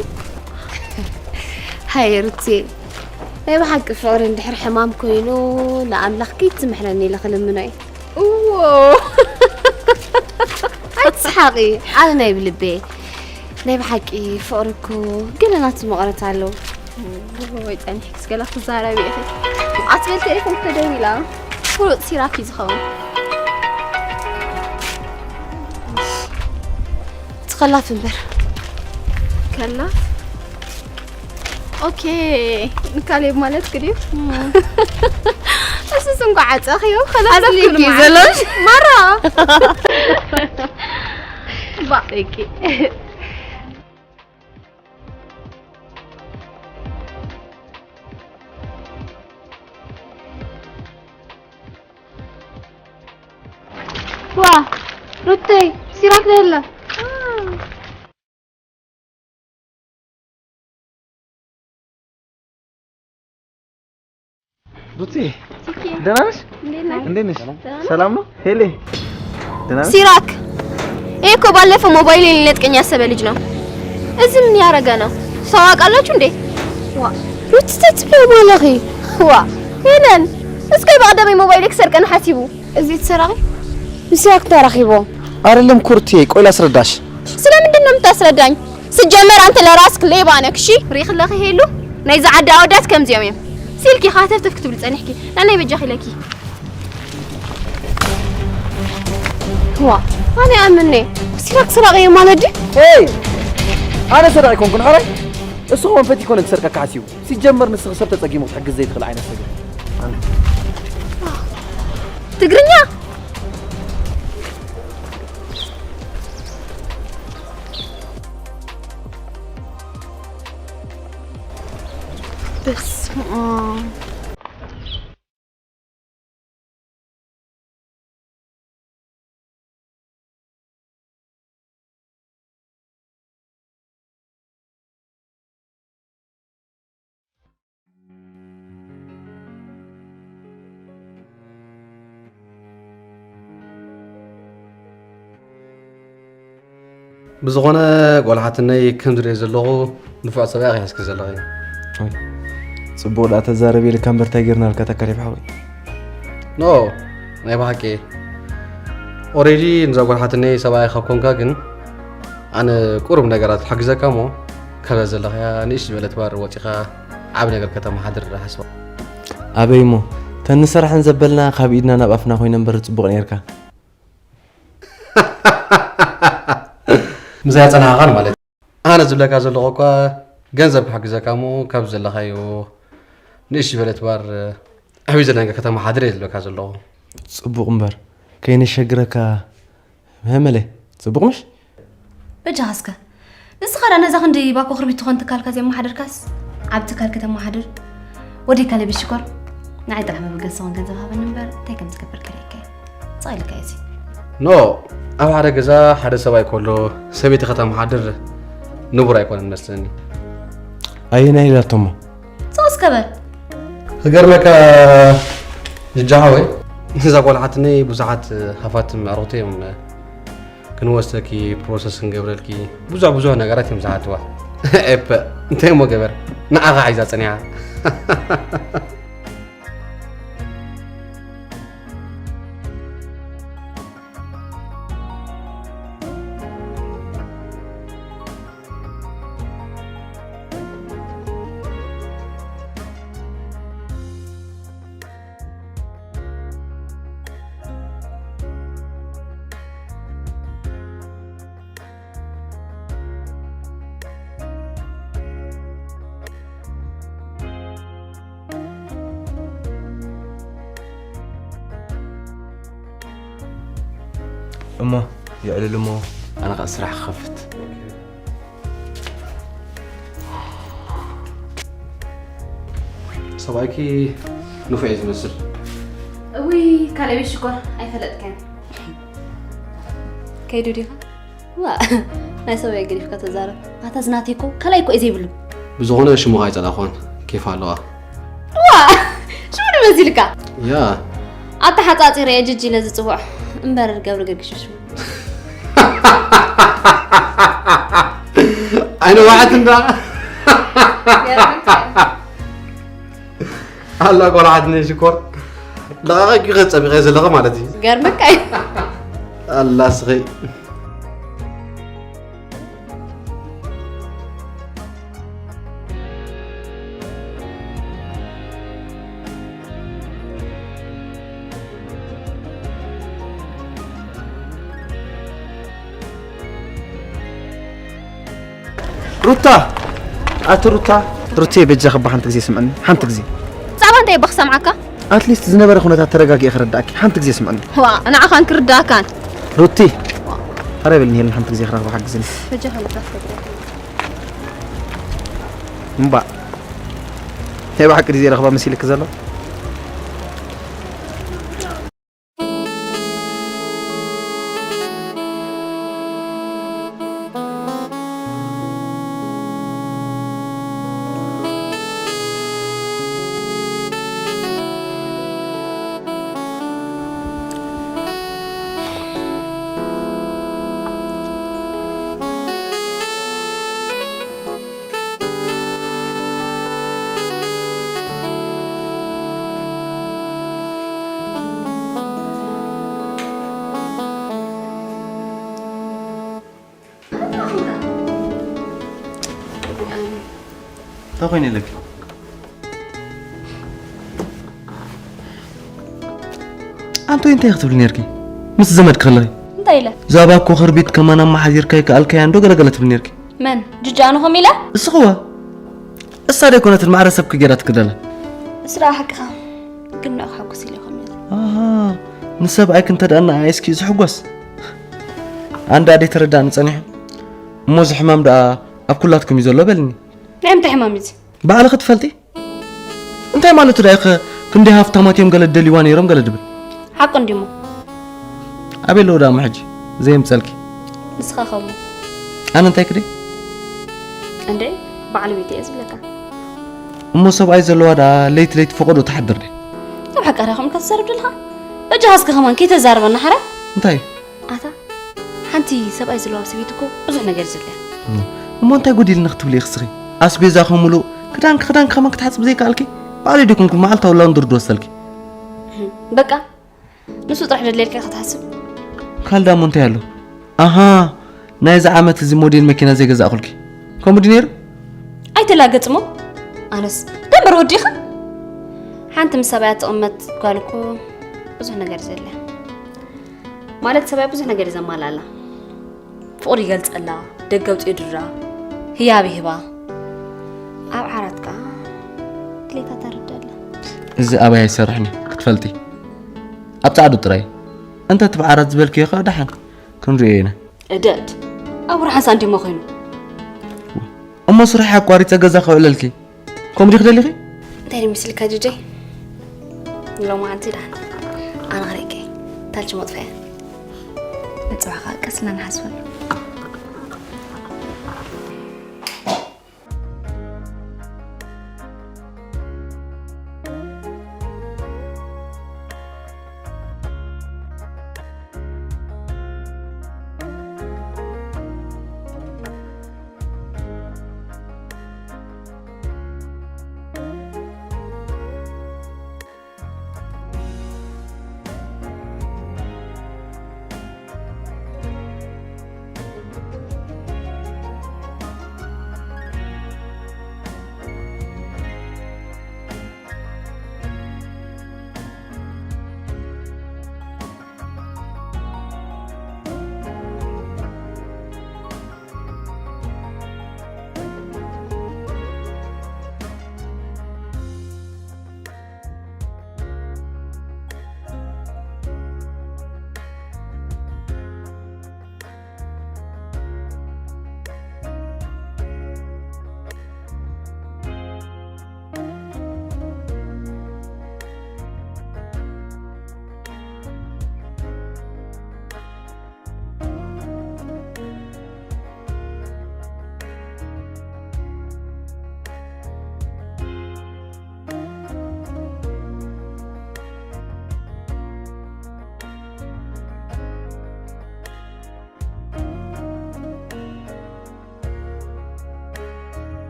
ሃይ ሩትየ ናይ ብሓቂ ፍቕሪ እንድሕር ሕማም ኮይኑ ንኣምላኽ ከይትምሕረኒ ኢለ ክልምኖ እየ። እዎ ኣይትስሓቂ። ኣነ ናይ ብልበየ ናይ ብሓቂ ፍቕሪ እኮ ገለ ናቱ መቐረት ኣለዎ። ወይ ጸኒሕክስ ገለ ክትዛረቢ ኢኺ። ኣትበል ቴሌፎን ተደዊላ ፍሉጥ ሲራክ እዩ ዝኸውን። ትኸላፍ እምበር ከላ ኦኬ ንካሌብ ማለት ክድዩ እሱስ እንኳ ዓፀኽዮ ከለለፍክሉ ዘለሽ ማራ ባቂ ዋ ሩተይ ሲራክ ደላ ሩቲ ደህና ነሽ? እንዴት ነሽ? ሰላም ነው? ሄሌ ደህና ነሽ? ሲራክ ይሄ እኮ ባለፈው ሞባይሌን ሊነጥቀኝ ያሰበ ልጅ ነው። እዚህ ምን ያደረገ ነው? ሰው አውቃላችሁ እንዴ? ዋ ሩቲ ተትብለ ማለኺ ዋ ሄለን እስከ በቀደመ ሞባይል ክሰርቀን ሓሲቡ እዚ ትሰራቂ ምስ ሲራክ ተራኺቦ አይደለም ኩርቴ፣ ቆይ ላስረዳሽ። ስለምንድን ነው የምታስረዳኝ? ስጀመር አንተ ለራስክ ሌባ ነክ። እሺ ሪክ ለኺ ሄሉ ናይዛ ዓዲ ኣወዳት ከምዚኦም እዮም። ሲልኪ ካተፍተፍ ክትብል ጸኒሕኪ ናናይ በጃኺ ለኪ ዋ ኣነ ኣምኔ ሲራክ ስራቂ ማለት ድዩ ሄይ ኣነ ሰራቂ ኮንኩ ንሓራይ እሱ ኾን ፈቲ ኮነ ክሰርቀካ ሓሲቡ ሲጀመር ንስኺ ሰብ ተጸጊሙ ክትሕግዝ ዘይትኽእል ዓይነት ሰብ ትግርኛ በስመ ኣብ ብዝኾነ ጓል ሓትነይ ከም ዝሪኦ ዘለኹ ንፉዕ ሰብኣይ ኢኺ ሒዝኪ ዘለኺ። ኦይ፣ ጽቡቕ ደኣ ተዛረብ ኢልካ እምበር እንታይ ጌርናልካ ተካሊብ ሓወይ? ኖ፣ ናይ ብሓቂ። ኦሬዲ ንዛ ጓል ሓትነይ ሰብኣይ ካብ ኮንካ ግን ኣነ ቁሩብ ነገራት ክሕግዘካ እሞ ካብዛ ዘለኻያ ንእሽቲ ዝበለት ባር ወጺኻ ዓቢ ነገር ከተመሓድር ሓስባ። ኣበይ እሞ? ተን ንሰርሐን ዘበልና ካብ ኢድና ናብ ኣፍና ኮይነ እምበር ጽቡቕ ኔርካ። ምሳይ ኣጸናሃኻን ማለት እዩ። ኣነ ዝብለካ ዘለኹ እኳ ገንዘብ ክሕግዘካ እሞ ካብ ዘለኻዮ ንእሽቲ ዝበለት ባር ኣሕቢዘ ነገር ከተመሓድር እየ ዝብለካ ዘለኹ። ጽቡቕ እምበር ከይነሸግረካ። መመለ፣ ጽቡቕ ምሽ? በጃኻ እስከ ንስኻ ደኣ ነዛ ክንዲ ባኮ ክርቢት ትኾን ትካልካ ዘየመሓደርካስ፣ ኣብ ትካል ከተመሓድር ወደይ ካሌብ ሽኮር ንዓይ ጥራሕ መበገሲ ዝኾን ገንዘብ ሃበኒ እምበር እንታይ ከም ዝገብር ከርእየካ እየ። ስቕ ኢልካ እዩ እዚ። ኖ፣ ኣብ ሓደ ገዛ ሓደ ሰብኣይ ከሎ ሰበይቲ ከተመሓድር ንቡር ኣይኮነን መስለኒ። ኣየናይ ኢላቶሞ? ስቕ እስከ በል። ክገርመካ ጅጃ ሓወይ፣ እዛ ጓል ሓትነይ ብዙሓት ሃፋትም ኣዕሩኽቲ እዮም ክንወስደኪ፣ ፕሮሰስ ክንገብረልኪ፣ ብዙሕ ብዙሕ ነገራት እዮም ዝሓትዋ። ኤፐ፣ እንታይ እሞ ገበር? ንዓኻ ሒዛ ጸኒሓ። እሞ የዕልል እሞ ኣነ ኸኣ ስራሕ ክኸፍት። ሰብኣይኪ ንፉዕ እዩ ዝመስል። እውይ፣ ካሌብ ሽኮር ኣይፈለጥካዮን። ከይዱ ዲኻ? ዋ፣ ናይ ሰብኣይ ገዲፍካ ተዛረብ። ኣታ ዝናተይ እኮ ካልኣይ እኮ እዩ ዘይብሉ። ብዝኾነ ሽሙ ኣይጸላእኩን፣ ኬፍ ኣለዋ። ዋ፣ ሽሙ ዶ መሲልካ? ያ። ኣተሓጻጺረ እየ ጅጂ ኢለ ዝጽውዖ እምበር ገብሪ ገጊሹ ሽሙ። ኣይነውሓት እንዳ። ገርመካ። ኣላ ቆልዓት ነይ ሽኮር። ለቓቒ ጸሚቐ ዘለኹ ማለት እዩ። ገርመካ እዩ። ኣላ ስኺ። ሩታ! ኣቲ ሩታ! ሩቴ፣ በጃኺ እባ ሓንቲ ግዜ ስምዕኒ፣ ሓንቲ ግዜ። ብዛዕባ እንታይ እባ ክሰምዓካ? ኣትሊስት ዝነበረ ኩነታት ተረጋጊኤ ክረዳእኪ፣ ሓንቲ ግዜ ስምዕኒ። ዋ፣ ንዓኻን ክርዳእካን። ሩቲ! ኣረ በልኒ ሄለን፣ ሓንቲ ግዜ ክረኽባ ሓግዝኒ። በጃኻ ልብራኽ ገብረ። እምባእ። ናይ ብሓቂ ድዩ ዘይረኽባ መሲልኪ ዘሎ? እንታይ ኮይኑ ኢለኪ? ኣንቶይ እንታይ ክትብሊ ነርኪ? ምስ ዘመድ ከለኺ እንታይ ኢለ? ዛባ እኮ ክርቢት ከማን ኣመሓዲርካ ይከኣልካያ እንዶ ገለገለ ትብል ነርኪ። መን? ጅጃ ኣነ ከምኡ ኢለ? እስኽዋ። እሳ ዶ ኣይኮነትን ማዕረ ሰብ ክጌራ ትክደላ? እሱ ደኣ ሓቅኻ። ግን ንዕኡ ከሐጉስ ኢለ ከምኡ ኢለ። ኣሃ፣ ንሰብኣይኪ እንተ ደኣ ንዓይ እስኪ ዝሕጎስ። ኣንዳ ደይ ተረዳእኒ ጸኒሑ። እሞ እዚ ሕማም ደኣ ኣብ ኩላትኩም እዩ ዘሎ በልኒ። ናይ ምንታይ ሕማም እዩ እዚ? ባዕልኺ ትፈልጢ? እንታይ ማለቱ ደኣ ኢኸ ክንደይ ሃፍታማት እዮም ገለ ደልይዋ ነይሮም ገለ ድብል? ሓቁ እንድዩ እሞ። ኣበይ ኣለዉ ደኣ እሞ ሕጂ? ዘየምጸልኪ። ንስኻ ኸሞ? ኣነ እንታይ ክደይ? እንዴ፣ በዓል ቤት እየ ዝብለካ። እሞ ሰብኣይ ዘለዋ ደኣ ለይቲ ለይቲ ፈቐዶ ትሓድር ድያ? ኣብ ሓቃ ዲኻ ከምኡ ኢልካ ትዛረብ ዘለኻ? በጃኻ እስከ ከማን ከይተዛርበና ሓራይ? እንታይ? ኣታ፣ ሓንቲ እቲ ሰብኣይ ዘለዋ ሰበይቲ እኮ ብዙሕ ነገር እዩ ዘድልያ። እሞ እንታይ ጎዲልኒ ክትብሊ ኢኺ እስኺ? ኣስቤዛ ከምሉ ክዳንኪ ክዳንኪ ከማን ክትሓጽቢ ዘይከኣልኪ? ባዕለይ ዲኩም ኩሉ መዓልታዊ ላውንድሪ ድወሰልኪ? በቃ ንሱ ጥራሕ ደድልየልካ ኢኻ ትሓስብ። ካልዳ እሞ እንታይ ኣሎ? ኣሃ ናይዚ ዓመት እዚ ሞዴል መኪና ዘይገዛእኩልኪ ከምኡ ድዩ ነይሩ? ኣይተላገጽ እሞ ኣነስ ደንበር ወዲኻ ሓንቲ ምስ ሰብኣያ ትቕመጥ ጓል እኮ ብዙሕ ነገር ዘለ ማለት ሰብኣይ ብዙሕ ነገር እዩ ዘማላላ። ፍቕሪ ይገልጸላ፣ ደገ ኣውጺኡ ድራ፣ ህያብ ይህባ። ኣብ ዓራት ከኣ ድሌታ ተርደላ። እዚ ኣባይ ኣይሰርሕን እዩ ክትፈልጢ። ኣብ ጻዕዱ ጥራይ። እንተ እቲ ብዓራት ዝበልክዮ ከኣ ደሓን ክንርእዮ ኢና። እደድ። ኣብ ርሓስ ኣንዲሞ ኮይኑ። እሞ ስራሕ ኣቋሪጸ ገዛ ከውዕለልኪ። ከምኡ ዲኺ ደሊኺ? እንታይ ዶ ይመስልካ ጂጂ? ሎማዓንቲ ደሓን ኣነ ክርእየኪ እየ። ታልቺ መጥፍያ። ንጽባሕ ከኣ ቀስ ኢልና ንሓስበሉ።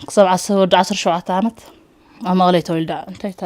ክሳብ ዓሰርተ ወዲ ዓሰርተ ሸውዓተ ዓመት ኣብ መቐለ ተወልዳ እንታይ ተ